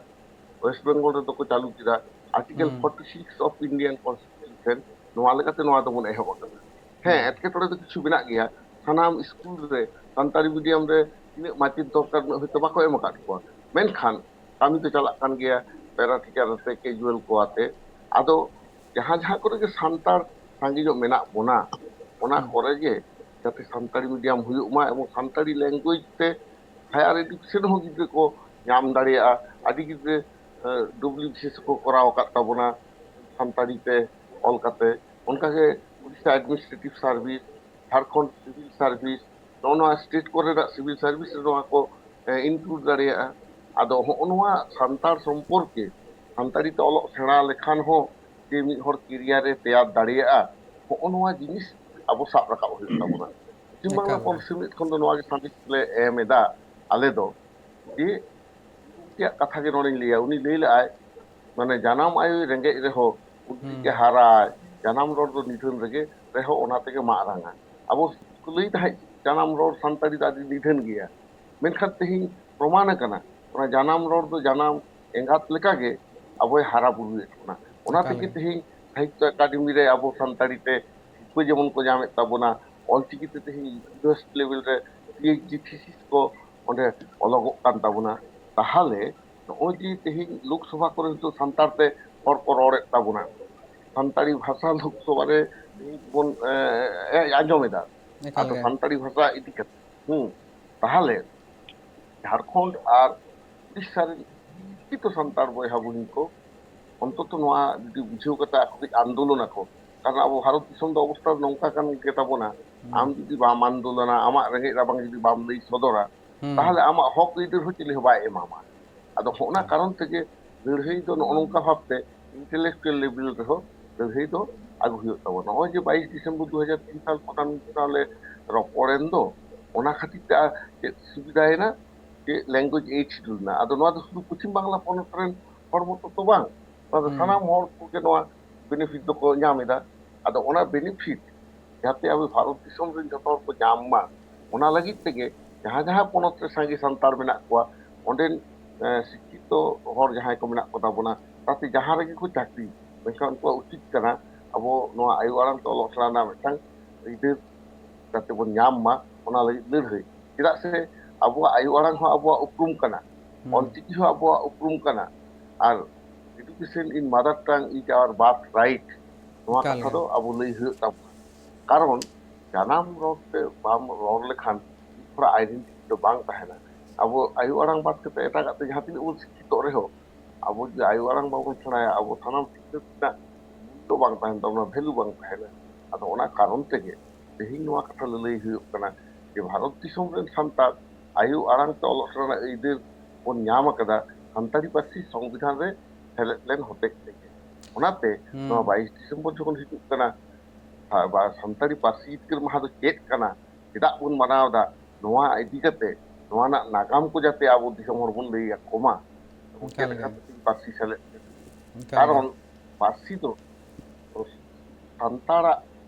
ᱳᱭᱮᱥᱴ ᱵᱮᱝᱜᱚᱞ ᱨᱮᱫᱚ ᱠᱚ ᱪᱟᱹᱞᱩ ᱠᱮᱫᱟ article forty six of Indian constitution, ᱱᱚᱣᱟ ᱞᱮᱠᱟᱛᱮ ᱱᱚᱣᱟ ᱫᱚᱵᱚᱱ ᱮᱦᱚᱵ ᱟᱠᱟᱫᱟ᱾ ᱦᱮᱸ, ᱮᱴᱠᱮᱴᱚᱬᱮ ᱫᱚ ᱠᱤᱪᱷᱩ ᱢᱮᱱᱟᱜ ᱜᱮᱭᱟ᱾ ᱥᱟᱱᱟᱢ ᱥᱠᱩᱞ ᱨᱮ ᱥᱟᱱᱛᱟᱲᱤ ᱢᱤᱰᱤᱭᱟᱢ ᱨᱮ ᱛᱤᱱᱟᱹᱜ ᱢᱟᱪᱮᱫ ᱫᱚᱨᱠᱟᱨ, ᱩᱱᱟᱹᱜ ᱦᱚᱭᱛᱳ ᱵᱟᱠᱚ ᱮᱢ ᱟᱠᱟᱫ ᱠᱚᱣᱟ, ᱢᱮᱱᱠᱷᱟᱱ ᱠᱟᱹᱢᱤ ᱫᱚ ᱪᱟᱞᱟᱜ ᱠᱟᱱ ᱜᱮᱭᱟ, ᱯᱮᱨᱟ ᱴᱤᱪᱟᱨ ᱟᱛᱮ, ᱠᱮᱡᱩᱣᱟᱞ ᱠᱚ ᱟᱛᱮ᱾ ᱟᱫᱚ ᱡᱟᱦᱟᱸ ᱡᱟᱦᱟᱸ ᱠᱚᱨᱮ ᱜᱮ ᱥᱟᱱᱛᱟᱲ ᱥᱟᱸᱜᱮ ᱧᱚᱜ ᱢᱮᱱᱟᱜ ᱵᱚᱱᱟ, ᱚᱱᱟ ᱠᱚᱨᱮ ᱜᱮ ᱡᱟᱛᱮ ᱥᱟᱱᱛᱟᱲᱤ ᱢᱤᱰᱤᱭᱟᱢ ᱦᱩᱭᱩᱜ ᱢᱟ ᱮᱵᱚᱝ ᱥᱟᱱᱛᱟᱲᱤ ᱞᱮᱝᱜᱩᱭᱮᱡᱽ ᱛᱮ ᱦᱟᱭᱟᱨ ᱮᱰᱩᱠᱮᱥᱚᱱ ᱦᱚᱸ ᱜᱤᱫᱽᱨᱟᱹ ᱠᱚ ᱧᱟᱢ ᱫᱟᱲᱮᱭᱟᱜᱼᱟ᱾ ᱟᱹᱰᱤ ᱜᱤᱫᱽᱨᱟᱹ ᱰᱩᱵᱞᱤ ᱵᱤᱥᱤ ᱮᱥ ᱠᱚ ᱠᱚᱨᱟᱣ ᱟᱠᱟᱫ ᱛᱟᱵᱚᱱᱟ ᱥᱟᱱᱛᱟᱲᱤ ᱛᱮ ᱚᱞ ᱠᱟᱛᱮ᱾ ᱚᱱᱠᱟᱜᱮ Odisha administrative service, Jharkhand civil service, ᱱᱚᱜᱼᱚ ᱱᱚᱣᱟ ᱥᱴᱮᱴ ᱠᱚᱨᱮᱱᱟᱜ ᱥᱤᱵᱷᱤᱞ ᱥᱟᱨᱵᱷᱤᱥ ᱨᱮ ᱱᱚᱣᱟ ᱠᱚ ᱤᱱᱠᱞᱩᱰ ᱫᱟᱲᱮᱭᱟᱜᱼᱟ᱾ ᱟᱫᱚ ᱦᱚᱸᱜᱼᱚ ᱱᱚᱣᱟ ᱥᱟᱱᱛᱟᱲ ᱥᱚᱢᱯᱚᱨᱠᱮ ᱥᱟᱱᱛᱟᱲᱤ ᱛᱮ ᱚᱞᱚᱜ ᱥᱮᱬᱟ ᱞᱮᱠᱷᱟᱱ ᱦᱚᱸ ᱡᱮ ᱢᱤᱫ ᱦᱚᱲ ᱠᱮᱨᱤᱭᱟᱨ ᱮ ᱛᱮᱭᱟᱨ ᱫᱟᱲᱮᱭᱟᱜᱼᱟ, ᱦᱚᱸᱜᱼᱚ ᱱᱚᱣᱟ ᱡᱤᱱᱤᱥ ᱟᱵᱚ ᱥᱟᱵ ᱨᱟᱠᱟᱵ ᱦᱩᱭᱩᱜ ᱛᱟᱵᱚᱱᱟ᱾ ᱯᱚᱪᱷᱤᱢ ᱵᱟᱝᱞᱟ ᱮᱠᱟᱞ᱾ ᱯᱚᱱᱚᱛ ᱥᱮᱢᱞᱮᱫ ᱠᱷᱚᱱ ᱫᱚ ᱱᱚᱣᱟ ᱜᱮ ᱥᱟᱸᱫᱮᱥ ᱞᱮ ᱮᱢ ᱮᱫᱟ ᱟᱞᱮ ᱫᱚ, ᱡᱮ ᱜᱚᱢᱠᱮᱭᱟᱜ ᱠᱟᱛᱷᱟ ᱜᱮ ᱱᱚᱰᱮᱧ ᱞᱟᱹᱭᱟ᱾ ᱩᱱᱤ ᱞᱟᱹᱭ ᱞᱮᱜᱼᱟᱭ, ᱢᱟᱱᱮ, ᱡᱟᱱᱟᱢ ᱟᱭᱳᱭ ᱨᱮᱸᱜᱮᱡ ᱨᱮᱦᱚᱸ ᱩᱱᱤ ᱜᱮ ᱦᱟᱨᱟᱭ, ᱡᱟᱱᱟᱢ ᱨᱚᱲ ᱫᱚ ᱱᱤᱫᱷᱟᱹᱱ ᱨᱮᱜᱮ ᱨᱮᱦᱚᱸ ᱚᱱᱟ ᱛᱮᱜᱮ ᱢᱟᱜ ᱨᱟᱝᱟ᱾ ᱟᱵᱚ ᱠᱚ ᱞᱟᱹᱭ ᱛᱟᱦᱮᱸᱫ ᱡᱟᱱᱟᱢ ᱨᱚᱲ ᱥᱟᱱᱛᱟᱲᱤ ᱫᱚ ᱟᱹᱰᱤ ᱱᱤᱫᱷᱟᱹᱱ ᱜᱮᱭᱟ, ᱢᱮᱱᱠᱷᱟᱱ ᱛᱮᱦᱮᱧ ᱯᱨᱚᱢᱟᱱ ᱟᱠᱟᱱᱟ ᱚᱱᱟ ᱡᱟᱱᱟᱢ ᱨᱚᱲ ᱫᱚ ᱡᱟᱱᱟᱢ ᱮᱸᱜᱟᱛ ᱞᱮᱠᱟᱜᱮ ᱟᱵᱚᱭ ᱦᱟᱨᱟ ᱵᱩᱨᱩᱭᱮᱫ ᱵᱚᱱᱟ᱾ ᱚᱱᱟ ᱮᱠᱟᱞ ᱛᱮᱜᱮ ᱜᱮ᱾ ᱛᱮᱦᱮᱧ ᱥᱟᱦᱤᱛᱛᱚ ᱮᱠᱟᱰᱮᱢᱤ ᱨᱮ ᱟᱵᱚ ᱥᱟᱱᱛᱟᱲᱤ ᱛᱮ ᱥᱤᱨᱯᱟᱹ ᱡᱮᱢᱚᱱ ᱠᱚ ᱧᱟᱢᱮᱫ ᱛᱟᱵᱚᱱᱟ, ᱚᱞᱪᱤᱠᱤ ᱛᱮ ᱛᱮᱦᱮᱧ ᱤᱭᱩᱱᱤᱵᱷᱟᱨᱥᱤᱴᱤ ᱞᱮᱵᱮᱞ ᱨᱮ ᱯᱤ ᱮᱭᱤᱪ ᱰᱤ ᱛᱷᱤᱥᱤᱥ ᱠᱚ ᱚᱸᱰᱮ ᱚᱞᱚᱜᱚᱜ ᱠᱟᱱ ᱛᱟᱵᱚᱱᱟ᱾ ᱛᱟᱦᱚᱞᱮ ᱱᱚᱜᱼᱚᱭ ᱡᱮ ᱛᱮᱦᱮᱧ ᱞᱳᱠᱥᱚᱵᱷᱟ ᱠᱚᱨᱮ ᱱᱤᱛᱚᱜ ᱥᱟᱱᱛᱟᱲ ᱛᱮ ᱦᱚᱲ ᱠᱚ ᱨᱚᱲᱮᱫ ᱛᱟᱵᱚᱱᱟ, ᱥᱟᱱᱛᱟᱲᱤ ᱵᱷᱟᱥᱟ ᱞᱳᱠᱥᱚᱵᱷᱟ ᱨᱮ ᱛᱮᱦᱮᱧ ᱵᱚᱱ, ᱮ, ᱮ, ᱟᱸᱡᱚᱢ ᱮᱫᱟ, ᱮᱠᱟᱞ ᱟᱫᱚ ᱜᱮ᱾ ᱥᱟᱱᱛᱟᱲᱤ ᱵᱷᱟᱥᱟ ᱤᱫᱤ ᱠᱟᱛᱮ, ᱦᱩᱸ, ᱛᱟᱦᱚᱞᱮ ᱡᱷᱟᱲᱠᱷᱚᱸᱰ ᱟᱨ ᱩᱲᱤᱥᱥᱟ ᱨᱮᱱ ᱥᱤᱠᱠᱷᱤᱛᱚ ᱥᱟᱱᱛᱟᱲ ᱵᱚᱭᱦᱟ ᱵᱚᱦᱤᱱ ᱠᱚ ᱚᱱᱛᱚᱛᱚ ᱱᱚᱣᱟ ᱡᱩᱫᱤ ᱵᱩᱡᱷᱟᱹᱣ ᱠᱟᱛᱮ ᱟᱠᱚ ᱠᱟᱹᱡ ᱟᱱᱫᱳᱞᱚᱱ ᱟᱠᱚ, ᱠᱟᱨᱚᱱ ᱟᱵᱚ ᱵᱷᱟᱨᱚᱛ ᱫᱤᱥᱚᱢ ᱫᱚ ᱚᱵᱚᱥᱛᱟ ᱱᱚᱝᱠᱟ ᱠᱟᱱ ᱜᱮ ᱛᱟᱵᱚᱱᱟ᱾ ᱦᱩᱸ᱾ ᱟᱢ ᱡᱩᱫᱤ ᱵᱟᱢ ᱟᱱᱫᱳᱞᱚᱱᱟ, ᱟᱢᱟᱜ ᱨᱮᱸᱜᱮᱡ ᱨᱟᱵᱟᱝ ᱡᱩᱫᱤ ᱵᱟᱢ ᱞᱟᱹᱭ ᱥᱚᱫᱚᱨᱟ, ᱦᱩᱸ᱾ ᱛᱟᱦᱚᱞᱮ ᱟᱢᱟᱜ ᱦᱚᱠ ᱟᱹᱭᱫᱟᱹᱨ ᱦᱚᱸ ᱪᱤᱞᱤ ᱦᱚᱸ ᱵᱟᱭ ᱮᱢᱟᱢᱟ᱾ ᱟᱫᱚ ᱦᱚᱸᱜᱼᱱᱟ ᱦᱩᱸ᱾ ᱠᱟᱨᱚᱱ ᱛᱮᱜᱮ ᱞᱟᱹᱲᱦᱟᱹᱭ ᱫᱚ ᱱᱚᱜᱼᱚ ᱱᱚᱝᱠᱟ ᱵᱷᱟᱵᱛᱮ intellectual level ᱨᱮᱦᱚᱸ ᱞᱟᱹᱲᱦᱟᱹᱭ ᱫᱚ ᱟᱹᱜᱩ ᱦᱩᱭᱩᱜ ᱛᱟᱵᱚᱱᱟ᱾ ᱱᱚᱜᱼᱚᱭ ᱡᱮ ᱵᱟᱭᱤᱥ ᱰᱤᱥᱮᱢᱵᱚᱨ ᱫᱩ ᱦᱟᱡᱟᱨ ᱛᱤᱱ ᱥᱟᱞ ᱯᱨᱚᱫᱷᱟᱱ ᱢᱚᱱᱛᱨᱤ ᱥᱟᱶ ᱞᱮ ᱨᱚᱯᱚᱲᱮᱱ ᱫᱚ, ᱚᱱᱟ ᱠᱷᱟᱹᱛᱤᱨ ᱛᱮ ᱟᱨ ᱪᱮᱫ ᱥᱩᱵᱤᱫᱷᱟᱭᱮᱱᱟ? ᱪᱮᱫ language eight schedule ᱮᱱᱟ? ᱟᱫᱚ ᱱᱚᱣᱟ ᱫᱚ ᱥᱩᱫᱷᱩ ᱯᱚᱪᱷᱤᱢ ᱵᱟᱝᱞᱟ ᱯᱚᱱᱚᱛ ᱨᱮᱱ ᱦᱚᱲ ᱢᱚᱛᱚ ᱫᱚ ᱵᱟᱝ, ᱱᱚᱣᱟ ᱫᱚ ᱦᱩᱸ᱾ ᱥᱟᱱᱟᱢ ᱦᱚᱲ ᱠᱚᱜᱮ ᱱᱚᱣᱟ benefit ᱫᱚᱠᱚ ᱧᱟᱢ ᱮᱫᱟ᱾ ᱟᱫᱚ ᱚᱱᱟ benefit ᱡᱟᱛᱮ ᱟᱵᱚ ᱵᱷᱟᱨᱚᱛ ᱫᱤᱥᱚᱢ ᱨᱮᱱ ᱡᱚᱛᱚ ᱦᱚᱲ ᱠᱚ ᱧᱟᱢ ᱢᱟ, ᱚᱱᱟ ᱞᱟᱹᱜᱤᱫ ᱛᱮᱜᱮ ᱡᱟᱦᱟᱸ ᱡᱟᱦᱟᱸ ᱯᱚᱱᱚᱛ ᱨᱮ ᱥᱟᱸᱜᱮ ᱥᱟᱱᱛᱟᱲ ᱢᱮᱱᱟᱜ ᱠᱚᱣᱟ, ᱚᱸᱰᱮᱱ, ᱮ, ᱥᱤᱠᱠᱷᱤᱛᱚ ᱦᱚᱲ ᱡᱟᱦᱟᱸᱭ ᱠᱚ ᱢᱮᱱᱟᱜ ᱠᱚᱛᱟ ᱵᱚᱱᱟ, ᱛᱟᱛᱮ ᱡᱟᱦᱟᱸ ᱨᱮᱜᱮ ᱠᱚ ᱪᱟᱹᱠᱨᱤ, ᱢᱮᱱᱠᱷᱟᱱ ᱩᱱᱠᱩᱣᱟᱜ ᱩᱪᱤᱛ ᱠᱟᱱᱟ ᱟᱵᱚ ᱱᱚᱣᱟ ᱟᱭᱳ ᱟᱲᱟᱝ ᱛᱮ ᱚᱞᱚᱜ ᱥᱮᱬᱟ ᱨᱮᱱᱟᱜ ᱢᱤᱫᱴᱟᱝ ᱟᱹᱭᱫᱟᱹᱨ ᱡᱟᱛᱮ ᱵᱚᱱ ᱧᱟᱢ ᱢᱟ, ᱚᱱᱟ ᱞᱟᱹᱜᱤᱫ ᱞᱟᱹᱲᱦᱟᱹᱭ᱾ ᱪᱮᱫᱟᱜ ᱥᱮ ᱟᱵᱚᱣᱟᱜ ᱟᱭᱳ ᱟᱲᱟᱝ ᱦᱚᱸ ᱟᱵᱚᱣᱟᱜ ᱩᱯᱨᱩᱢ ᱠᱟᱱᱟ, ᱦᱩᱸ᱾ ᱚᱞᱪᱤᱠᱤ ᱦᱚᱸ ᱟᱵᱚᱣᱟᱜ ᱩᱯᱨᱩᱢ ᱠᱟᱱᱟ, ᱟᱨ education in mother tongue is our birth right, ᱱᱚᱣᱟ ᱮᱠᱟᱞ ᱠᱟᱛᱷᱟ ᱜᱮ᱾ ᱫᱚ ᱟᱵᱚ ᱞᱟᱹᱭ ᱦᱩᱭᱩᱜ ᱛᱟᱵᱚᱱᱟ᱾ ᱠᱟᱨᱚᱱ ᱡᱟᱱᱟᱢ ᱨᱚᱲ ᱛᱮ ᱵᱟᱢ ᱨᱚᱲ ᱞᱮᱠᱷᱟᱱ ᱢᱤᱫ ᱦᱚᱲᱟᱜ identity ᱫᱚ ᱵᱟᱝ ᱛᱟᱦᱮᱱᱟ᱾ ᱟᱵᱚ ᱟᱭᱳ ᱟᱲᱟᱝ ᱵᱟᱫ ᱠᱟᱛᱮ ᱮᱴᱟᱜᱟᱜ ᱛᱮ ᱡᱟᱦᱟᱸ ᱛᱤᱱᱟᱹᱜ ᱵᱚᱱ ᱥᱤᱠᱠᱷᱤᱛᱚᱜ ᱨᱮᱦᱚᱸ, ᱟᱵᱚ ᱡᱩᱫᱤ ᱟᱭᱳ ᱟᱲᱟᱝ ᱵᱟᱵᱚᱱ ᱥᱮᱬᱟᱭᱟ, ᱟᱵᱚ ᱥᱟᱱᱟᱢ ᱥᱤᱠᱷᱱᱟᱹᱛ ᱨᱮᱱᱟᱜ ᱢᱩᱞᱞᱚ ᱵᱟᱝ ᱛᱟᱦᱮᱱ ᱛᱟᱵᱚᱱᱟ, value ᱵᱟᱝ ᱛᱟᱦᱮᱱᱟ᱾ ᱟᱫᱚ ᱚᱱᱟ ᱠᱟᱨᱚᱱ ᱛᱮᱜᱮ ᱛᱮᱦᱮᱧ ᱱᱚᱣᱟ ᱠᱟᱛᱷᱟ ᱞᱟᱹᱞᱟᱹᱭ ᱦᱩᱭᱩᱜ ᱠᱟᱱᱟ ᱡᱮ ᱵᱷᱟᱨᱚᱛ ᱫᱤᱥᱚᱢ ᱨᱮᱱ ᱥᱟᱱᱛᱟᱲ ᱟᱭᱳ ᱟᱲᱟᱝ ᱛᱮ ᱚᱞᱚᱜ ᱥᱮᱬᱟ ᱨᱮᱱᱟᱜ ᱟᱹᱭᱫᱟᱹᱨ ᱵᱚᱱ ᱧᱟᱢ ᱟᱠᱟᱫᱟ ᱥᱟᱱᱛᱟᱲᱤ ᱯᱟᱹᱨᱥᱤ ᱥᱚᱝᱵᱤᱫᱷᱟᱱ ᱨᱮ ᱥᱮᱞᱮᱫ ᱞᱮᱱ ᱦᱚᱛᱮᱡ ᱛᱮᱜᱮ᱾ ᱚᱱᱟᱛᱮ ᱦᱩᱸ᱾ ᱱᱚᱣᱟ ᱵᱟᱭᱤᱥ ᱰᱤᱥᱮᱢᱵᱚᱨ ᱡᱚᱠᱷᱚᱱ ᱦᱤᱡᱩᱜ ᱠᱟᱱᱟ, ᱥᱟ-, ᱵᱟ-, ᱥᱟᱱᱛᱟᱲᱤ ᱯᱟᱹᱨᱥᱤ ᱡᱤᱛᱠᱟᱹᱨ ᱢᱟᱦᱟ ᱫᱚ ᱪᱮᱫ ᱠᱟᱱᱟ, ᱪᱮᱫᱟᱜ ᱵᱚᱱ ᱢᱟᱱᱟᱣ ᱮᱫᱟ, ᱱᱚᱣᱟ ᱤᱫᱤ ᱠᱟᱛᱮ ᱱᱚᱣᱟ ᱨᱮᱱᱟᱜ ᱱᱟᱜᱟᱢ ᱠᱚ ᱡᱟᱛᱮ ᱟᱵᱚ ᱫᱤᱥᱚᱢ ᱦᱚᱲ ᱵᱚᱱ ᱞᱟᱹᱭ ᱟᱠᱚ ᱢᱟ, ᱮᱠᱟᱞ ᱪᱮᱫ ᱜᱮ᱾ ᱞᱮᱠᱟ ᱛᱮ ᱯᱟᱹᱨᱥᱤ ᱥᱮᱞᱮᱫ ᱞᱮᱱᱟ᱾ ᱮᱠᱟᱞ ᱜᱮ᱾ ᱠᱟᱨᱚᱱ ᱯᱟᱹᱨᱥᱤ ᱫᱚ ᱥᱟᱱᱛᱟᱲᱟᱜ,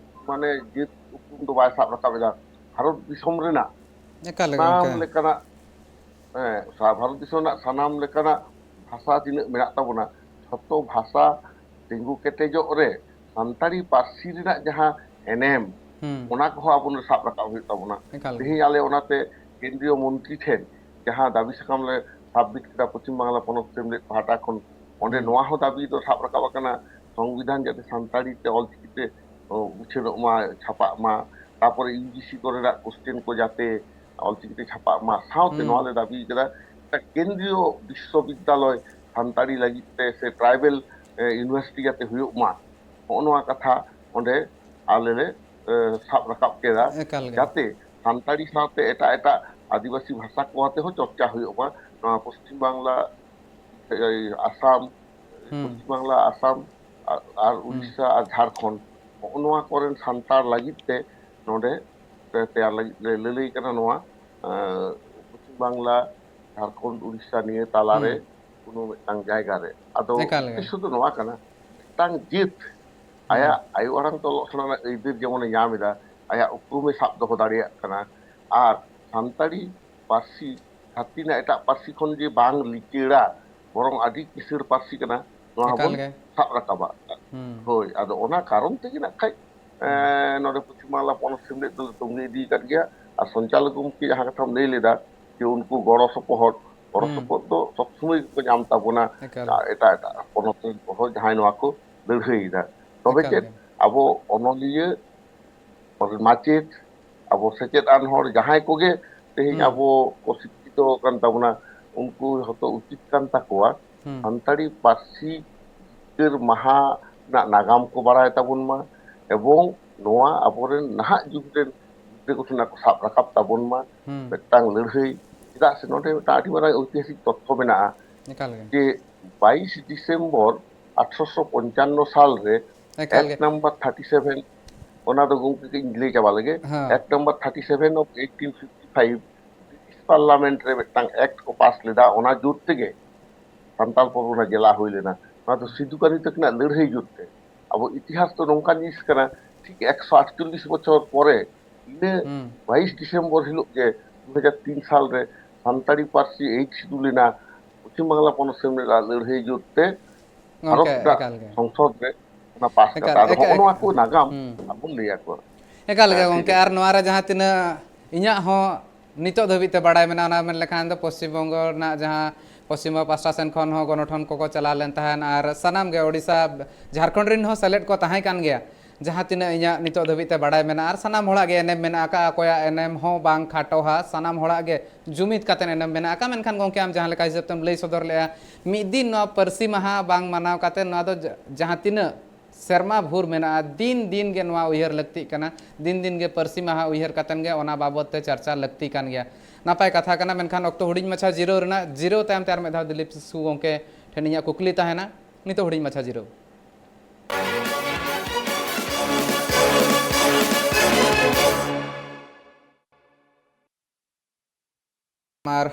ᱢᱟᱱᱮ, ᱡᱟᱹᱛ ᱩᱯᱨᱩᱢ ᱫᱚ ᱵᱟᱭ ᱥᱟᱵ ᱨᱟᱠᱟᱵ ᱮᱫᱟ᱾ ᱵᱷᱟᱨᱚᱛ ᱫᱤᱥᱚᱢ ᱨᱮᱱᱟᱜ ᱮᱠᱟᱞ ᱜᱮ ᱥᱟᱱᱟᱢ ᱜᱚᱢᱠᱮ᱾ ᱞᱮᱠᱟᱱᱟᱜ, ᱦᱮᱸ, ᱥᱟ-, ᱵᱷᱟᱨᱚᱛ ᱫᱤᱥᱚᱢ ᱨᱮᱱᱟᱜ ᱥᱟᱱᱟᱢ ᱞᱮᱠᱟᱱᱟᱜ ᱵᱷᱟᱥᱟ ᱛᱤᱱᱟᱹᱜ ᱢᱮᱱᱟᱜ ᱛᱟᱵᱚᱱᱟ, ᱡᱷᱚᱛᱚ ᱵᱷᱟᱥᱟ ᱛᱤᱸᱜᱩ ᱠᱮᱴᱮᱡᱚᱜ ᱨᱮ ᱥᱟᱱᱛᱟᱲᱤ ᱯᱟᱹᱨᱥᱤ ᱨᱮᱱᱟᱜ ᱡᱟᱦᱟᱸ ᱮᱱᱮᱢ, ᱦᱩᱸ᱾ ᱚᱱᱟ ᱠᱚᱦᱚᱸ ᱟᱵᱚ ᱥᱟᱵ ᱨᱟᱠᱟᱵ ᱦᱩᱭᱩᱜ ᱛᱟᱵᱚᱱᱟ᱾ ᱮᱠᱟᱞ ᱜᱮ᱾ ᱛᱮᱦᱮᱧ ᱟᱞᱮ ᱚᱱᱟᱛᱮ ᱠᱮᱱᱫᱨᱤᱭᱚ ᱢᱚᱱᱛᱨᱤ ᱴᱷᱮᱱ ᱡᱟᱦᱟᱸ ᱫᱟᱹᱵᱤ ᱥᱟᱠᱟᱢ ᱞᱮ submit ᱠᱮᱫᱟ ᱯᱚᱪᱷᱤᱢ ᱵᱟᱝᱞᱟ ᱯᱚᱱᱚᱛ ᱥᱮᱢᱞᱮᱫ ᱯᱟᱦᱴᱟ ᱠᱷᱚᱱ, ᱚᱸᱰᱮ ᱦᱩᱸ᱾ ᱱᱚᱣᱟ ᱦᱚᱸ ᱫᱟᱹᱵᱤ ᱫᱚ ᱥᱟᱵ ᱨᱟᱠᱟᱵ ᱟᱠᱟᱱᱟ, ᱥᱚᱝᱵᱤᱫᱷᱟᱱ ᱡᱟᱛᱮ ᱥᱟᱱᱛᱟᱲᱤ ᱛᱮ, ᱚᱞᱪᱤᱠᱤ ᱛᱮ, ᱚ, ᱩᱪᱷᱟᱹᱱᱚᱜ ᱢᱟ, ᱪᱷᱟᱯᱟᱜ ᱢᱟ, ᱛᱟᱨᱯᱚᱨᱮ ᱤᱭᱩ ᱡᱤ ᱥᱤ ᱠᱚᱨᱮᱱᱟᱜ ᱠᱚᱥᱪᱮᱱ ᱠᱚ ᱡᱟᱛᱮ ᱚᱞᱪᱤᱠᱤ ᱛᱮ ᱪᱷᱟᱯᱟᱜ ᱢᱟ, ᱥᱟᱶᱛᱮ ᱦᱩᱸ᱾ ᱱᱚᱣᱟ ᱞᱮ ᱫᱟᱹᱵᱤ ᱠᱟᱫᱟ ᱢᱤᱫᱴᱟᱝ ᱠᱮᱱᱫᱨᱤᱭᱚ ᱵᱤᱥᱥᱚᱵᱤᱫᱽᱫᱟᱞᱚᱭ ᱥᱟᱱᱛᱟᱲᱤ ᱞᱟᱹᱜᱤᱫ ᱛᱮ ᱥᱮ ᱴᱨᱟᱭᱵᱮᱞ, ᱮ, ᱤᱭᱩᱱᱤᱵᱷᱟᱨᱥᱤᱴᱤ ᱡᱟᱛᱮ ᱦᱩᱭᱩᱜ ᱢᱟ, ᱦᱚᱸᱜᱼᱚ ᱱᱚᱣᱟ ᱠᱟᱛᱷᱟ ᱚᱸᱰᱮ ᱟᱞᱮ ᱞᱮ, ᱮ, ᱥᱟᱵ ᱨᱟᱠᱟᱵ ᱠᱮᱫᱟ, ᱮᱠᱟᱞ ᱜᱮ᱾ ᱡᱟᱛᱮ ᱥᱟᱱᱛᱟᱲᱤ ᱥᱟᱶᱛᱮ ᱮᱴᱟᱜ ᱮᱴᱟᱜ ᱟᱹᱫᱤᱵᱟᱹᱥᱤ ᱵᱷᱟᱥᱟ ᱠᱚ ᱟᱛᱮ ᱦᱚᱸ ᱪᱚᱨᱪᱟ ᱦᱩᱭᱩᱜ ᱢᱟ᱾ ᱱᱚᱣᱟ ᱯᱚᱥᱪᱤᱢ ᱵᱟᱝᱞᱟ, ᱮ, ᱟᱥᱟᱢ, ᱦᱩᱸ᱾ ᱯᱚᱥᱪᱤᱢ ᱵᱟᱝᱞᱟ, ᱟᱥᱟᱢ ᱟᱨ, ᱟᱨ ᱦᱩᱸ᱾ ᱩᱲᱤᱥᱥᱟ ᱟᱨ ᱡᱷᱟᱲᱠᱷᱚᱸᱰ, ᱦᱚᱸᱜᱼᱚ ᱱᱚᱣᱟ ᱠᱚᱨᱮᱱ ᱥᱟᱱᱛᱟᱲ ᱞᱟᱹᱜᱤᱫ ᱛᱮ ᱱᱚᱰᱮ ᱛᱮ-, ᱛᱮᱭᱟᱨ ᱞᱟᱹᱜᱤᱫ ᱞᱮ ᱞᱟᱹᱞᱟᱹᱭ ᱠᱟᱱᱟ ᱱᱚᱣᱟ, ᱮᱸ, ᱯᱚᱪᱷᱤᱢ ᱵᱟᱝᱞᱟ, ᱡᱷᱟᱲᱠᱷᱚᱸᱰ, ᱩᱲᱤᱥᱥᱟ ᱱᱤᱭᱟᱹ ᱛᱟᱞᱟᱨᱮ ᱦᱩᱸ᱾ ᱠᱳᱱᱳ ᱢᱤᱫᱴᱟᱝ ᱡᱟᱭᱜᱟ ᱨᱮ᱾ ᱟᱫᱚ ᱮᱠᱟᱞ ᱜᱮ᱾ ᱩᱫᱽᱫᱮᱥᱥᱚ ᱫᱚ ᱱᱚᱣᱟ ᱠᱟᱱᱟ, ᱢᱤᱫᱴᱟᱝ ᱡᱟᱹᱛ ᱦᱩᱸ᱾ ᱟᱭᱟᱜ ᱟᱭᱳ ᱟᱲᱟᱝ ᱛᱮ ᱚᱞᱚᱜ ᱥᱮᱬᱟ ᱨᱮᱱᱟᱜ ᱟᱹᱭᱫᱟᱹᱨ ᱡᱮᱢᱚᱱᱮ ᱧᱟᱢ ᱮᱫᱟ, ᱟᱭᱟᱜ ᱩᱯᱨᱩᱢᱮ ᱥᱟᱵ ᱫᱚᱦᱚ ᱫᱟᱲᱮᱭᱟᱜ ᱠᱟᱱᱟ, ᱟᱨ ᱥᱟᱱᱛᱟᱲᱤ ᱯᱟᱹᱨᱥᱤ ᱫᱷᱟᱹᱨᱛᱤ ᱨᱮᱱᱟᱜ ᱮᱴᱟᱜ ᱯᱟᱹᱨᱥᱤ ᱠᱷᱚᱱ ᱡᱮ ᱵᱟᱝ ᱞᱤᱪᱟᱹᱲᱟ, ᱵᱚᱨᱚᱝ ᱟᱹᱰᱤ ᱠᱤᱥᱟᱹᱬ ᱯᱟᱹᱨᱥᱤ ᱠᱟᱱᱟ, ᱱᱚᱣᱟ ᱮᱠᱟᱞ ᱦᱚᱸᱵᱚᱱ ᱜᱮ᱾ ᱥᱟᱵ ᱨᱟᱠᱟᱵᱟ᱾ ᱦᱩᱸ᱾ ᱦᱳᱭ, ᱟᱫᱚ ᱚᱱᱟ ᱠᱟᱨᱚᱱ ᱛᱮᱜᱮ ᱱᱟᱜ ᱠᱷᱟᱡ, ᱦᱩᱸ᱾ ᱮᱸ, ᱱᱚᱰᱮ ᱯᱚᱪᱷᱤᱢ ᱵᱟᱝᱞᱟ ᱯᱚᱱᱚᱛ ᱥᱮᱢᱞᱮᱫ ᱫᱚᱞᱮ ᱛᱚᱝᱜᱮ ᱤᱫᱤ ᱟᱠᱟᱫ ᱜᱮᱭᱟ᱾ ᱟᱨ ᱥᱚᱧᱪᱟᱞᱚᱠ ᱜᱚᱢᱠᱮ ᱡᱟᱦᱟᱸ ᱠᱟᱛᱷᱟᱢ ᱞᱟᱹᱭ ᱞᱮᱫᱟ, ᱡᱮ ᱩᱱᱠᱩ ᱜᱚᱲᱚ ᱥᱚᱯᱚᱦᱚᱫ, ᱜᱚᱲᱚ ᱦᱩᱸ᱾ ᱥᱚᱯᱚᱦᱚᱫ ᱫᱚ ᱥᱚᱵ ᱥᱚᱢᱚᱭ ᱜᱮᱠᱚ ᱧᱟᱢ ᱛᱟᱵᱚᱱᱟ, ᱮᱠᱟᱞ᱾ ᱮᱴᱟᱜ ᱮᱴᱟᱜ ᱯᱚᱱᱚᱛ ᱨᱮᱱ ᱠᱚᱦᱚᱸ ᱡᱟᱦᱟᱸᱭ ᱱᱚᱣᱟ ᱠᱚ ᱞᱟᱹᱲᱦᱟᱹᱭᱮᱫᱟ᱾ ᱛᱚᱵᱮ ᱮᱠᱟᱞ ᱪᱮᱫ ᱜᱮ᱾ ᱟᱵᱚ ᱚᱱᱚᱞᱤᱭᱟᱹ, ᱢᱟᱪᱮᱫ, ᱟᱵᱚ ᱥᱮᱪᱮᱫ ᱟᱱ ᱦᱚᱲ ᱡᱟᱦᱟᱸᱭ ᱠᱚᱜᱮ ᱛᱮᱦᱮᱧ ᱦᱩᱸ᱾ ᱟᱵᱚ ᱠᱚ ᱥᱤᱠᱠᱷᱤᱛᱚ ᱟᱠᱟᱱ ᱛᱟᱵᱚᱱᱟ, ᱩᱱᱠᱩ ᱦᱚᱸᱛᱚ ᱩᱪᱤᱛ ᱠᱟᱱ ᱛᱟᱠᱚᱣᱟ ᱦᱩᱸ᱾ ᱥᱟᱱᱛᱟᱲᱤ ᱯᱟᱹᱨᱥᱤ ᱡᱤᱛᱠᱟᱹᱨ ᱢᱟᱦᱟ ᱨᱮᱱᱟᱜ ᱱᱟᱜᱟᱢ ᱠᱚ ᱵᱟᱲᱟᱭ ᱛᱟᱵᱚᱱ ᱢᱟ, ᱮᱵᱚᱝ ᱱᱚᱣᱟ ᱟᱵᱚᱨᱮᱱ ᱱᱟᱦᱟᱜ ᱡᱩᱜᱽ ᱨᱮᱱ ᱜᱤᱫᱽᱨᱟᱹ ᱠᱚ ᱴᱷᱮᱱ ᱠᱚ ᱥᱟᱵ ᱨᱟᱠᱟᱵ ᱛᱟᱵᱚᱱ ᱢᱟ ᱦᱩᱸ᱾ ᱢᱤᱫᱴᱟᱝ ᱞᱟᱹᱲᱦᱟᱹᱭ᱾ ᱪᱮᱫᱟᱜ ᱥᱮ ᱱᱚᱰᱮ ᱢᱤᱫᱴᱟᱝ ᱟᱹᱰᱤ ᱢᱟᱨᱟᱝ ᱳᱭᱛᱤᱦᱟᱥᱤᱠ ᱛᱚᱛᱛᱷᱚ ᱢᱮᱱᱟᱜᱼᱟ ᱮᱠᱟᱞ ᱜᱮ᱾ ᱡᱮ ᱵᱟᱭᱤᱥ ᱰᱤᱥᱮᱢᱵᱚᱨ ᱟᱴᱷᱨᱚᱥᱚ ᱯᱚᱧᱪᱟᱱᱱᱚ ᱥᱟᱞ ᱨᱮ ᱮᱠᱟᱞ ᱮᱠ ᱜᱮ᱾ ᱱᱟᱢᱵᱟᱨ ᱛᱷᱟᱨᱴᱤ ᱥᱮᱵᱷᱮᱱ, ᱚᱱᱟ ᱫᱚ ᱜᱚᱢᱠᱮ ᱠᱟᱹᱡ ᱤᱧ ᱞᱟᱹᱭ ᱪᱟᱵᱟ ᱞᱮᱜᱮ᱾ ᱦᱮᱸ᱾ ᱮᱠ number thirty seven of eighteen fifty five, British parliament ᱨᱮ ᱢᱤᱫᱴᱟᱝ ᱮᱠᱴ ᱠᱚ ᱯᱟᱥ ᱞᱮᱫᱟ, ᱚᱱᱟ ᱡᱳᱨ ᱛᱮᱜᱮ ᱥᱟᱱᱛᱟᱲ ᱯᱚᱨᱜᱚᱱᱟ ᱡᱮᱞᱟ ᱦᱩᱭ ᱞᱮᱱᱟ᱾ ᱱᱚᱣᱟ ᱫᱚ ᱥᱤᱫᱩ ᱠᱟᱹᱱᱦᱩ ᱛᱟᱹᱠᱤᱱᱟᱜ ᱞᱟᱹᱲᱦᱟᱹᱭ ᱡᱳᱨ ᱛᱮ᱾ ᱟᱵᱚ ᱤᱛᱤᱦᱟᱥ ᱫᱚ ᱱᱚᱝᱠᱟᱱ ᱡᱤᱱᱤᱥ ᱠᱟᱱᱟ, ᱴᱷᱤᱠ ᱮᱠᱥᱚ ᱟᱴᱪᱚᱞᱞᱤᱥ ᱵᱚᱪᱷᱚᱨ ᱯᱚᱨᱮ, ᱤᱱᱟᱹ ᱦᱩᱸ᱾ ᱵᱟᱭᱤᱥ ᱰᱤᱥᱮᱢᱵᱚᱨ ᱦᱤᱞᱳᱜ ᱜᱮ ᱫᱩ ᱦᱟᱡᱟᱨ ᱛᱤᱱ ᱥᱟᱞ ᱨᱮ ᱥᱟᱱᱛᱟᱲᱤ ᱯᱟᱹᱨᱥᱤ ᱮᱭᱤᱴ ᱥᱤᱰᱩᱞ ᱮᱱᱟ, ᱯᱚᱪᱷᱤᱢ ᱵᱟᱝᱞᱟ ᱯᱚᱱᱚᱛ ᱥᱮᱢᱞᱮᱫ ᱟᱜ ᱞᱟᱹᱲᱦᱟᱹᱭ ᱡᱳᱨ ᱛᱮ ᱵᱷᱟᱨᱚᱛ ᱜᱚᱢᱠᱮ, ᱨᱮᱱᱟᱜ ᱮᱠᱟᱞ ᱜᱮ᱾ ᱥᱚᱝᱥᱚᱫ ᱨᱮ ᱚᱱᱟ ᱯᱟᱥ ᱮᱠᱟᱞ, ᱠᱟᱛᱮ᱾ ᱟᱫᱚ ᱮᱠᱟᱞ, ᱦᱚᱸᱜᱼᱚ ᱱᱚᱣᱟ ᱮᱠᱟᱞ᱾ ᱠᱚ ᱱᱟᱜᱟᱢ ᱦᱩᱸ᱾ ᱟᱵᱚ ᱞᱟᱹᱭ ᱟᱠᱚᱣᱟ᱾ ᱮᱠᱟᱞ ᱜᱮ ᱦᱮᱸ, ᱴᱷᱤᱠ ᱜᱚᱢᱠᱮ, ᱟᱪᱷᱮ᱾ ᱟᱨ ᱱᱚᱣᱟ ᱨᱮ ᱡᱟᱦᱟᱸ ᱛᱤᱱᱟᱹᱜ ᱤᱧᱟᱹᱜ ᱦᱚᱸ ᱱᱤᱛᱚᱜ ᱫᱷᱟᱹᱵᱤᱡ ᱛᱮ ᱵᱟᱲᱟᱭ ᱢᱮᱱᱟᱜᱼᱟ, ᱚᱱᱟ ᱢᱮᱱ ᱞᱮᱠᱷᱟᱱ ᱫᱚ ᱯᱚᱥᱪᱤᱢ ᱵᱚᱝᱜᱚ ᱨᱮᱱᱟᱜ ᱡᱟᱦᱟᱸ ᱯᱚᱥᱪᱤᱢ ᱵᱚᱝᱜᱚ ᱯᱟᱥᱴᱟ ᱥᱮᱱ ᱠᱷᱚᱱ ᱦᱚᱸ ᱜᱚᱱᱚᱴᱷᱚᱱ ᱠᱚᱠᱚ ᱪᱟᱞᱟᱣ ᱞᱮᱱ ᱛᱟᱦᱮᱸᱱ, ᱟᱨ ᱥᱟᱱᱟᱢ ᱜᱮ ᱳᱰᱤᱥᱟ, ᱡᱷᱟᱲᱠᱷᱚᱸᱰ ᱨᱮᱱ ᱦᱚᱸ ᱥᱮᱞᱮᱫ ᱠᱚ ᱛᱟᱦᱮᱸ ᱠᱟᱱ ᱜᱮᱭᱟ᱾ ᱡᱟᱦᱟᱸ ᱛᱤᱱᱟᱹᱜ ᱤᱧᱟᱹᱜ ᱱᱤᱛᱚᱜ ᱫᱷᱟᱹᱵᱤᱡ ᱛᱮ ᱵᱟᱲᱟᱭ ᱢᱮᱱᱟᱜᱼᱟ, ᱟᱨ ᱥᱟᱱᱟᱢ ᱦᱚᱲᱟᱜ ᱜᱮ ᱮᱱᱮᱢ ᱢᱮᱱᱟᱜ ᱟᱠᱟᱫᱼᱟ, ᱚᱠᱚᱭᱟᱜ ᱮᱱᱮᱢ ᱦᱚᱸ ᱵᱟᱝ ᱠᱷᱟᱴᱚᱦᱟ, ᱥᱟᱱᱟᱢ ᱦᱚᱲᱟᱜ ᱜᱮ ᱡᱩᱢᱤᱫ ᱠᱟᱛᱮ ᱮᱱᱮᱢ ᱢᱮᱱᱟᱜ ᱟᱠᱟᱫᱼᱟ᱾ ᱢᱮᱱᱠᱷᱟᱱ ᱜᱚᱢᱠᱮ, ᱟᱢ ᱡᱟᱦᱟᱸ ᱞᱮᱠᱟ ᱦᱤᱥᱟᱹᱵ ᱛᱮᱢ ᱞᱟᱹᱭ ᱥᱚᱫᱚᱨ ᱞᱮᱫᱼᱟ, ᱢᱤᱫ ᱫᱤᱱ ᱱᱚᱣᱟ ᱯᱟᱹᱨᱥᱤ ᱢᱟᱦᱟ ᱵᱟᱝ ᱢᱟᱱᱟᱣ ᱠᱟᱛᱮ ᱱᱚᱣᱟ ᱫᱚ ᱡᱟ-, ᱡᱟᱦᱟᱸ ᱛᱤᱱᱟᱹᱜ ᱥᱮᱨᱢᱟ ᱵᱷᱳᱨ ᱢᱮᱱᱟᱜᱼᱟ, ᱫᱤᱱ ᱫᱤᱱ ᱜᱮ ᱱᱚᱣᱟ ᱩᱭᱦᱟᱹᱨ ᱞᱟᱹᱠᱛᱤᱜ ᱠᱟᱱᱟ, ᱫᱤᱱ ᱫᱤᱱ ᱜᱮ ᱯᱟᱹᱨᱥᱤ ᱢᱟᱦᱟ ᱩᱭᱦᱟᱹᱨ ᱠᱟᱛᱮᱱ ᱜᱮ ᱚᱱᱟ ᱵᱟᱵᱚᱫ ᱛᱮ ᱪᱟᱨᱪᱟ ᱞᱟᱹᱠᱛᱤ ᱠᱟᱱ ᱜᱮᱭᱟ᱾ ᱱᱟᱯᱟᱭ ᱠᱟᱛᱷᱟ ᱠᱟᱱᱟ, ᱢᱮᱱᱠᱷᱟᱱ ᱚᱠᱛᱚ ᱦᱩᱰᱤᱧ ᱢᱟᱪᱷᱟ ᱡᱤᱨᱟᱹᱣ ᱨᱮᱱᱟᱜ, ᱡᱤᱨᱟᱹᱣ ᱛᱟᱭᱚᱢ ᱛᱮ ᱟᱨ ᱢᱤᱫ ᱫᱷᱟᱣ ᱫᱤᱞᱤᱯ ᱠᱤᱥᱠᱩ ᱜᱚᱢᱠᱮ ᱴᱷᱮᱱ ᱤᱧᱟᱹᱜ ᱠᱩᱠᱞᱤ ᱛᱟᱦᱮᱱᱟ᱾ ᱱᱤᱛᱚᱜ ᱦᱩᱰᱤᱧ ᱢᱟᱪᱷᱟ ᱡᱤᱨᱟᱹᱣ᱾ ᱟᱨ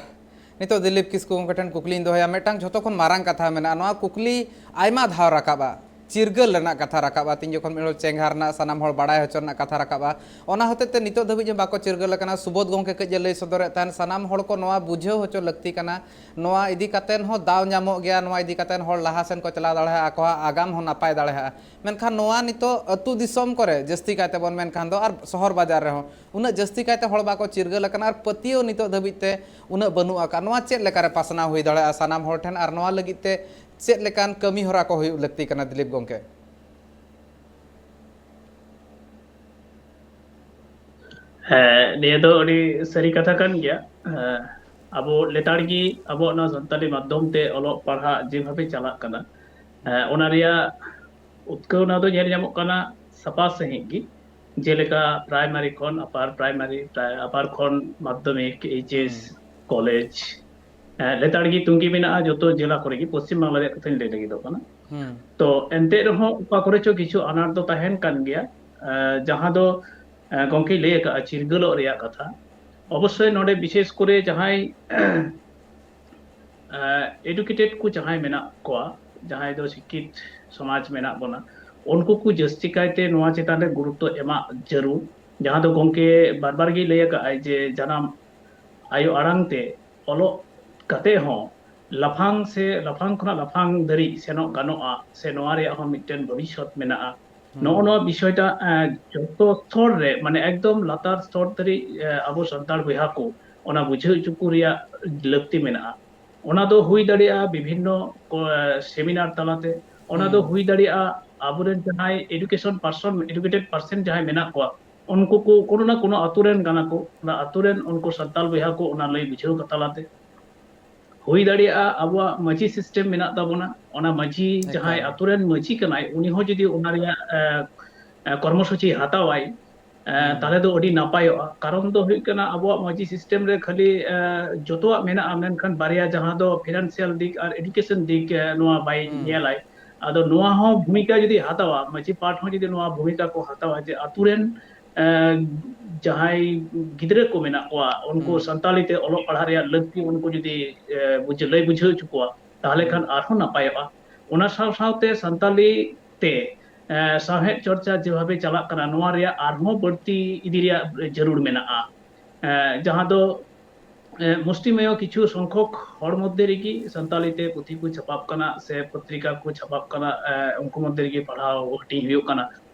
ᱱᱤᱛᱚᱜ ᱫᱤᱞᱤᱯ ᱠᱤᱥᱠᱩ ᱜᱚᱢᱠᱮ ᱴᱷᱮᱱ ᱠᱩᱠᱞᱤᱧ ᱫᱚᱦᱚᱭᱟ, ᱢᱤᱫᱴᱟᱝ ᱡᱷᱚᱛᱚ ᱠᱷᱚᱱ ᱢᱟᱨᱟᱝ ᱠᱟᱛᱷᱟ ᱢᱮᱱᱟᱜᱼᱟ, ᱱᱚᱣᱟ ᱠᱩᱠᱞᱤ ᱟᱭᱢᱟ ᱫᱷᱟᱣ ᱨᱟᱠᱟᱵᱼᱟ, ᱪᱤᱨᱜᱟᱹᱞ ᱨᱮᱱᱟᱜ ᱠᱟᱛᱷᱟ ᱨᱟᱠᱟᱵᱼᱟ, ᱛᱤᱱ ᱡᱚᱠᱷᱚᱱ ᱢᱤᱫ ᱦᱚᱲ ᱪᱮᱸᱜᱷᱟ ᱨᱮᱱᱟᱜ, ᱥᱟᱱᱟᱢ ᱦᱚᱲ ᱵᱟᱲᱟᱭ ᱦᱚᱪᱚ ᱨᱮᱱᱟᱜ ᱠᱟᱛᱷᱟ ᱨᱟᱠᱟᱵᱼᱟ, ᱚᱱᱟ ᱦᱚᱛᱮᱡ ᱛᱮ ᱱᱤᱛᱚᱜ ᱫᱷᱟᱹᱵᱤᱡ ᱦᱚᱸ ᱵᱟᱠᱚ ᱪᱤᱨᱜᱟᱹᱞ ᱟᱠᱟᱱᱟ᱾ ᱥᱩᱵᱳᱫᱷ ᱜᱚᱢᱠᱮ ᱠᱟᱹᱡ ᱮ ᱞᱟᱹᱭ ᱥᱚᱫᱚᱨᱮᱫ ᱛᱟᱦᱮᱱ, ᱥᱟᱱᱟᱢ ᱦᱚᱲ ᱠᱚ ᱱᱚᱣᱟ ᱵᱩᱡᱷᱟᱹᱣ ᱦᱚᱪᱚ ᱞᱟᱹᱠᱛᱤ ᱠᱟᱱᱟ, ᱱᱚᱣᱟ ᱤᱫᱤ ᱠᱟᱛᱮᱱ ᱦᱚᱸ ᱫᱟᱣ ᱧᱟᱢᱚᱜ ᱜᱮᱭᱟ, ᱱᱚᱣᱟ ᱤᱫᱤ ᱠᱟᱛᱮᱱ ᱦᱚᱲ ᱞᱟᱦᱟ ᱥᱮᱱ ᱠᱚ ᱪᱟᱞᱟᱣ ᱫᱟᱲᱮᱭᱟᱜᱼᱟ, ᱟᱠᱚᱣᱟᱜ ᱟᱜᱟᱢ ᱦᱚᱸ ᱱᱟᱯᱟᱭ ᱫᱟᱲᱮᱭᱟᱜᱼᱟ᱾ ᱢᱮᱱᱠᱷᱟᱱ ᱱᱚᱣᱟ ᱱᱤᱛᱚᱜ ᱟᱹᱛᱩ ᱫᱤᱥᱚᱢ ᱠᱚᱨᱮ ᱡᱟᱹᱥᱛᱤ ᱠᱟᱭᱛᱮ ᱵᱚᱱ ᱢᱮᱱᱠᱷᱟᱱ ᱫᱚ, ᱟᱨ ᱥᱚᱦᱚᱨ ᱵᱟᱡᱟᱨ ᱨᱮᱦᱚᱸ ᱩᱱᱟᱹᱜ ᱡᱟᱹᱥᱛᱤ ᱠᱟᱭᱛᱮ ᱦᱚᱲ ᱵᱟᱠᱚ ᱪᱤᱨᱜᱟᱹᱞ ᱟᱠᱟᱱᱟ, ᱟᱨ ᱯᱟᱹᱛᱭᱟᱹᱣ ᱱᱤᱛᱚᱜ ᱫᱷᱟᱹᱵᱤᱡ ᱛᱮ ᱩᱱᱟᱹᱜ ᱵᱟᱹᱱᱩᱜ ᱟᱠᱟᱫ᱾ ᱱᱚᱣᱟ ᱪᱮᱫ ᱞᱮᱠᱟᱨᱮ ᱯᱟᱥᱱᱟᱣ ᱦᱩᱭ ᱫᱟᱲᱮᱭᱟᱜᱼᱟ ᱥᱟᱱᱟᱢ ᱦᱚᱲ ᱴᱷᱮᱱ, ᱟᱨ ᱱᱚᱣᱟ ᱞᱟᱹᱜᱤᱫ ᱛᱮ ᱪᱮᱫ ᱞᱮᱠᱟᱱ ᱠᱟᱹᱢᱤ ᱦᱚᱨᱟ ᱠᱚ ᱦᱩᱭᱩᱜ ᱞᱟᱹᱠᱛᱤ ᱠᱟᱱᱟ, ᱫᱤᱞᱤᱯ ᱜᱚᱢᱠᱮ? ᱦᱮᱸ, ᱱᱤᱭᱟᱹ ᱫᱚ ᱟᱹᱰᱤ ᱥᱟᱹᱨᱤ ᱠᱟᱛᱷᱟ ᱠᱟᱱ ᱜᱮᱭᱟ᱾ ᱦᱮᱸ, ᱟᱵᱚ ᱞᱮᱛᱟᱲ ᱜᱮ ᱟᱵᱚᱣᱟᱜ ᱱᱚᱣᱟ ᱥᱟᱱᱛᱟᱲᱤ ᱢᱟᱫᱽᱫᱷᱚᱢ ᱛᱮ ᱚᱞᱚᱜ ᱯᱟᱲᱦᱟᱜ ᱡᱮᱵᱷᱟᱵᱮ ᱪᱟᱞᱟᱜ ᱠᱟᱱᱟ, ᱦᱮᱸ, ᱚᱱᱟ ᱨᱮᱭᱟᱜ ᱩᱛᱠᱟᱹᱣᱱᱟ ᱫᱚ ᱧᱮᱞ ᱧᱟᱢᱚᱜ ᱠᱟᱱᱟ ᱥᱟᱯᱷᱟ ᱥᱟᱺᱦᱤᱡ ᱜᱮ, ᱡᱮᱞᱮᱠᱟ ᱯᱨᱟᱭᱢᱟᱨᱤ ᱠᱷᱚᱱ ᱟᱯᱟᱨ ᱯᱨᱟᱭᱢᱟᱨᱤ, ᱟᱯᱟᱨ ᱠᱷᱚᱱ ᱢᱟᱫᱽᱫᱷᱚᱢᱤᱠ, ᱮᱭᱤᱪ ᱮᱥ, ᱦᱩᱸ᱾ ᱠᱚᱞᱮᱡᱽ, ᱦᱮᱸ, ᱞᱮᱛᱟᱲ ᱜᱮ ᱛᱩᱝᱜᱤ ᱢᱮᱱᱟᱜᱼᱟ ᱡᱚᱛᱚ ᱡᱮᱞᱟ ᱠᱚᱨᱮ ᱜᱮ, ᱯᱚᱥᱪᱤᱢ ᱵᱟᱝᱞᱟ ᱨᱮᱭᱟᱜ ᱠᱟᱛᱷᱟᱧ ᱞᱟᱹᱭ ᱞᱟᱹᱜᱤᱫᱚᱜ ᱠᱟᱱᱟ᱾ ᱦᱩᱸ᱾ ᱛᱚ ᱮᱱᱛᱮ ᱨᱮᱦᱚᱸ ᱚᱠᱟ ᱠᱚᱨᱮ ᱪᱚ ᱠᱤᱪᱷᱩ ᱟᱱᱟᱴ ᱫᱚ ᱛᱟᱦᱮᱱ ᱠᱟᱱ ᱜᱮᱭᱟ, ᱮᱸ, ᱡᱟᱦᱟᱸ ᱫᱚ, ᱮᱸ, ᱜᱚᱢᱠᱮᱭ ᱞᱟᱹᱭ ᱟᱠᱟᱫᱼᱟ ᱪᱤᱨᱜᱟᱹᱞᱚᱜ ᱨᱮᱭᱟᱜ ᱠᱟᱛᱷᱟ᱾ ᱚᱵᱚᱥᱥᱳᱭ ᱱᱚᱰᱮ ᱵᱤᱥᱮᱥ ᱠᱚᱨᱮ ᱡᱟᱦᱟᱸᱭ ᱮᱰᱩᱠᱮᱴᱮᱰ ᱠᱚ ᱡᱟᱦᱟᱸᱭ ᱢᱮᱱᱟᱜ ᱠᱚᱣᱟ, ᱡᱟᱦᱟᱸᱭ ᱫᱚ ᱥᱤᱠᱠᱷᱤᱛ ᱥᱚᱢᱟᱡᱽ ᱢᱮᱱᱟᱜ ᱵᱚᱱᱟ, ᱩᱱᱠᱩ ᱠᱚ ᱡᱟᱹᱥᱛᱤ ᱠᱟᱭᱛᱮ ᱱᱚᱣᱟ ᱪᱮᱛᱟᱱ ᱨᱮ ᱜᱩᱨᱩᱛᱛᱚ ᱮᱢᱟᱜ ᱡᱟᱹᱨᱩᱲ, ᱡᱟᱦᱟᱸ ᱫᱚ ᱜᱚᱢᱠᱮ ᱵᱟᱨ ᱵᱟᱨ ᱜᱮᱭ ᱞᱟᱹᱭ ᱟᱠᱟᱫᱼᱟᱭ ᱡᱮ ᱡᱟᱱᱟᱢ ᱟᱭᱳ ᱟᱲᱟᱝ ᱛᱮ ᱚᱞᱚᱜ ᱠᱟᱛᱮ ᱦᱚᱸ ᱞᱟᱯᱷᱟᱝ ᱥᱮ ᱞᱟᱯᱷᱟᱝ ᱠᱷᱚᱱᱟᱜ ᱞᱟᱯᱷᱟᱝ ᱫᱷᱟᱹᱨᱤᱡ ᱥᱮᱱᱚᱜ ᱜᱟᱱᱚᱜᱼᱟ ᱥᱮ ᱱᱚᱣᱟ ᱨᱮᱭᱟᱜ ᱦᱚᱸ ᱢᱤᱫᱴᱮᱱ ᱵᱷᱚᱵᱤᱥᱥᱚᱛ ᱢᱮᱱᱟᱜᱼᱟ᱾ ᱦᱩᱸ᱾ ᱱᱚᱜᱼᱚ ᱱᱚᱣᱟ ᱵᱤᱥᱚᱭᱴᱟ, ᱮᱸ, ᱡᱚᱛᱚ ᱥᱛᱚᱨ ᱨᱮ, ᱢᱟᱱᱮ ᱮᱠᱫᱚᱢ ᱞᱟᱛᱟᱨ ᱥᱛᱚᱨ ᱫᱷᱟᱹᱨᱤᱡ, ᱮᱸ, ᱟᱵᱚ ᱥᱟᱱᱛᱟᱲ ᱵᱚᱭᱦᱟ ᱠᱚ ᱚᱱᱟ ᱵᱩᱡᱷᱟᱹᱣ ᱦᱚᱪᱚ ᱠᱚ ᱨᱮᱭᱟᱜ ᱞᱟᱹᱠᱛᱤ ᱢᱮᱱᱟᱜᱼᱟ᱾ ᱚᱱᱟ ᱫᱚ ᱦᱩᱭ ᱫᱟᱲᱮᱭᱟᱜᱼᱟ ᱵᱤᱵᱷᱤᱱᱱᱚ ᱠᱚ, ᱮᱸ, ᱥᱮᱢᱤᱱᱟᱨ ᱛᱟᱞᱟᱛᱮ, ᱚᱱᱟ ᱫᱚ ᱦᱩᱭ ᱫᱟᱲᱮᱭᱟᱜᱼᱟ ᱟᱵᱚᱨᱮᱱ ᱡᱟᱦᱟᱸᱭ education person, educated person ᱡᱟᱦᱟᱸᱭ ᱢᱮᱱᱟᱜ ᱠᱚᱣᱟ, ᱩᱱᱠᱩ ᱠᱚ ᱠᱳᱱᱳ ᱱᱟ ᱠᱳᱱᱳ ᱟᱛᱳ ᱨᱮᱱ ᱠᱟᱱᱟ ᱠᱚ, ᱚᱱᱟ ᱟᱛᱳ ᱨᱮᱱ ᱩᱱᱠᱩ ᱥᱟᱱᱛᱟᱲ ᱵᱚᱭᱦᱟ ᱠᱚ ᱚᱱᱟ ᱞᱟᱹᱭ ᱵᱩᱡᱷᱟᱹᱣ ᱠᱟᱛᱟᱞᱟᱛᱮ᱾ ᱦᱩᱭ ᱫᱟᱲᱮᱭᱟᱜᱼᱟ ᱟᱵᱚᱣᱟᱜ ᱢᱟᱹᱡᱷᱤ system ᱢᱮᱱᱟᱜ ᱛᱟᱵᱚᱱᱟ, ᱚᱱᱟ ᱢᱟᱹᱡᱷᱤ ᱡᱟᱦᱟᱸᱭ ᱟᱛᱳ ᱨᱮᱱ ᱢᱟᱹᱡᱷᱤ ᱠᱟᱱᱟᱭ, ᱩᱱᱤ ᱦᱚᱸ ᱡᱩᱫᱤ ᱚᱱᱟ ᱨᱮᱭᱟᱜ, ᱮ, ᱮ, ᱠᱚᱨᱢᱚᱥᱩᱪᱤ ᱦᱟᱛᱟᱣᱟᱭ, ᱮ, ᱛᱟᱦᱞᱮ ᱫᱚ ᱟᱹᱰᱤ ᱱᱟᱯᱟᱭᱚᱜᱼᱟ᱾ ᱠᱟᱨᱚᱱ ᱫᱚ ᱦᱩᱭᱩᱜ ᱠᱟᱱᱟ ᱟᱵᱚᱣᱟᱜ ᱢᱟᱹᱡᱷᱤ system ᱨᱮ ᱠᱷᱟᱹᱞᱤ, ᱮ, ᱡᱚᱛᱚᱣᱟᱜ ᱢᱮᱱᱟᱜᱼᱟ, ᱢᱮᱱᱠᱷᱟᱱ ᱵᱟᱨᱭᱟ ᱡᱟᱦᱟᱸ ᱫᱚ financial ᱫᱤᱠ ᱟᱨ education ᱫᱤᱠ, ᱮ, ᱱᱚᱣᱟ ᱵᱟᱭ ᱧᱮᱞᱟᱭ᱾ ᱟᱫᱚ ᱱᱚᱣᱟ ᱦᱚᱸ ᱵᱷᱩᱢᱤᱠᱟ ᱡᱩᱫᱤ ᱦᱟᱛᱟᱣᱟ, ᱢᱟᱹᱡᱷᱤ ᱯᱟᱦᱴ ᱦᱚᱸ ᱡᱩᱫᱤ ᱱᱚᱣᱟ ᱵᱷᱩᱢᱤᱠᱟ ᱠᱚ ᱦᱟᱛᱟᱣᱟ ᱡᱮ ᱟᱛᱳ ᱨᱮᱱ, ᱮ, ᱡᱟᱦᱟᱸᱭ ᱜᱤᱫᱽᱨᱟᱹ ᱠᱚ ᱢᱮᱱᱟᱜ ᱠᱚᱣᱟ, ᱩᱱᱠᱩ ᱥᱟᱱᱛᱟᱲᱤ ᱛᱮ ᱚᱞᱚᱜ ᱯᱟᱲᱦᱟᱜ ᱨᱮᱭᱟᱜ ᱞᱟᱹᱠᱛᱤ ᱩᱱᱠᱩ ᱡᱩᱫᱤ, ᱮ, ᱵᱩᱡᱷᱟᱹ-, ᱞᱟᱹᱭ ᱵᱩᱡᱷᱟᱹᱣ ᱦᱚᱪᱚ ᱠᱚᱣᱟ, ᱛᱟᱦᱚᱞᱮ ᱠᱷᱟᱱ ᱟᱨᱦᱚᱸ ᱱᱟᱯᱟᱭᱚᱜᱼᱟ᱾ ᱚᱱᱟ ᱥᱟᱶ ᱥᱟᱶᱛᱮ ᱥᱟᱱᱛᱟᱲᱤ ᱛᱮ, ᱮ, ᱥᱟᱶᱦᱮᱫ ᱪᱚᱨᱪᱟ ᱡᱮᱵᱷᱟᱵᱮ ᱪᱟᱞᱟᱜ ᱠᱟᱱᱟ, ᱱᱚᱣᱟ ᱨᱮᱭᱟᱜ ᱟᱨᱦᱚᱸ ᱵᱟᱹᱲᱛᱤ ᱤᱫᱤ ᱨᱮᱭᱟᱜ ᱡᱟᱹᱨᱩᱲ ᱢᱮᱱᱟᱜᱼᱟ᱾ ᱮ, ᱡᱟᱦᱟᱸ ᱫᱚ, ᱮ, ᱢᱩᱥᱴᱤᱢᱮᱭᱚ ᱠᱤᱪᱷᱩ ᱥᱚᱝᱠᱷᱚᱠ ᱦᱚᱲ ᱢᱚᱫᱽᱫᱷᱮ ᱨᱮᱜᱮ ᱥᱟᱱᱛᱟᱲᱤ ᱛᱮ ᱯᱩᱛᱷᱤ ᱠᱚ ᱪᱷᱟᱯᱟᱜ ᱠᱟᱱᱟ ᱥᱮ ᱯᱚᱛᱨᱤᱠᱟ ᱠᱚ ᱪᱷᱟᱯᱟᱜ ᱠᱟᱱᱟ, ᱮ, ᱩᱱᱠᱩ ᱢᱚᱫᱽᱫᱷᱮ ᱨᱮᱜᱮ ᱯᱟᱲᱦᱟᱣ ᱦᱟᱹᱴᱤᱧ ᱦᱩᱭᱩᱜ ᱠᱟᱱᱟ᱾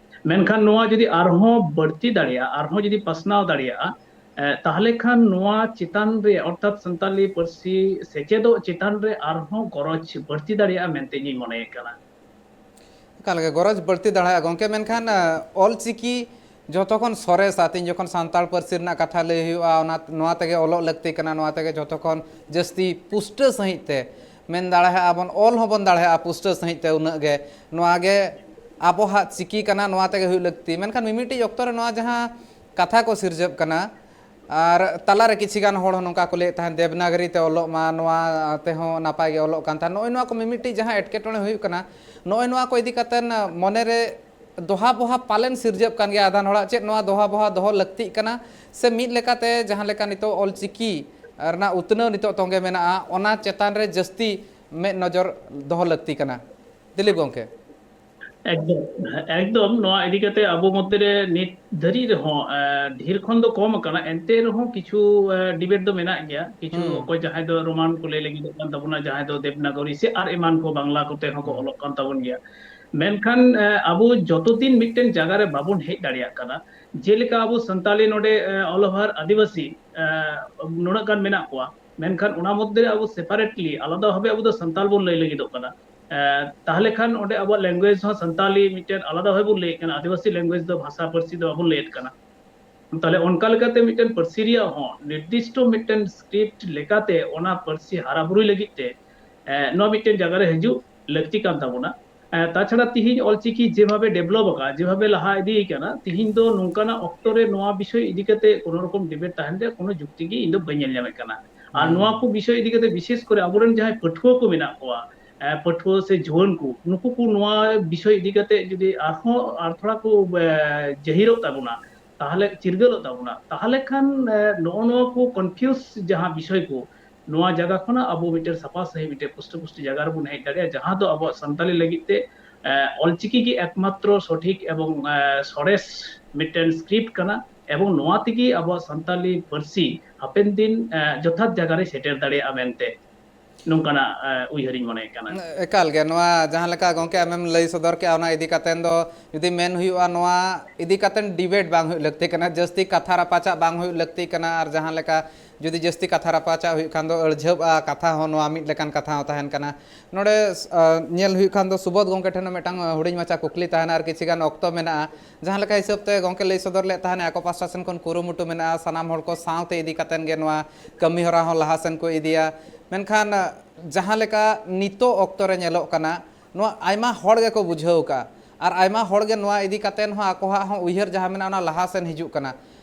ᱢᱮᱱᱠᱷᱟᱱ ᱱᱚᱣᱟ ᱡᱩᱫᱤ ᱟᱨᱦᱚᱸ ᱵᱟᱹᱲᱛᱤ ᱫᱟᱲᱮᱭᱟᱜᱼᱟ, ᱟᱨᱦᱚᱸ ᱡᱩᱫᱤ ᱯᱟᱥᱱᱟᱣ ᱫᱟᱲᱮᱭᱟᱜᱼᱟ, ᱮ, ᱛᱟᱦᱚᱞᱮ ᱠᱷᱟᱱ ᱱᱚᱣᱟ ᱪᱮᱛᱟᱱ ᱨᱮ, ᱚᱨᱛᱷᱟᱛ ᱥᱟᱱᱛᱟᱲᱤ ᱯᱟᱹᱨᱥᱤ ᱥᱮᱪᱮᱫᱚᱜ ᱪᱮᱛᱟᱱ ᱨᱮ ᱟᱨᱦᱚᱸ ᱜᱚᱨᱚᱡᱽ ᱵᱟᱹᱲᱛᱤ ᱫᱟᱲᱮᱭᱟᱜᱼᱟ ᱢᱮᱱᱛᱮ ᱤᱧᱤᱧ ᱢᱚᱱᱮᱭᱮᱫ ᱠᱟᱱᱟ᱾ ᱮᱠᱟᱞ ᱜᱮ ᱜᱚᱨᱚᱡᱽ ᱵᱟᱹᱲᱛᱤ ᱫᱟᱲᱮᱭᱟᱜᱼᱟ ᱜᱚᱢᱠᱮ, ᱢᱮᱱᱠᱷᱟᱱ, ᱮ, ᱚᱞ ᱪᱤᱠᱤ ᱡᱷᱚᱛᱚ ᱠᱷᱚᱱ ᱥᱚᱨᱮᱥᱟ, ᱛᱮᱦᱮᱧ ᱡᱚᱠᱷᱚᱱ ᱥᱟᱱᱛᱟᱲ ᱯᱟᱹᱨᱥᱤ ᱨᱮᱱᱟᱜ ᱠᱟᱛᱷᱟ ᱞᱟᱹᱭ ᱦᱩᱭᱩᱜᱼᱟ, ᱚᱱᱟ, ᱱᱚᱣᱟ ᱛᱮᱜᱮ ᱚᱞᱚᱜ ᱞᱟᱹᱠᱛᱤ ᱠᱟᱱᱟ, ᱱᱚᱣᱟ ᱛᱮᱜᱮ ᱡᱷᱚᱛᱚ ᱠᱷᱚᱱ ᱡᱟᱹᱥᱛᱤ ᱯᱩᱥᱴᱟᱹᱣ ᱥᱟᱺᱦᱤᱡ ᱛᱮ ᱢᱮᱱ ᱫᱟᱲᱮᱭᱟᱜᱼᱟ ᱵᱚᱱ, ᱚᱞ ᱦᱚᱸᱵᱚᱱ ᱫᱟᱲᱮᱭᱟᱜᱼᱟ ᱯᱩᱥᱴᱟᱹᱣ ᱥᱟᱺᱦᱤᱡ ᱛᱮ ᱩᱱᱟᱹᱜ ᱜᱮ᱾ ᱱᱚᱣᱟ ᱜᱮ ᱟᱵᱚᱣᱟᱜ ᱪᱤᱠᱤ ᱠᱟᱱᱟ, ᱱᱚᱣᱟ ᱛᱮᱜᱮ ᱦᱩᱭᱩᱜ ᱞᱟᱹᱠᱛᱤ᱾ ᱢᱮᱱᱠᱷᱟᱱ ᱢᱤᱢᱤᱫᱴᱤᱡ ᱚᱠᱛᱚ ᱨᱮ ᱱᱚᱣᱟ ᱡᱟᱦᱟᱸ ᱠᱟᱛᱷᱟ ᱠᱚ ᱥᱤᱨᱡᱟᱹᱜ ᱠᱟᱱᱟ, ᱟᱨ ᱛᱟᱞᱟᱨᱮ ᱠᱤᱪᱷᱤ ᱜᱟᱱ ᱦᱚᱲ ᱦᱚᱸ ᱱᱚᱝᱠᱟ ᱠᱚ ᱞᱟᱹᱭᱮᱫ ᱛᱟᱦᱮᱸᱫ, "ᱫᱮᱵᱽᱱᱟᱜᱚᱨᱤ ᱛᱮ ᱚᱞᱚᱜ ᱢᱟ, ᱱᱚᱣᱟ ᱛᱮᱦᱚᱸ ᱱᱟᱯᱟᱭ ᱜᱮ ᱚᱞᱚᱜ ᱠᱟᱱ ᱛᱟᱦᱮᱸᱫ᱾" ᱱᱚᱜᱼᱚᱭ ᱱᱚᱣᱟ ᱠᱚ ᱢᱤᱢᱤᱫᱴᱤᱡ ᱡᱟᱦᱟᱸ ᱮᱴᱠᱮᱴᱚᱬᱮ ᱦᱩᱭᱩᱜ ᱠᱟᱱᱟ, ᱱᱚᱜᱼᱚᱭ ᱱᱚᱣᱟ ᱠᱚ ᱤᱫᱤ ᱠᱟᱛᱮᱫ ᱢᱚᱱᱮᱨᱮ ᱫᱚᱦᱟ ᱵᱚᱦᱟ ᱯᱟᱞᱮᱱ ᱥᱤᱨᱡᱟᱹᱜ ᱠᱟᱱ ᱜᱮᱭᱟ ᱟᱫᱷᱟᱱ ᱦᱚᱲᱟᱜ, ᱪᱮᱫ ᱱᱚᱣᱟ ᱫᱚᱦᱟ ᱵᱚᱦᱟ ᱫᱚᱦᱚ ᱞᱟᱹᱠᱛᱤᱜ ᱠᱟᱱᱟ, ᱥᱮ ᱢᱤᱫ ᱞᱮᱠᱟᱛᱮ ᱡᱟᱦᱟᱸ ᱞᱮᱠᱟ ᱱᱤᱛᱚᱜ ᱚᱞ ᱪᱤᱠᱤ ᱨᱮᱱᱟᱜ ᱩᱛᱱᱟᱹᱣ ᱱᱤᱛᱚᱜ ᱛᱚᱸᱜᱮ ᱢᱮᱱᱟᱜᱼᱟ, ᱚᱱᱟ ᱪᱮᱛᱟᱱ ᱨᱮ ᱡᱟᱹᱥᱛᱤ ᱢᱮᱫ ᱱᱚᱡᱚᱨ ᱫᱚᱦᱚ ᱞᱟᱹᱠᱛᱤ ᱠᱟᱱᱟ? ᱫᱤᱞᱤᱯ ᱜᱚᱢᱠᱮ᱾ ᱮᱠᱫᱚᱢ, ᱮᱠᱫᱚᱢ᱾ ᱱᱚᱣᱟ ᱤᱫᱤ ᱠᱟᱛᱮ ᱟᱵᱚ ᱢᱚᱫᱽᱫᱷᱮ ᱨᱮ ᱱᱤᱛ ᱫᱷᱟᱹᱨᱤᱡ ᱨᱮᱦᱚᱸ, ᱮ, ᱰᱷᱮᱨ ᱠᱷᱚᱱ ᱫᱚ ᱠᱚᱢ ᱟᱠᱟᱱᱟ, ᱮᱱᱛᱮ ᱨᱮᱦᱚᱸ ᱠᱤᱪᱷᱩ, ᱮ, ᱰᱤᱵᱮᱴ ᱫᱚ ᱢᱮᱱᱟᱜ ᱜᱮᱭᱟ᱾ ᱠᱤᱪᱷᱩ ᱚᱠᱚᱭ ᱡᱟᱦᱟᱸᱭ ᱫᱚ ᱨᱳᱢᱟᱱ ᱠᱚ ᱞᱟᱹᱭ ᱞᱟᱹᱜᱤᱫᱚᱜ ᱠᱟᱱ ᱛᱟᱵᱚᱱᱟ, ᱡᱟᱦᱟᱸᱭ ᱫᱚ ᱫᱮᱵᱽᱱᱟᱜᱚᱨᱤ ᱥᱮ ᱟᱨ ᱮᱢᱟᱱ ᱠᱚ ᱵᱟᱝᱞᱟ ᱠᱚᱛᱮ ᱦᱚᱸᱠᱚ ᱚᱞᱚᱜ ᱠᱟᱱ ᱛᱟᱵᱚᱱ ᱜᱮᱭᱟ᱾ ᱢᱮᱱᱠᱷᱟᱱ, ᱮ, ᱟᱵᱚ ᱡᱚᱛᱚ ᱫᱤᱱ ᱢᱤᱫᱴᱮᱱ ᱡᱟᱭᱜᱟ ᱨᱮ ᱵᱟᱵᱚᱱ ᱦᱮᱡ ᱫᱟᱲᱮᱭᱟᱜ ᱠᱟᱱᱟ, ᱡᱮᱞᱮᱠᱟ ᱟᱵᱚ ᱥᱟᱱᱛᱟᱞᱤ ᱱᱚᱰᱮ, ᱮ, all over ᱟᱹᱫᱤᱵᱟᱹᱥᱤ, ᱮ, ᱱᱩᱱᱟᱹᱜ ᱜᱟᱱ ᱢᱮᱱᱟᱜ ᱠᱚᱣᱟ, ᱢᱮᱱᱠᱷᱟᱱ ᱚᱱᱟ ᱢᱚᱫᱽᱫᱷᱮ ᱨᱮ ᱟᱵᱚ separately ᱟᱞᱟᱫᱟ ᱵᱷᱟᱵᱮ ᱟᱵᱚ ᱫᱚ ᱥᱟᱱᱛᱟᱞ ᱵᱚᱱ ᱞᱟᱹᱭ ᱞᱟᱹᱜᱤᱫᱚᱜ ᱠᱟᱱᱟ᱾ ᱮ, ᱛᱟᱦᱚᱞᱮ ᱠᱷᱟᱱ ᱚᱸᱰᱮ ᱟᱵᱚᱣᱟᱜ language ᱦᱚᱸ ᱥᱟᱱᱛᱟᱞᱤ ᱢᱤᱫᱴᱮᱱ ᱟᱞᱟᱫᱟ ᱵᱷᱟᱵᱮ ᱵᱚᱱ ᱞᱟᱹᱭᱮᱫ ᱠᱟᱱᱟ, ᱟᱹᱫᱤᱵᱟᱹᱥᱤ language ᱫᱚ ᱵᱷᱟᱥᱟ ᱯᱟᱹᱨᱥᱤ ᱫᱚ ᱵᱟᱵᱚᱱ ᱞᱟᱹᱭᱮᱫ ᱠᱟᱱᱟ᱾ ᱛᱟᱦᱚᱞᱮ ᱚᱱᱠᱟ ᱞᱮᱠᱟᱛᱮ ᱢᱤᱫᱴᱮᱱ ᱯᱟᱹᱨᱥᱤ ᱨᱮᱭᱟᱜ ᱦᱚᱸ ᱱᱤᱨᱫᱤᱥᱴᱚ ᱢᱤᱫᱴᱮᱱ script ᱞᱮᱠᱟᱛᱮ ᱚᱱᱟ ᱯᱟᱹᱨᱥᱤ ᱦᱟᱨᱟ ᱵᱩᱨᱩᱭ ᱞᱟᱹᱜᱤᱫ ᱛᱮ, ᱮ, ᱱᱚᱣᱟ ᱢᱤᱫᱴᱮᱱ ᱡᱟᱭᱜᱟ ᱨᱮ ᱦᱤᱡᱩᱜ ᱞᱟᱹᱠᱛᱤ ᱠᱟᱱ ᱛᱟᱵᱚᱱᱟ᱾ ᱮ, ᱛᱟᱪᱷᱟᱲᱟ ᱛᱤᱦᱤᱧ ᱚᱞᱪᱤᱠᱤ ᱡᱮᱵᱷᱟᱵᱮ develop ᱟᱠᱟᱱᱟ, ᱡᱮᱵᱷᱟᱵᱮ ᱞᱟᱦᱟ ᱤᱫᱤ ᱠᱟᱱᱟ, ᱛᱤᱦᱤᱧ ᱫᱚ ᱱᱚᱝᱠᱟᱱᱟᱜ ᱚᱠᱛᱚ ᱨᱮ ᱱᱚᱣᱟ ᱵᱤᱥᱚᱭ ᱤᱫᱤ ᱠᱟᱛᱮ ᱠᱳᱱᱳ ᱨᱚᱠᱚᱢ debate ᱛᱟᱦᱮᱱ ᱨᱮᱭᱟᱜ ᱠᱳᱱᱳ ᱡᱩᱠᱛᱤ ᱜᱮ ᱤᱧ ᱫᱚ ᱵᱟᱹᱧ ᱧᱮᱞ ᱧᱟᱢᱮᱫ ᱠᱟᱱᱟ᱾ ᱟᱨ ᱦᱩᱸ᱾ ᱱᱚᱣᱟ ᱠᱚ ᱵᱤᱥᱚᱭ ᱤᱫᱤ ᱠᱟᱛᱮ ᱵᱤᱥᱮᱥ ᱠᱚᱨᱮ ᱟᱵᱚᱨᱮᱱ ᱡᱟᱦᱟᱸᱭ ᱯᱟᱹᱴᱷᱩᱣᱟᱹ ᱠᱚ ᱢᱮᱱᱟᱜ ᱠᱚᱣᱟ, ᱮ, ᱯᱟᱹᱴᱷᱩᱣᱟᱹ ᱥᱮ ᱡᱩᱣᱟᱹᱱ ᱠᱚ, ᱱᱩᱠᱩ ᱠᱚ ᱱᱚᱣᱟ ᱵᱤᱥᱚᱭ ᱤᱫᱤ ᱠᱟᱛᱮ ᱡᱩᱫᱤ ᱟᱨᱦᱚᱸ ᱟᱨ ᱛᱷᱚᱲᱟ ᱠᱚ, ᱮ, ᱡᱟᱹᱦᱤᱨᱚᱜ ᱛᱟᱵᱚᱱᱟ, ᱛᱟᱦᱚᱞᱮ ᱪᱤᱨᱜᱟᱹᱞᱚᱜ ᱛᱟᱵᱚᱱᱟ, ᱛᱟᱦᱚᱞᱮ ᱠᱷᱟᱱ, ᱮ, ᱱᱚᱜᱼᱚ ᱱᱚᱣᱟ ᱠᱚ confuse ᱡᱟᱦᱟᱸ ᱵᱤᱥᱚᱭ ᱠᱚ, ᱱᱚᱣᱟ ᱡᱟᱭᱜᱟ ᱠᱷᱚᱱᱟᱜ ᱟᱵᱚ ᱢᱤᱫᱴᱮᱱ ᱥᱟᱯᱷᱟ ᱥᱟᱹᱦᱤ ᱢᱤᱫᱴᱮᱱ ᱯᱩᱥᱴᱟᱹ ᱯᱩᱥᱴᱤ ᱡᱟᱭᱜᱟ ᱨᱮᱵᱚᱱ ᱦᱮᱡ ᱫᱟᱲᱮᱭᱟᱜᱼᱟ, ᱡᱟᱦᱟᱸ ᱫᱚ ᱟᱵᱚᱣᱟᱜ ᱥᱟᱱᱛᱟᱞᱤ ᱞᱟᱹᱜᱤᱫ ᱛᱮ, ᱮ, ᱚᱞᱪᱤᱠᱤ ᱜᱮ ᱮᱠᱢᱟᱛᱨᱚ ᱥᱚᱴᱷᱤᱠ ᱮᱵᱚᱝ, ᱮ, ᱥᱚᱨᱮᱥ ᱢᱤᱫᱴᱮᱱ script ᱠᱟᱱᱟ, ᱮᱵᱚᱝ ᱱᱚᱣᱟ ᱛᱮᱜᱮ ᱟᱵᱚᱣᱟᱜ ᱥᱟᱱᱛᱟᱞᱤ ᱯᱟᱹᱨᱥᱤ ᱦᱟᱯᱮᱱ ᱫᱤᱱ, ᱮ, ᱡᱚᱛᱷᱟᱛ ᱡᱟᱭᱜᱟ ᱨᱮ ᱥᱮᱴᱮᱨ ᱫᱟᱲᱮᱭᱟᱜᱼᱟ ᱢᱮᱱᱛᱮ ᱱᱚᱝᱠᱟᱱᱟᱜ, ᱮ, ᱩᱭᱦᱟᱹᱨᱤᱧ ᱢᱚᱱᱮᱭᱮᱫ ᱠᱟᱱᱟ᱾ ᱮᱠᱟᱞ ᱜᱮ, ᱱᱚᱣᱟ ᱡᱟᱦᱟᱸ ᱞᱮᱠᱟ ᱜᱚᱢᱠᱮ ᱟᱢᱮᱢ ᱞᱟᱹᱭ ᱥᱚᱫᱚᱨ ᱠᱮᱜᱼᱟ, ᱚᱱᱟ ᱤᱫᱤ ᱠᱟᱛᱮ ᱫᱚ ᱡᱩᱫᱤ ᱢᱮᱱ ᱦᱩᱭᱩᱜᱼᱟ, ᱱᱚᱣᱟ ᱤᱫᱤ ᱠᱟᱛᱮ debate ᱵᱟᱝ ᱦᱩᱭᱩᱜ ᱞᱟᱹᱠᱛᱤ ᱠᱟᱱᱟ, ᱡᱟᱹᱥᱛᱤ ᱠᱟᱛᱷᱟ ᱨᱟᱯᱟᱪᱟᱜ ᱵᱟᱝ ᱦᱩᱭᱩᱜ ᱞᱟᱹᱠᱛᱤ ᱠᱟᱱᱟ, ᱟᱨ ᱡᱟᱦᱟᱸ ᱞᱮᱠᱟ ᱡᱩᱫᱤ ᱡᱟᱹᱥᱛᱤ ᱠᱟᱛᱷᱟ ᱨᱟᱯᱟᱪᱟᱜ ᱦᱩᱭᱩᱜ ᱠᱷᱟᱱ ᱫᱚ ᱟᱹᱲᱡᱷᱟᱹᱜᱼᱟ, ᱠᱟᱛᱷᱟ ᱦᱚᱸ ᱱᱚᱣᱟ ᱢᱤᱫ ᱞᱮᱠᱟᱱ ᱠᱟᱛᱷᱟ ᱦᱚᱸ ᱛᱟᱦᱮᱱ ᱠᱟᱱᱟ᱾ ᱱᱚᱰᱮ, ᱟ, ᱧᱮᱞ ᱦᱩᱭᱩᱜ ᱠᱷᱟᱱ ᱫᱚ ᱥᱩᱵᱳᱫᱷ ᱜᱚᱢᱠᱮ ᱴᱷᱮᱱ ᱦᱚᱸ ᱢᱤᱫᱴᱟᱝ, ᱟ, ᱦᱩᱰᱤᱧ ᱢᱟᱪᱷᱟ ᱠᱩᱠᱞᱤ ᱛᱟᱦᱮᱱᱟ, ᱟᱨ ᱠᱤᱪᱷᱤ ᱜᱟᱱ ᱚᱠᱛᱚ ᱢᱮᱱᱟᱜᱼᱟ᱾ ᱡᱟᱦᱟᱸ ᱞᱮᱠᱟ ᱦᱤᱥᱟᱹᱵ ᱛᱮ ᱜᱚᱢᱠᱮ ᱞᱟᱹᱭ ᱥᱚᱫᱚᱨ ᱞᱮᱫ ᱛᱟᱦᱮᱱᱟ, ᱟᱠᱚ ᱯᱟᱥᱴᱟ ᱥᱮᱱ ᱠᱷᱚᱱ ᱠᱩᱨᱩᱢᱩᱴᱩ ᱢᱮᱱᱟᱜᱼᱟ, ᱥᱟᱱᱟᱢ ᱦᱚᱲ ᱠᱚ ᱥᱟᱶᱛᱮ ᱤᱫᱤ ᱠᱟᱛᱮᱱ ᱜᱮ ᱱᱚᱣᱟ ᱠᱟᱹᱢᱤ ᱦᱚᱨᱟ ᱦᱚᱸ ᱞᱟᱦᱟ ᱥᱮᱱ ᱠᱚ ᱤᱫᱤᱭᱟ᱾ ᱢᱮᱱᱠᱷᱟᱱ, ᱟ, ᱡᱟᱦᱟᱸ ᱞᱮᱠᱟ ᱱᱤᱛᱚᱜ ᱚᱠᱛᱚ ᱨᱮ ᱧᱮᱞᱚᱜ ᱠᱟᱱᱟ, ᱱᱚᱣᱟ ᱟᱭᱢᱟ ᱦᱚᱲ ᱜᱮᱠᱚ ᱵᱩᱡᱷᱟᱹᱣ ᱟᱠᱟᱫᱼᱟ, ᱟᱨ ᱟᱭᱢᱟ ᱦᱚᱲ ᱜᱮ ᱱᱚᱣᱟ ᱤᱫᱤ ᱠᱟᱛᱮᱱ ᱦᱚᱸ ᱟᱠᱚᱣᱟᱜ ᱦᱚᱸ ᱩᱭᱦᱟᱹᱨ ᱡᱟᱦᱟᱸ ᱢᱮᱱᱟᱜᱼᱟ, ᱚᱱᱟ ᱞᱟᱦᱟ ᱥᱮᱱ ᱦᱤᱡᱩᱜ ᱠᱟᱱᱟ᱾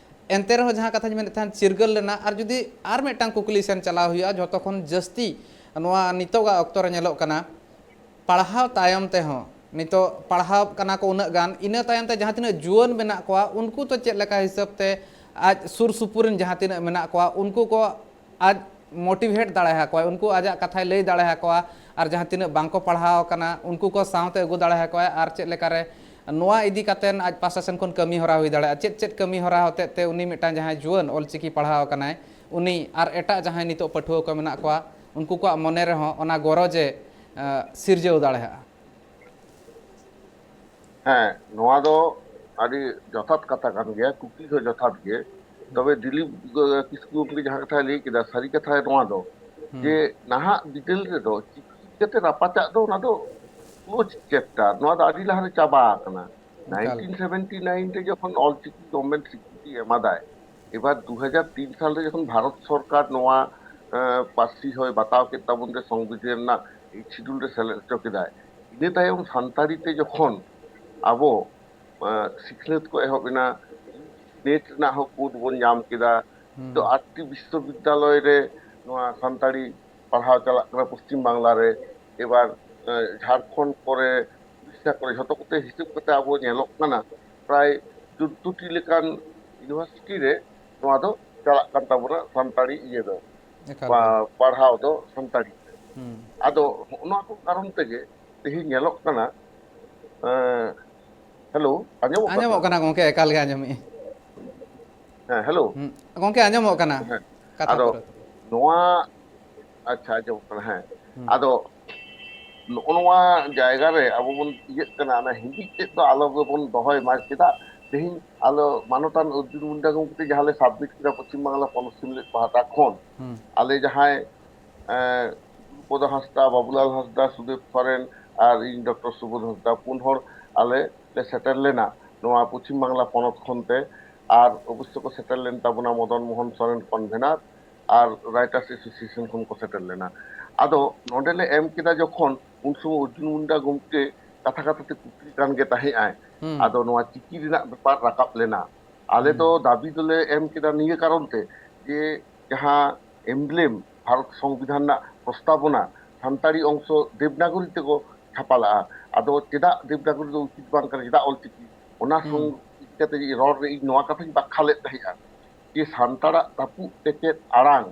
ᱮᱱᱛᱮ ᱨᱮᱦᱚᱸ ᱡᱟᱦᱟᱸ ᱠᱟᱛᱷᱟᱧ ᱢᱮᱱᱮᱫ ᱛᱟᱦᱮᱸᱫ, ᱪᱤᱨᱜᱟᱹᱞ ᱞᱮᱱᱟ, ᱟᱨ ᱡᱩᱫᱤ ᱟᱨ ᱢᱤᱫᱴᱟᱝ ᱠᱩᱠᱞᱤ ᱥᱮᱱ ᱪᱟᱞᱟᱣ ᱦᱩᱭᱩᱜᱼᱟ, ᱡᱷᱚᱛᱚ ᱠᱷᱚᱱ ᱡᱟᱹᱥᱛᱤ ᱱᱚᱣᱟ ᱱᱤᱛᱚᱜᱟᱜ ᱚᱠᱛᱚ ᱨᱮ ᱧᱮᱞᱚᱜ ᱠᱟᱱᱟ, ᱯᱟᱲᱦᱟᱣ ᱛᱟᱭᱚᱢ ᱛᱮᱦᱚᱸ, ᱱᱤᱛᱚᱜ ᱯᱟᱲᱦᱟᱣ ᱠᱟᱱᱟ ᱠᱚ ᱩᱱᱟᱹᱜ ᱜᱟᱱ, ᱤᱱᱟᱹ ᱛᱟᱭᱚᱢ ᱛᱮ ᱡᱟᱦᱟᱸ ᱛᱤᱱᱟᱹᱜ ᱡᱩᱣᱟᱹᱱ ᱢᱮᱱᱟᱜ ᱠᱚᱣᱟ, ᱩᱱᱠᱩ ᱫᱚ ᱪᱮᱫ ᱞᱮᱠᱟ ᱦᱤᱥᱟᱹᱵ ᱛᱮ ᱟᱡ ᱥᱩᱨ ᱥᱩᱯᱩᱨ ᱨᱮᱱ ᱡᱟᱦᱟᱸ ᱛᱤᱱᱟᱹᱜ ᱢᱮᱱᱟᱜ ᱠᱚᱣᱟ, ᱩᱱᱠᱩ ᱠᱚ ᱟᱡ motivate ᱫᱟᱲᱮ ᱟᱠᱚᱣᱟᱭ, ᱩᱱᱠᱩ ᱟᱡᱟᱜ ᱠᱟᱛᱷᱟᱭ ᱞᱟᱹᱭ ᱫᱟᱲᱮ ᱟᱠᱚᱣᱟ, ᱟᱨ ᱡᱟᱦᱟᱸ ᱛᱤᱱᱟᱹᱜ ᱵᱟᱝ ᱠᱚ ᱯᱟᱲᱦᱟᱣ ᱟᱠᱟᱱᱟ, ᱩᱱᱠᱩ ᱠᱚ ᱥᱟᱶᱛᱮ ᱟᱹᱜᱩ ᱫᱟᱲᱮ ᱟᱠᱚᱣᱟᱭ, ᱟᱨ ᱪᱮᱫ ᱞᱮᱠᱟᱨᱮ ᱱᱚᱣᱟ ᱤᱫᱤ ᱠᱟᱛᱮᱱ ᱟᱡ ᱯᱟᱥᱴᱟ ᱥᱮᱱ ᱠᱷᱚᱱ ᱠᱟᱹᱢᱤ ᱦᱚᱨᱟ ᱦᱩᱭ ᱫᱟᱲᱮᱭᱟᱜᱼᱟ, ᱪᱮᱫ ᱪᱮᱫ ᱠᱟᱹᱢᱤ ᱦᱚᱨᱟ ᱦᱚᱛᱮᱡ ᱛᱮ ᱩᱱᱤ ᱢᱤᱫᱴᱟᱝ ᱡᱟᱦᱟᱸᱭ ᱡᱩᱣᱟᱹᱱ ᱚᱞᱪᱤᱠᱤ ᱯᱟᱲᱦᱟᱣ ᱟᱠᱟᱱᱟᱭ, ᱩᱱᱤ ᱟᱨ ᱮᱴᱟᱜ ᱡᱟᱦᱟᱸᱭ ᱱᱤᱛᱚᱜ ᱯᱟᱹᱴᱷᱩᱣᱟᱹ ᱠᱚ ᱢᱮᱱᱟᱜ ᱠᱚᱣᱟ, ᱩᱱᱠᱩ ᱠᱚᱣᱟᱜ ᱢᱚᱱᱮ ᱨᱮᱦᱚᱸ ᱚᱱᱟ ᱜᱚᱨᱚᱡᱽ ᱮ, ᱮ, ᱥᱤᱨᱡᱟᱹᱣ ᱫᱟᱲᱮᱭᱟᱜᱼᱟ᱾ ᱦᱮᱸ, ᱱᱚᱣᱟ ᱫᱚ ᱟᱹᱰᱤ ᱡᱚᱛᱷᱟᱛ ᱠᱟᱛᱷᱟ ᱠᱟᱱ ᱜᱮᱭᱟ, ᱠᱩᱠᱞᱤ ᱦᱚᱸ ᱡᱚᱛᱷᱟᱛ ᱜᱮ᱾ ᱛᱚᱵᱮ ᱫᱤᱞᱤᱯ ᱠᱤᱥᱠᱩ ᱜᱚᱢᱠᱮ ᱡᱟᱦᱟᱸ ᱠᱟᱛᱷᱟᱭ ᱞᱟᱹᱭ ᱠᱮᱫᱟ, ᱥᱟᱹᱨᱤ ᱠᱟᱛᱷᱟ ᱱᱚᱣᱟ ᱫᱚ, ᱦᱩᱸ᱾ ᱡᱮ ᱱᱟᱦᱟᱜ ᱵᱤᱫᱟᱹᱞ ᱨᱮᱫᱚ ᱪᱤᱠᱤ ᱪᱤᱠᱟᱹᱛᱮ ᱨᱟᱯᱟᱪᱟᱜ ᱫᱚ, ᱚᱱᱟ ᱫᱚ ᱠᱞᱳᱡᱽ ᱪᱮᱯᱴᱟᱨ, ᱱᱚᱣᱟ ᱫᱚ ᱟᱹᱰᱤ ᱞᱟᱦᱟᱨᱮ ᱪᱟᱵᱟ ᱟᱠᱟᱱᱟ᱾ ᱮᱠᱟᱞ᱾ ᱱᱟᱭᱤᱱᱴᱤᱱ ᱥᱮᱵᱷᱮᱱᱴᱤ ᱱᱟᱭᱤᱱ ᱨᱮ ᱡᱚᱠᱷᱚᱱ ᱚᱞᱪᱤᱠᱤ ᱜᱚᱵᱷᱢᱮᱱᱴ ᱥᱤᱠᱨᱤᱛᱤ ᱮᱢᱟᱫᱟᱭ, ᱮᱵᱟᱨ ᱫᱩ ᱦᱟᱡᱟᱨ ᱛᱤᱱ ᱥᱟᱞ ᱨᱮ ᱡᱚᱠᱷᱚᱱ ᱵᱷᱟᱨᱚᱛ ᱥᱚᱨᱠᱟᱨ ᱱᱚᱣᱟ ᱮᱸ, ᱯᱟᱹᱨᱥᱤ ᱦᱚᱭ ᱵᱟᱛᱟᱣ ᱠᱮᱫ ᱛᱟᱵᱚᱱ ᱛᱮ ᱥᱚᱝᱵᱤᱫᱷᱟᱱ ᱨᱮᱱᱟᱜ ᱮᱭᱤᱴ ᱥᱤᱰᱩᱞ ᱨᱮ ᱥᱮᱞᱮᱫ ᱦᱚᱪᱚ ᱠᱮᱫᱟᱭ, ᱤᱱᱟᱹ ᱛᱟᱭᱚᱢ ᱥᱟᱱᱛᱟᱲᱤ ᱛᱮ ᱡᱚᱠᱷᱚᱱ ᱟᱵᱚ ᱮᱸ, ᱥᱤᱠᱷᱱᱟᱹᱛ ᱠᱚ ᱮᱦᱚᱵ ᱮᱱᱟ, ᱱᱮᱴ ᱨᱮᱱᱟᱜ ᱦᱚᱸ ᱠᱳᱰ ᱵᱚᱱ ᱧᱟᱢ ᱠᱮᱫᱟ᱾ ᱦᱩᱸ᱾ ᱱᱤᱛᱚᱜ ᱟᱴᱴᱤ ᱵᱤᱥᱥᱚᱵᱤᱫᱽᱫᱟᱞᱚᱭ ᱨᱮ ᱱᱚᱣᱟ ᱥᱟᱱᱛᱟᱲᱤ ᱯᱟᱲᱦᱟᱣ ᱪᱟᱞᱟᱜ ᱠᱟᱱᱟ ᱯᱚᱥᱪᱤᱢ ᱵᱟᱝᱞᱟ ᱨᱮ, ᱮᱵᱟᱨ ᱮᱸ, ᱡᱷᱟᱲᱠᱷᱚᱸᱰ ᱠᱚᱨᱮ, ᱩᱲᱤᱥᱥᱟ ᱠᱚᱨᱮ, ᱡᱷᱚᱛᱚ ᱠᱚᱛᱮ ᱦᱤᱥᱟᱹᱵ ᱠᱟᱛᱮ ᱟᱵᱚ ᱧᱮᱞᱚᱜ ᱠᱟᱱᱟ ᱯᱨᱟᱭ ᱪᱳᱫᱽᱫᱳ ᱴᱤ ᱞᱮᱠᱟᱱ ᱤᱭᱩᱱᱤᱵᱷᱟᱨᱥᱤᱴᱤ ᱨᱮ ᱱᱚᱣᱟ ᱫᱚ ᱪᱟᱞᱟᱜ ᱠᱟᱱ ᱛᱟᱵᱚᱱᱟ ᱥᱟᱱᱛᱟᱲᱤ ᱤᱭᱟᱹ ᱫᱚ, ᱮᱠᱟᱞ ᱜᱮ᱾ ᱯᱟ-, ᱯᱟᱲᱦᱟᱣ ᱫᱚ ᱥᱟᱱᱛᱟᱲᱤ ᱛᱮ᱾ ᱦᱩᱸ᱾ ᱟᱫᱚ ᱦᱚᱸᱜᱼᱚ ᱱᱚᱣᱟ ᱠᱚ ᱠᱟᱨᱚᱱ ᱛᱮᱜᱮ ᱛᱮᱦᱮᱧ ᱧᱮᱞᱚᱜ ᱠᱟᱱᱟ, ᱮᱸ, ᱦᱮᱞᱳ, ᱟᱸᱡᱚᱢᱚᱜ ᱠᱟᱱᱟ? ᱟᱸᱡᱚᱢᱚᱜ ᱠᱟᱱᱟ ᱜᱚᱢᱠᱮ, ᱮᱠᱟᱞ ᱜᱮ ᱟᱸᱡᱚᱢᱮᱜᱼᱟᱹᱧ᱾ ᱦᱮᱸ, ᱦᱮᱞᱳ᱾ ᱦᱩᱸ, ᱜᱚᱢᱠᱮ ᱟᱸᱡᱚᱢᱚᱜ ᱠᱟᱱᱟ ᱦᱮᱸ, ᱠᱟᱛᱷᱟ ᱟᱫᱚ ᱯᱩᱨᱟᱹ᱾ ᱱᱚᱣᱟ, ᱟᱪᱪᱷᱟ, ᱟᱸᱡᱚᱢᱚᱜ ᱠᱟᱱᱟ, ᱦᱮᱸ᱾ ᱦᱩᱸ᱾ ᱟᱫᱚ ᱱᱚᱜᱼᱚ ᱱᱚᱣᱟ ᱡᱟᱭᱜᱟ ᱨᱮ ᱟᱵᱚ ᱵᱚᱱ ᱤᱭᱟᱹᱜ ᱠᱟᱱᱟ, ᱚᱱᱟ ᱦᱤᱸᱫᱤᱡ ᱛᱮᱫ ᱫᱚ ᱟᱞᱚ ᱜᱮᱵᱚᱱ ᱫᱚᱦᱚᱭ ᱢᱟ᱾ ᱪᱮᱫᱟᱜ ᱛᱮᱦᱮᱧ ᱟᱞᱚ ᱢᱟᱱᱚᱛᱟᱱ ᱚᱨᱡᱩᱱ ᱢᱩᱱᱰᱟ ᱜᱚᱢᱠᱮ ᱡᱟᱦᱟᱸ ᱞᱮ ᱥᱟᱵᱢᱤᱴ ᱠᱮᱫᱟ ᱯᱚᱥᱪᱤᱢ ᱵᱟᱝᱞᱟ ᱯᱚᱱᱚᱛ ᱥᱤᱢᱞᱮᱫ ᱯᱟᱦᱴᱟ ᱠᱷᱚᱱ, ᱦᱩᱸ᱾ ᱟᱞᱮ ᱡᱟᱦᱟᱸᱭ, ᱮᱸ, ᱜᱩᱨᱩᱯᱚᱫᱚ ᱦᱟᱸᱥᱫᱟ, ᱵᱟᱵᱩᱞᱟᱞ ᱦᱟᱸᱥᱫᱟ, ᱥᱩᱫᱮᱵ ᱥᱚᱨᱮᱱ ᱟᱨ ᱤᱧ ᱰᱚᱠᱴᱚᱨ ᱥᱩᱵᱳᱫᱷ ᱦᱟᱸᱥᱫᱟ, ᱯᱩᱱ ᱦᱚᱲ ᱟᱞᱮ ᱞᱮ ᱥᱮᱴᱮᱨ ᱞᱮᱱᱟ ᱱᱚᱣᱟ ᱯᱚᱥᱪᱤᱢ ᱵᱟᱝᱞᱟ ᱯᱚᱱᱚᱛ ᱠᱷᱚᱱ ᱛᱮ᱾ ᱟᱨ ᱚᱵᱚᱥᱥᱚ ᱠᱚ ᱥᱮᱴᱮᱨ ᱞᱮᱱ ᱛᱟᱵᱚᱱᱟ ᱢᱚᱫᱚᱱ ᱢᱳᱦᱚᱱ ᱥᱚᱨᱮᱱ ᱠᱚᱱᱵᱷᱮᱱᱟᱨ ᱟᱨ ᱨᱟᱭᱴᱟᱨᱥ ᱮᱥᱳᱥᱤᱭᱮᱥᱚᱱ ᱠᱷᱚᱱ ᱠᱚ ᱥᱮᱴᱮᱨ ᱞᱮᱱᱟ᱾ ᱟᱫᱚ ᱱᱚᱰᱮ ᱞᱮ ᱮᱢ ᱠᱮᱫᱟ ᱡᱚᱠᱷᱚᱱ, ᱩᱱ ᱥᱚᱢᱚᱭ ᱚᱨᱡᱩᱱ ᱢᱩᱱᱰᱟ ᱜᱚᱢᱠᱮ ᱠᱟᱛᱷᱟ ᱠᱟᱛᱷᱟ ᱛᱮ ᱠᱩᱠᱞᱤ ᱠᱟᱱ ᱜᱮ ᱛᱟᱦᱮᱸᱜ ᱟᱭ᱾ ᱦᱩᱸ᱾ ᱟᱫᱚ ᱱᱚᱣᱟ ᱪᱤᱠᱤ ᱨᱮᱱᱟᱜ ᱵᱮᱯᱟᱨ ᱨᱟᱠᱟᱵ ᱞᱮᱱᱟ᱾ ᱟᱞᱮ ᱫᱚ ᱦᱩᱸ᱾ ᱫᱟᱹᱵᱤ ᱫᱚᱞᱮ ᱮᱢ ᱠᱮᱫᱟ ᱱᱤᱭᱟᱹ ᱠᱟᱨᱚᱱ ᱛᱮ ᱡᱮ ᱡᱟᱦᱟᱸ emblem ᱵᱷᱟᱨᱚᱛ ᱥᱚᱝᱵᱤᱫᱷᱟᱱ ᱨᱮᱱᱟᱜ ᱯᱨᱚᱥᱛᱟᱵᱚᱱᱟ ᱥᱟᱱᱛᱟᱲᱤ ᱚᱝᱥᱚ ᱫᱮᱵᱽᱱᱟᱜᱚᱨᱤ ᱛᱮᱠᱚ ᱪᱷᱟᱯᱟ ᱞᱟᱜᱼᱟ᱾ ᱟᱫᱚ ᱪᱮᱫᱟᱜ ᱫᱮᱵᱽᱱᱟᱜᱚᱨᱤ ᱫᱚ ᱩᱪᱤᱛ ᱵᱟᱝ ᱠᱟᱱᱟ, ᱪᱮᱫᱟᱜ ᱚᱞᱪᱤᱠᱤ? ᱚᱱᱟ ᱦᱩᱸ᱾ ᱥᱚᱝ-, ᱤᱫᱤ ᱠᱟᱛᱮ ᱨᱚᱲ ᱨᱮ ᱤᱧ ᱱᱚᱣᱟ ᱠᱟᱛᱷᱟᱧ ᱵᱟᱠᱷᱟᱞᱮᱫ ᱛᱟᱦᱮᱸᱜᱼᱟ ᱡᱮ ᱥᱟᱱᱛᱟᱲᱟᱜ ᱛᱟᱹᱯᱩᱜ ᱠᱮᱪᱮᱫ ᱟᱲᱟᱝ,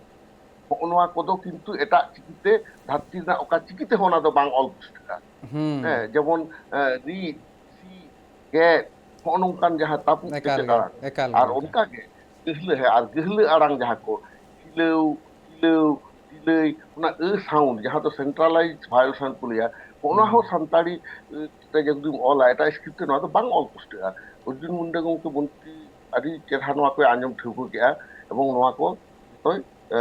ᱦᱚᱸᱜᱼᱚ ᱱᱚᱣᱟ ᱠᱚᱫᱚ ᱠᱤᱱᱛᱩ ᱮᱴᱟᱜ ᱪᱤᱠᱤᱛᱮ, ᱫᱷᱟᱹᱨᱛᱤ ᱨᱮᱱᱟᱜ ᱚᱠᱟ ᱪᱤᱠᱤ ᱛᱮᱦᱚᱸ ᱚᱱᱟ ᱫᱚ ᱵᱟᱝ ᱚᱞ ᱯᱩᱥᱴᱟᱹᱜᱼᱟ᱾ ᱦᱩᱸ᱾ ᱦᱮᱸ, ᱡᱮᱢᱚᱱ, ᱮ, ᱨᱤᱫ, ᱥᱤ, ᱜᱮᱫ, ᱦᱚᱸᱜᱼᱚ ᱱᱚᱝᱠᱟᱱ ᱡᱟᱦᱟᱸ ᱛᱟᱹᱯᱩᱜ ᱮᱠᱟᱞ ᱠᱮᱪᱮᱫ ᱜᱮ, ᱟᱲᱟᱝ᱾ ᱮᱠᱟᱞ ᱜᱮ, ᱟᱨ ᱮᱠᱟᱞ᱾ ᱚᱱᱠᱟ ᱜᱮ ᱜᱟᱹᱦᱞᱟᱹ, ᱦᱮᱸ, ᱟᱨ ᱜᱟᱹᱦᱞᱟᱹ ᱟᱲᱟᱝ ᱡᱟᱦᱟᱸ ᱠᱚ, ᱦᱤᱞᱟᱹᱣ, ᱦᱤᱞᱟᱹᱣ, ᱦᱤᱞᱟᱹᱭ, ᱚᱱᱟ ᱟᱹ sound, ᱡᱟᱦᱟᱸ ᱫᱚ centralized vowel sound ᱠᱚ ᱞᱟᱹᱭᱟ, ᱦᱚᱸᱜᱼᱚ ᱱᱚᱣᱟ ᱦᱩᱸ᱾ ᱦᱚᱸ ᱥᱟᱱᱛᱟᱲᱤ, ᱮ, ᱛᱮ ᱡᱩᱫᱤᱢ ᱚᱞᱟ, ᱮᱴᱟᱜ script ᱛᱮ ᱱᱚᱣᱟ ᱫᱚ ᱵᱟᱝ ᱚᱞ ᱯᱩᱥᱴᱟᱹᱜᱼᱟ᱾ ᱚᱨᱡᱩᱱ ᱢᱩᱱᱰᱟ ᱜᱚᱢᱠᱮ ᱢᱚᱱᱛᱨᱤ ᱟᱹᱰᱤ ᱪᱮᱨᱦᱟ ᱱᱚᱣᱟ ᱠᱚᱭ ᱟᱸᱡᱚᱢ ᱴᱷᱟᱹᱣᱠᱟᱹ ᱠᱮᱜᱼᱟ ᱮᱵᱚᱝ ᱱᱚᱣᱟ ᱠᱚ ᱡᱚᱛᱚᱭ, ᱮ,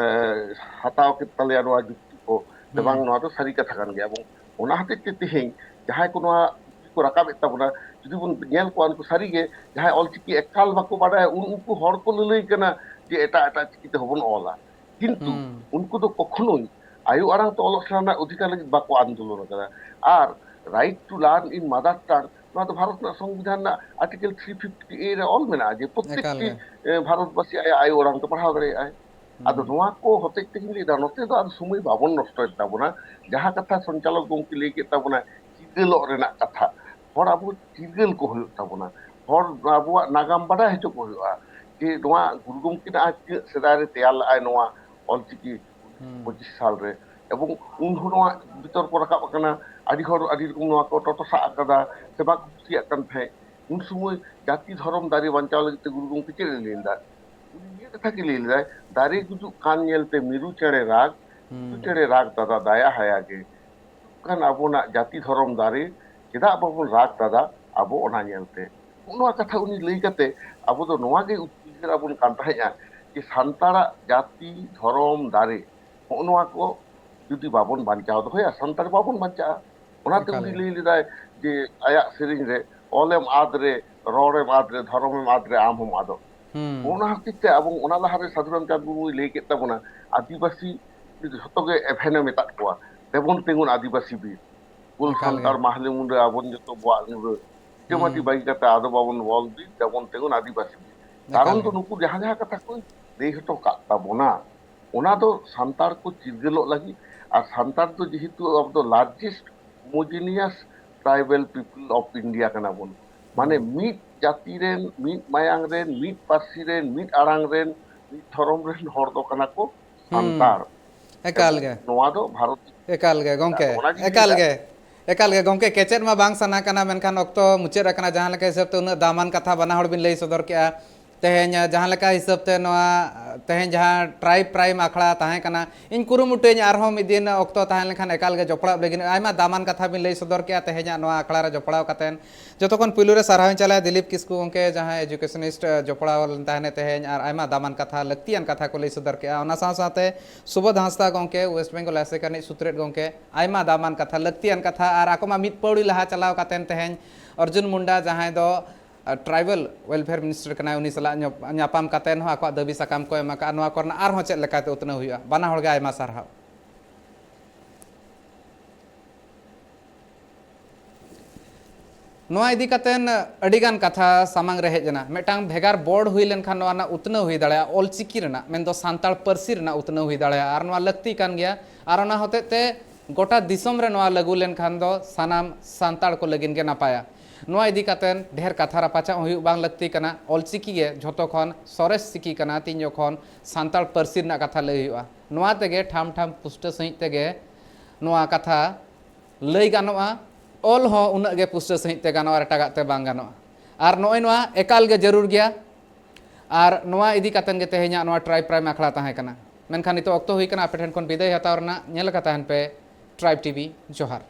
ᱦᱟᱛᱟᱣ ᱠᱮᱫ ᱛᱟᱞᱮᱭᱟ, ᱱᱚᱣᱟ ᱡᱩᱠᱛᱤ ᱠᱚ᱾ ᱥᱮ ᱵᱟᱝ, ᱱᱚᱣᱟ ᱫᱚ ᱥᱟᱹᱨᱤ ᱠᱟᱛᱷᱟ ᱠᱟᱱ ᱜᱮᱭᱟ᱾ ᱮᱵᱚᱝ ᱚᱱᱟ ᱦᱚᱛᱮᱡ ᱛᱮ ᱛᱮᱦᱮᱧ ᱡᱟᱦᱟᱸᱭ ᱠᱚ ᱱᱚᱣᱟ ᱠᱚ ᱨᱟᱠᱟᱵᱮᱫ ᱛᱟᱵᱚᱱᱟ, ᱡᱩᱫᱤ ᱵᱚᱱ ᱧᱮᱞ ᱠᱚᱣᱟ, ᱩᱱᱠᱩ ᱥᱟᱹᱨᱤᱜᱮ ᱡᱟᱦᱟᱸᱭ ᱚᱞᱪᱤᱠᱤ ᱮᱠᱟᱞ ᱵᱟᱠᱚ ᱵᱟᱰᱟᱭᱟ, ᱩᱱ ᱩᱱᱠᱩ ᱦᱚᱲ ᱠᱚ ᱞᱟᱹᱞᱟᱹᱭ ᱠᱟᱱᱟ ᱡᱮ ᱮᱴᱟᱜ ᱮᱴᱟᱜ ᱪᱤᱠᱤ ᱛᱮᱦᱚᱸ ᱵᱚᱱ ᱚᱞᱟ᱾ ᱠᱤᱱᱛᱩ ᱩᱱᱠᱩ ᱫᱚ ᱠᱚᱠᱷᱚᱱᱳᱭ ᱟᱭᱳ ᱟᱲᱟᱝ ᱛᱮ ᱚᱞᱚᱜ ᱥᱮᱬᱟ ᱨᱮᱱᱟᱜ ᱚᱫᱷᱤᱠᱟᱨ ᱞᱟᱹᱜᱤᱫ ᱵᱟᱠᱚ ᱟᱱᱫᱳᱞᱚᱱ ᱟᱠᱟᱫᱟ᱾ ᱟᱨ right to learn in mother tongue, ᱱᱚᱣᱟ ᱫᱚ ᱵᱷᱟᱨᱚᱛ ᱨᱮᱱᱟᱜ ᱥᱚᱝᱵᱤᱫᱷᱟᱱ ᱨᱮᱱᱟᱜ Article three fifty A ᱨᱮ ᱚᱞ ᱢᱮᱱᱟᱜᱼᱟ ᱡᱮ ᱯᱨᱚᱛᱮᱠᱴᱤ ᱮ, ᱵᱷᱟᱨᱚᱛᱵᱟᱥᱤ ᱟᱭᱟᱜ ᱟᱭᱳ ᱟᱲᱟᱝ ᱛᱮ ᱯᱟᱲᱦᱟᱣ ᱫᱟᱲᱮᱭᱟᱜᱼᱟᱭ᱾ ᱟᱫᱚ ᱱᱚᱣᱟ ᱠᱚ ᱦᱚᱛᱮᱡ ᱛᱮᱜᱤᱧ ᱞᱟᱹᱭᱫᱟ, ᱱᱚᱛᱮ ᱫᱚ ᱟᱫᱚ ᱥᱚᱢᱚᱭ ᱵᱟᱵᱚᱱ ᱱᱚᱥᱴᱚᱭᱮᱫ ᱛᱟᱵᱚᱱᱟ᱾ ᱡᱟᱦᱟᱸ ᱠᱟᱛᱷᱟ ᱥᱚᱧᱪᱟᱞᱚᱠ ᱜᱚᱢᱠᱮ ᱞᱟᱹᱭ ᱠᱮᱫ ᱛᱟᱵᱚᱱᱟ, ᱪᱤᱨᱜᱟᱹᱞᱚᱜ ᱨᱮᱱᱟᱜ ᱠᱟᱛᱷᱟ, ᱦᱚᱲ ᱟᱵᱚ ᱪᱤᱨᱜᱟᱹᱞ ᱠᱚ ᱦᱩᱭᱩᱜ ᱛᱟᱵᱚᱱᱟ, ᱦᱚᱲ ᱟᱵᱚᱣᱟᱜ ᱱᱟᱜᱟᱢ ᱵᱟᱰᱟᱭ ᱦᱚᱪᱚ ᱠᱚ ᱦᱩᱭᱩᱜᱼᱟ ᱡᱮ ᱱᱚᱣᱟ ᱜᱩᱨᱩ ᱜᱚᱢᱠᱮ ᱟᱡ ᱛᱤᱱᱟᱹᱜ ᱥᱮᱫᱟᱭ ᱨᱮ ᱛᱮᱭᱟᱨ ᱞᱮᱫᱼᱟᱭ ᱱᱚᱣᱟ ᱚᱞᱪᱤᱠᱤ ᱯᱚᱸᱪᱤᱥ ᱥᱟᱞ ᱨᱮ᱾ ᱮᱵᱚᱝ ᱩᱱ ᱦᱚᱸ ᱱᱚᱣᱟ ᱵᱤᱛᱚᱨᱠᱚ ᱨᱟᱠᱟᱵ ᱟᱠᱟᱱᱟ, ᱟᱹᱰᱤ ᱦᱚᱲ ᱟᱹᱰᱤ ᱨᱚᱠᱚᱢ ᱱᱚᱣᱟ ᱠᱚ ᱴᱚᱴᱚᱥᱟᱜ ᱟᱠᱟᱫᱟ ᱥᱮ ᱵᱟᱠᱚ ᱠᱩᱥᱤᱭᱟᱜ ᱠᱟᱱ ᱛᱟᱦᱮᱸᱫ᱾ ᱩᱱ ᱥᱚᱢᱚᱭ ᱡᱟᱹᱛᱤ ᱫᱷᱚᱨᱚᱢ ᱫᱟᱨᱮ ᱵᱟᱧᱪᱟᱣ ᱞᱟᱹᱜᱤᱫ ᱛᱮ ᱜᱩᱨᱩ ᱜᱚᱢᱠᱮ ᱪᱮᱫ ᱮ ᱞᱟᱹᱭ ᱞᱮᱫᱟ? ᱩᱱᱤ ᱱᱤᱭᱟᱹ ᱠᱟᱛᱷᱟ ᱜᱮ ᱞᱟᱹᱭ ᱞᱮᱫᱟᱭ, "ᱫᱟᱨᱮ ᱜᱩᱡᱩᱜ ᱠᱟᱱ ᱧᱮᱞᱛᱮ ᱢᱤᱨᱩ ᱪᱮᱬᱮ ᱨᱟᱜᱽ, ᱢᱤᱨᱩ ᱪᱮᱬᱮ ᱨᱟᱜᱽ ᱫᱟᱫᱟ ᱫᱟᱭᱟ ᱦᱟᱭᱟ ᱜᱮ, ᱜᱩᱡᱩᱜ ᱠᱟᱱ ᱟᱵᱚᱱᱟᱜ ᱡᱟᱹᱛᱤ ᱫᱷᱚᱨᱚᱢ ᱫᱟᱨᱮ, ᱪᱮᱫᱟᱜ ᱵᱟᱵᱚᱱ ᱨᱟᱜᱽ ᱫᱟᱫᱟ ᱟᱵᱚ ᱚᱱᱟ ᱧᱮᱞᱛᱮ?" ᱱᱚᱣᱟ ᱠᱟᱛᱷᱟ ᱩᱱᱤ ᱞᱟᱹᱭ ᱠᱟᱛᱮ ᱟᱵᱚ ᱫᱚ ᱱᱚᱣᱟ ᱜᱮ ᱩᱭᱦᱟᱹᱨ ᱟᱵᱚᱱ ᱠᱟᱱ ᱛᱟᱦᱮᱸᱫᱼᱟ ᱡᱮ ᱥᱟᱱᱛᱟᱲᱟᱜ ᱡᱟᱹᱛᱤ ᱫᱷᱚᱨᱚᱢ ᱫᱟᱨᱮ, ᱦᱚᱸᱜᱼᱚ ᱱᱚᱣᱟ ᱠᱚ ᱡᱩᱫᱤ ᱵᱟᱵᱚᱱ ᱵᱟᱧᱪᱟᱣ ᱫᱚᱦᱚᱭᱟ, ᱥᱟᱱᱛᱟᱲ ᱵᱟᱵᱚᱱ ᱵᱟᱧᱪᱟᱜᱼᱟ᱾ ᱚᱱᱟᱛᱮ ᱮᱠᱟᱞ ᱩᱱᱤ ᱜᱮ᱾ ᱞᱟᱹᱭ ᱞᱮᱫᱟᱭ ᱡᱮ ᱟᱭᱟᱜ ᱥᱮᱨᱮᱧ ᱨᱮ, "ᱚᱞᱮᱢ ᱟᱫ ᱨᱮ, ᱨᱚᱲᱮᱢ ᱟᱫ ᱨᱮ, ᱫᱷᱚᱨᱚᱢᱮᱢ ᱟᱫ ᱨᱮ, ᱟᱢ ᱦᱚᱸᱢ ᱟᱫᱚᱜ᱾" ᱦᱩᱸ᱾ ᱚᱱᱟ ᱦᱚᱛᱮᱡ ᱛᱮ ᱟᱵᱚ ᱚᱱᱟ ᱞᱟᱦᱟᱨᱮ ᱥᱟᱹᱫᱷᱩ ᱨᱟᱢᱪᱟᱸᱫᱽ ᱢᱩᱨᱢᱩᱭ ᱞᱟᱹᱭ ᱠᱮᱫ ᱛᱟᱵᱚᱱᱟ, ᱟᱹᱫᱤᱵᱟᱹᱥᱤ ᱡᱷᱚᱛᱚ ᱜᱮ ᱮᱵᱷᱮᱱ ᱮ ᱢᱮᱛᱟᱫ ᱠᱚᱣᱟ, "ᱫᱮᱵᱚᱱ ᱛᱤᱸᱜᱩᱱ ᱟᱹᱫᱤᱵᱟᱹᱥᱤ ᱵᱤᱨ, ᱜᱳᱞ ᱮᱠᱟᱞ ᱜᱮ᱾ ᱥᱟᱱᱛᱟᱲ ᱢᱟᱦᱞᱮ ᱢᱩᱸᱰᱟᱹ ᱟᱵᱚᱱ ᱡᱚᱛᱚ ᱵᱚᱣᱟᱜ ᱧᱩᱨᱟᱹ, ᱡᱟᱹᱛᱤ ᱢᱟᱹᱴᱤ ᱦᱩᱸ᱾ ᱵᱟᱹᱜᱤ ᱠᱟᱛᱮ ᱟᱫᱚ ᱵᱟᱵᱚᱱ ᱚᱞ ᱵᱤᱨ, ᱫᱮᱵᱚᱱ ᱛᱤᱸᱜᱩᱱ ᱟᱹᱫᱤᱵᱟᱹᱥᱤ ᱵᱤᱨ᱾" ᱮᱠᱟᱞ ᱠᱟᱨᱚᱱ ᱫᱚ ᱜᱮ᱾ ᱱᱩᱠᱩ ᱡᱟᱦᱟᱸ ᱡᱟᱦᱟᱸ ᱠᱟᱛᱷᱟ ᱠᱚ ᱞᱟᱹᱭ ᱦᱚᱴᱚ ᱠᱟᱜ ᱛᱟᱵᱚᱱᱟ, ᱚᱱᱟ ᱫᱚ ᱥᱟᱱᱛᱟᱲ ᱠᱚ ᱪᱤᱨᱜᱟᱹᱞᱚᱜ ᱞᱟᱹᱜᱤᱫ᱾ ᱟᱨ ᱥᱟᱱᱛᱟᱲ ᱫᱚ ᱡᱮᱦᱮᱛᱩ ᱟᱵᱚ ᱫᱚ largest homogeneous tribal people of India ᱠᱟᱱᱟ ᱵᱚᱱ, ᱢᱟᱱᱮ ᱦᱩᱸ᱾ ᱢᱤᱫ ᱡᱟᱹᱛᱤ ᱨᱮᱱ, ᱢᱤᱫ ᱢᱟᱭᱟᱝ ᱨᱮᱱ, ᱢᱤᱫ ᱯᱟᱹᱨᱥᱤ ᱨᱮᱱ, ᱢᱤᱫ ᱟᱲᱟᱝ ᱨᱮᱱ, ᱢᱤᱫ ᱫᱷᱚᱨᱚᱢ ᱨᱮᱱ ᱦᱚᱲ ᱫᱚ ᱠᱟᱱᱟ ᱠᱚ ᱦᱩᱸ᱾ ᱥᱟᱱᱛᱟᱲ᱾ ᱮᱠᱟᱞ ᱮᱵᱚᱝ ᱜᱮ᱾ ᱱᱚᱣᱟ ᱫᱚ ᱵᱷᱟᱨᱚᱛ ᱮᱠᱟᱞ ᱜᱮ ᱜᱚᱢᱠᱮ, ᱚᱱᱟᱜᱤᱧ ᱮᱠᱟᱞ ᱞᱟᱹᱭᱫᱟ᱾ ᱜᱮ, ᱮᱠᱟᱞ ᱜᱮ ᱜᱚᱢᱠᱮ, ᱠᱮᱪᱮᱫ ᱢᱟ ᱵᱟᱝ ᱥᱟᱱᱟ ᱠᱟᱱᱟ, ᱢᱮᱱᱠᱷᱟᱱ ᱚᱠᱛᱚ ᱢᱩᱪᱟᱹᱫ ᱟᱠᱟᱱᱟ᱾ ᱡᱟᱦᱟᱸ ᱞᱮᱠᱟ ᱦᱤᱥᱟᱹᱵ ᱛᱮ ᱩᱱᱟᱹᱜ ᱫᱟᱢᱟᱱ ᱠᱟᱛᱷᱟ ᱵᱟᱱᱟ ᱦᱚᱲ ᱵᱤᱱ ᱞᱟᱹᱭ ᱥᱚᱫᱚᱨ ᱠᱮᱜᱼᱟ, ᱛᱮᱦᱮᱧ ᱡᱟᱦᱟᱸ ᱞᱮᱠᱟ ᱦᱤᱥᱟᱹᱵ ᱛᱮ ᱱᱚᱣᱟ ᱛᱮᱦᱮᱧ ᱡᱟᱦᱟᱸ Tribe Prime ᱟᱠᱷᱲᱟ ᱛᱟᱦᱮᱸ ᱠᱟᱱᱟ, ᱤᱧ ᱠᱩᱨᱩᱢᱩᱴᱩᱭᱟᱹᱧ ᱟᱨᱦᱚᱸ ᱢᱤᱫ ᱫᱤᱱ ᱚᱠᱛᱚ ᱛᱟᱦᱮᱸ ᱞᱮᱱᱠᱷᱟᱱ ᱮᱠᱟᱞ ᱜᱮ ᱡᱚᱯᱲᱟᱣ ᱞᱟᱹᱜᱤᱫ᱾ ᱟᱭᱢᱟ ᱫᱟᱢᱟᱱ ᱠᱟᱛᱷᱟ ᱵᱤᱱ ᱞᱟᱹᱭ ᱥᱚᱫᱚᱨ ᱠᱮᱜᱼᱟ ᱛᱮᱦᱮᱧᱟᱜ ᱱᱚᱣᱟ ᱟᱠᱷᱲᱟ ᱨᱮ ᱡᱚᱯᱲᱟᱣ ᱠᱟᱛᱮᱱ᱾ ᱡᱚᱛᱚ ᱠᱷᱚᱱ ᱯᱩᱭᱞᱩ ᱨᱮ ᱥᱟᱨᱦᱟᱣ ᱤᱧ ᱪᱟᱞᱟᱭᱟ ᱫᱤᱞᱤᱯ ᱠᱤᱥᱠᱩ ᱜᱚᱢᱠᱮ, ᱡᱟᱦᱟᱸᱭ educationist ᱡᱚᱯᱲᱟᱣ ᱞᱮᱱ ᱛᱟᱦᱮᱱᱮ ᱛᱮᱦᱮᱧ, ᱟᱨ ᱟᱭᱢᱟ ᱫᱟᱢᱟᱱ ᱠᱟᱛᱷᱟ, ᱞᱟᱹᱠᱛᱤᱭᱟᱱ ᱠᱟᱛᱷᱟ ᱠᱚ ᱞᱟᱹᱭ ᱥᱚᱫᱚᱨ ᱠᱮᱜᱼᱟ᱾ ᱚᱱᱟ ᱥᱟᱶ ᱥᱟᱶᱛᱮ ᱥᱩᱵᱳᱫᱷ ᱦᱟᱸᱥᱫᱟ ᱜᱚᱢᱠᱮ, West Bengal ASECA ᱨᱤᱱᱤᱡ ᱥᱩᱛᱨᱮᱫ ᱜᱚᱢᱠᱮ, ᱟᱭᱢᱟ ᱫᱟᱢᱟᱱ ᱠᱟᱛᱷᱟ, ᱞᱟᱹᱠᱛᱤᱭᱟᱱ ᱠᱟᱛᱷᱟ, ᱟᱨ ᱟᱠᱚ ᱢᱟ ᱢᱤᱫ ᱯᱟᱹᱣᱲᱤ ᱞᱟᱦᱟ ᱪᱟᱞᱟᱣ ᱠᱟᱛᱮᱱ ᱛᱮᱦᱮᱧ ᱚᱨᱡᱩᱱ ᱢᱩᱱᱰᱟ, ᱡᱟᱦᱟᱸᱭ ᱫᱚ ᱟᱨ Tribal Welfare Minister ᱠᱟᱱᱟᱭ, ᱩᱱᱤ ᱥᱟᱞᱟᱜ ᱧᱚᱯ-, ᱧᱟᱯᱟᱢ ᱠᱟᱛᱮ ᱦᱚᱸ ᱟᱠᱚᱣᱟᱜ ᱫᱟᱹᱵᱤ ᱥᱟᱠᱟᱢ ᱠᱚ ᱮᱢ ᱟᱠᱟᱫᱼᱟ᱾ ᱱᱚᱣᱟ ᱠᱚᱨᱮᱱᱟᱜ ᱟᱨᱦᱚᱸ ᱪᱮᱫ ᱞᱮᱠᱟᱛᱮ ᱩᱛᱱᱟᱹᱣ ᱦᱩᱭᱩᱜᱼᱟ? ᱵᱟᱱᱟ ᱦᱚᱲ ᱜᱮ ᱟᱭᱢᱟ ᱥᱟᱨᱦᱟᱣ᱾ ᱱᱚᱣᱟ ᱤᱫᱤ ᱠᱟᱛᱮ ᱟᱹᱰᱤᱜᱟᱱ ᱠᱟᱛᱷᱟ ᱥᱟᱢᱟᱝ ᱨᱮ ᱦᱮᱡ ᱮᱱᱟ᱾ ᱢᱤᱫᱴᱟᱝ ᱵᱷᱮᱜᱟᱨ board ᱦᱩᱭ ᱞᱮᱱᱠᱷᱟᱱ ᱱᱚᱣᱟ ᱨᱮᱱᱟᱜ ᱩᱛᱱᱟᱹᱣ ᱦᱩᱭ ᱫᱟᱲᱮᱭᱟᱜᱼᱟ, ᱚᱞᱪᱤᱠᱤ ᱨᱮᱱᱟᱜ, ᱢᱮᱱᱫᱚ ᱥᱟᱱᱛᱟᱲ ᱯᱟᱹᱨᱥᱤ ᱨᱮᱱᱟᱜ ᱩᱛᱱᱟᱹᱣ ᱦᱩᱭ ᱫᱟᱲᱮᱭᱟᱜᱼᱟ, ᱟᱨ ᱱᱚᱣᱟ ᱞᱟᱹᱠᱛᱤ ᱠᱟᱱ ᱜᱮᱭᱟ᱾ ᱟᱨ ᱚᱱᱟ ᱦᱚᱛᱮᱡ ᱛᱮ ᱜᱚᱴᱟ ᱫᱤᱥᱚᱢ ᱨᱮ ᱱᱚᱣᱟ ᱞᱟᱹᱜᱩ ᱞᱮᱱᱠᱷᱟᱱ ᱫᱚ ᱥᱟᱱᱟᱢ ᱥᱟᱱᱛᱟᱲ ᱠᱚ ᱞᱟᱹᱜᱤᱫ ᱜᱮ ᱱᱟᱯᱟᱭᱟ᱾ ᱱᱚᱣᱟ ᱤᱫᱤ ᱠᱟᱛᱮ ᱰᱷᱮᱨ ᱠᱟᱛᱷᱟ ᱨᱟᱯᱟᱪᱟᱜ ᱦᱩᱭᱩᱜ ᱵᱟᱝ ᱞᱟᱹᱠᱛᱤ ᱠᱟᱱᱟ᱾ ᱚᱞᱪᱤᱠᱤ ᱜᱮ ᱡᱷᱚᱛᱚ ᱠᱷᱚᱱ ᱥᱚᱨᱮᱥ ᱪᱤᱠᱤ ᱠᱟᱱᱟ, ᱛᱤᱧ ᱡᱚᱠᱷᱚᱱ ᱥᱟᱱᱛᱟᱲ ᱯᱟᱹᱨᱥᱤ ᱨᱮᱱᱟᱜ ᱠᱟᱛᱷᱟ ᱞᱟᱹᱭ ᱦᱩᱭᱩᱜᱼᱟ᱾ ᱱᱚᱣᱟ ᱛᱮᱜᱮ ᱴᱷᱟᱢ ᱴᱷᱟᱢ ᱯᱩᱥᱴᱟᱹ ᱥᱟᱺᱦᱤᱡ ᱛᱮᱜᱮ ᱱᱚᱣᱟ ᱠᱟᱛᱷᱟ ᱞᱟᱹᱭ ᱜᱟᱱᱚᱜᱼᱟ᱾ ᱚᱞ ᱦᱚᱸ ᱩᱱᱟᱹᱜ ᱜᱮ ᱯᱩᱥᱴᱟᱹ ᱥᱟᱺᱦᱤᱡ ᱛᱮ ᱜᱟᱱᱚᱜᱼᱟ, ᱟᱨ ᱮᱴᱟᱜᱟᱜ ᱛᱮ ᱵᱟᱝ ᱜᱟᱱᱚᱜᱼᱟ᱾ ᱟᱨ ᱱᱚᱜᱼᱚᱭ ᱱᱚᱣᱟ ᱮᱠᱟᱞ ᱜᱮ ᱡᱟᱹᱨᱩᱲ ᱜᱮᱭᱟ᱾ ᱟᱨ ᱱᱚᱣᱟ ᱤᱫᱤ ᱠᱟᱛᱮᱱ ᱜᱮ ᱛᱮᱦᱮᱧᱟᱜ ᱱᱚᱣᱟ Tribe Prime ᱟᱠᱷᱲᱟ ᱛᱟᱦᱮᱸ ᱠᱟᱱᱟ᱾ ᱢᱮᱱᱠᱷᱟᱱ ᱱᱤᱛᱚᱜ ᱚᱠᱛᱚ ᱦᱩᱭ ᱠᱟᱱᱟ, ᱟᱯᱮ ᱴᱷᱮᱱ ᱠᱷᱚᱱ ᱵᱤᱫᱟᱹᱭ ᱦᱟᱛᱟᱣ ᱨᱮᱱᱟᱜ᱾ ᱧᱮᱞ ᱟᱠᱟ ᱛᱟᱦᱮᱱ ᱯᱮ Tribe TV᱾ ᱡᱚᱦᱟᱨ᱾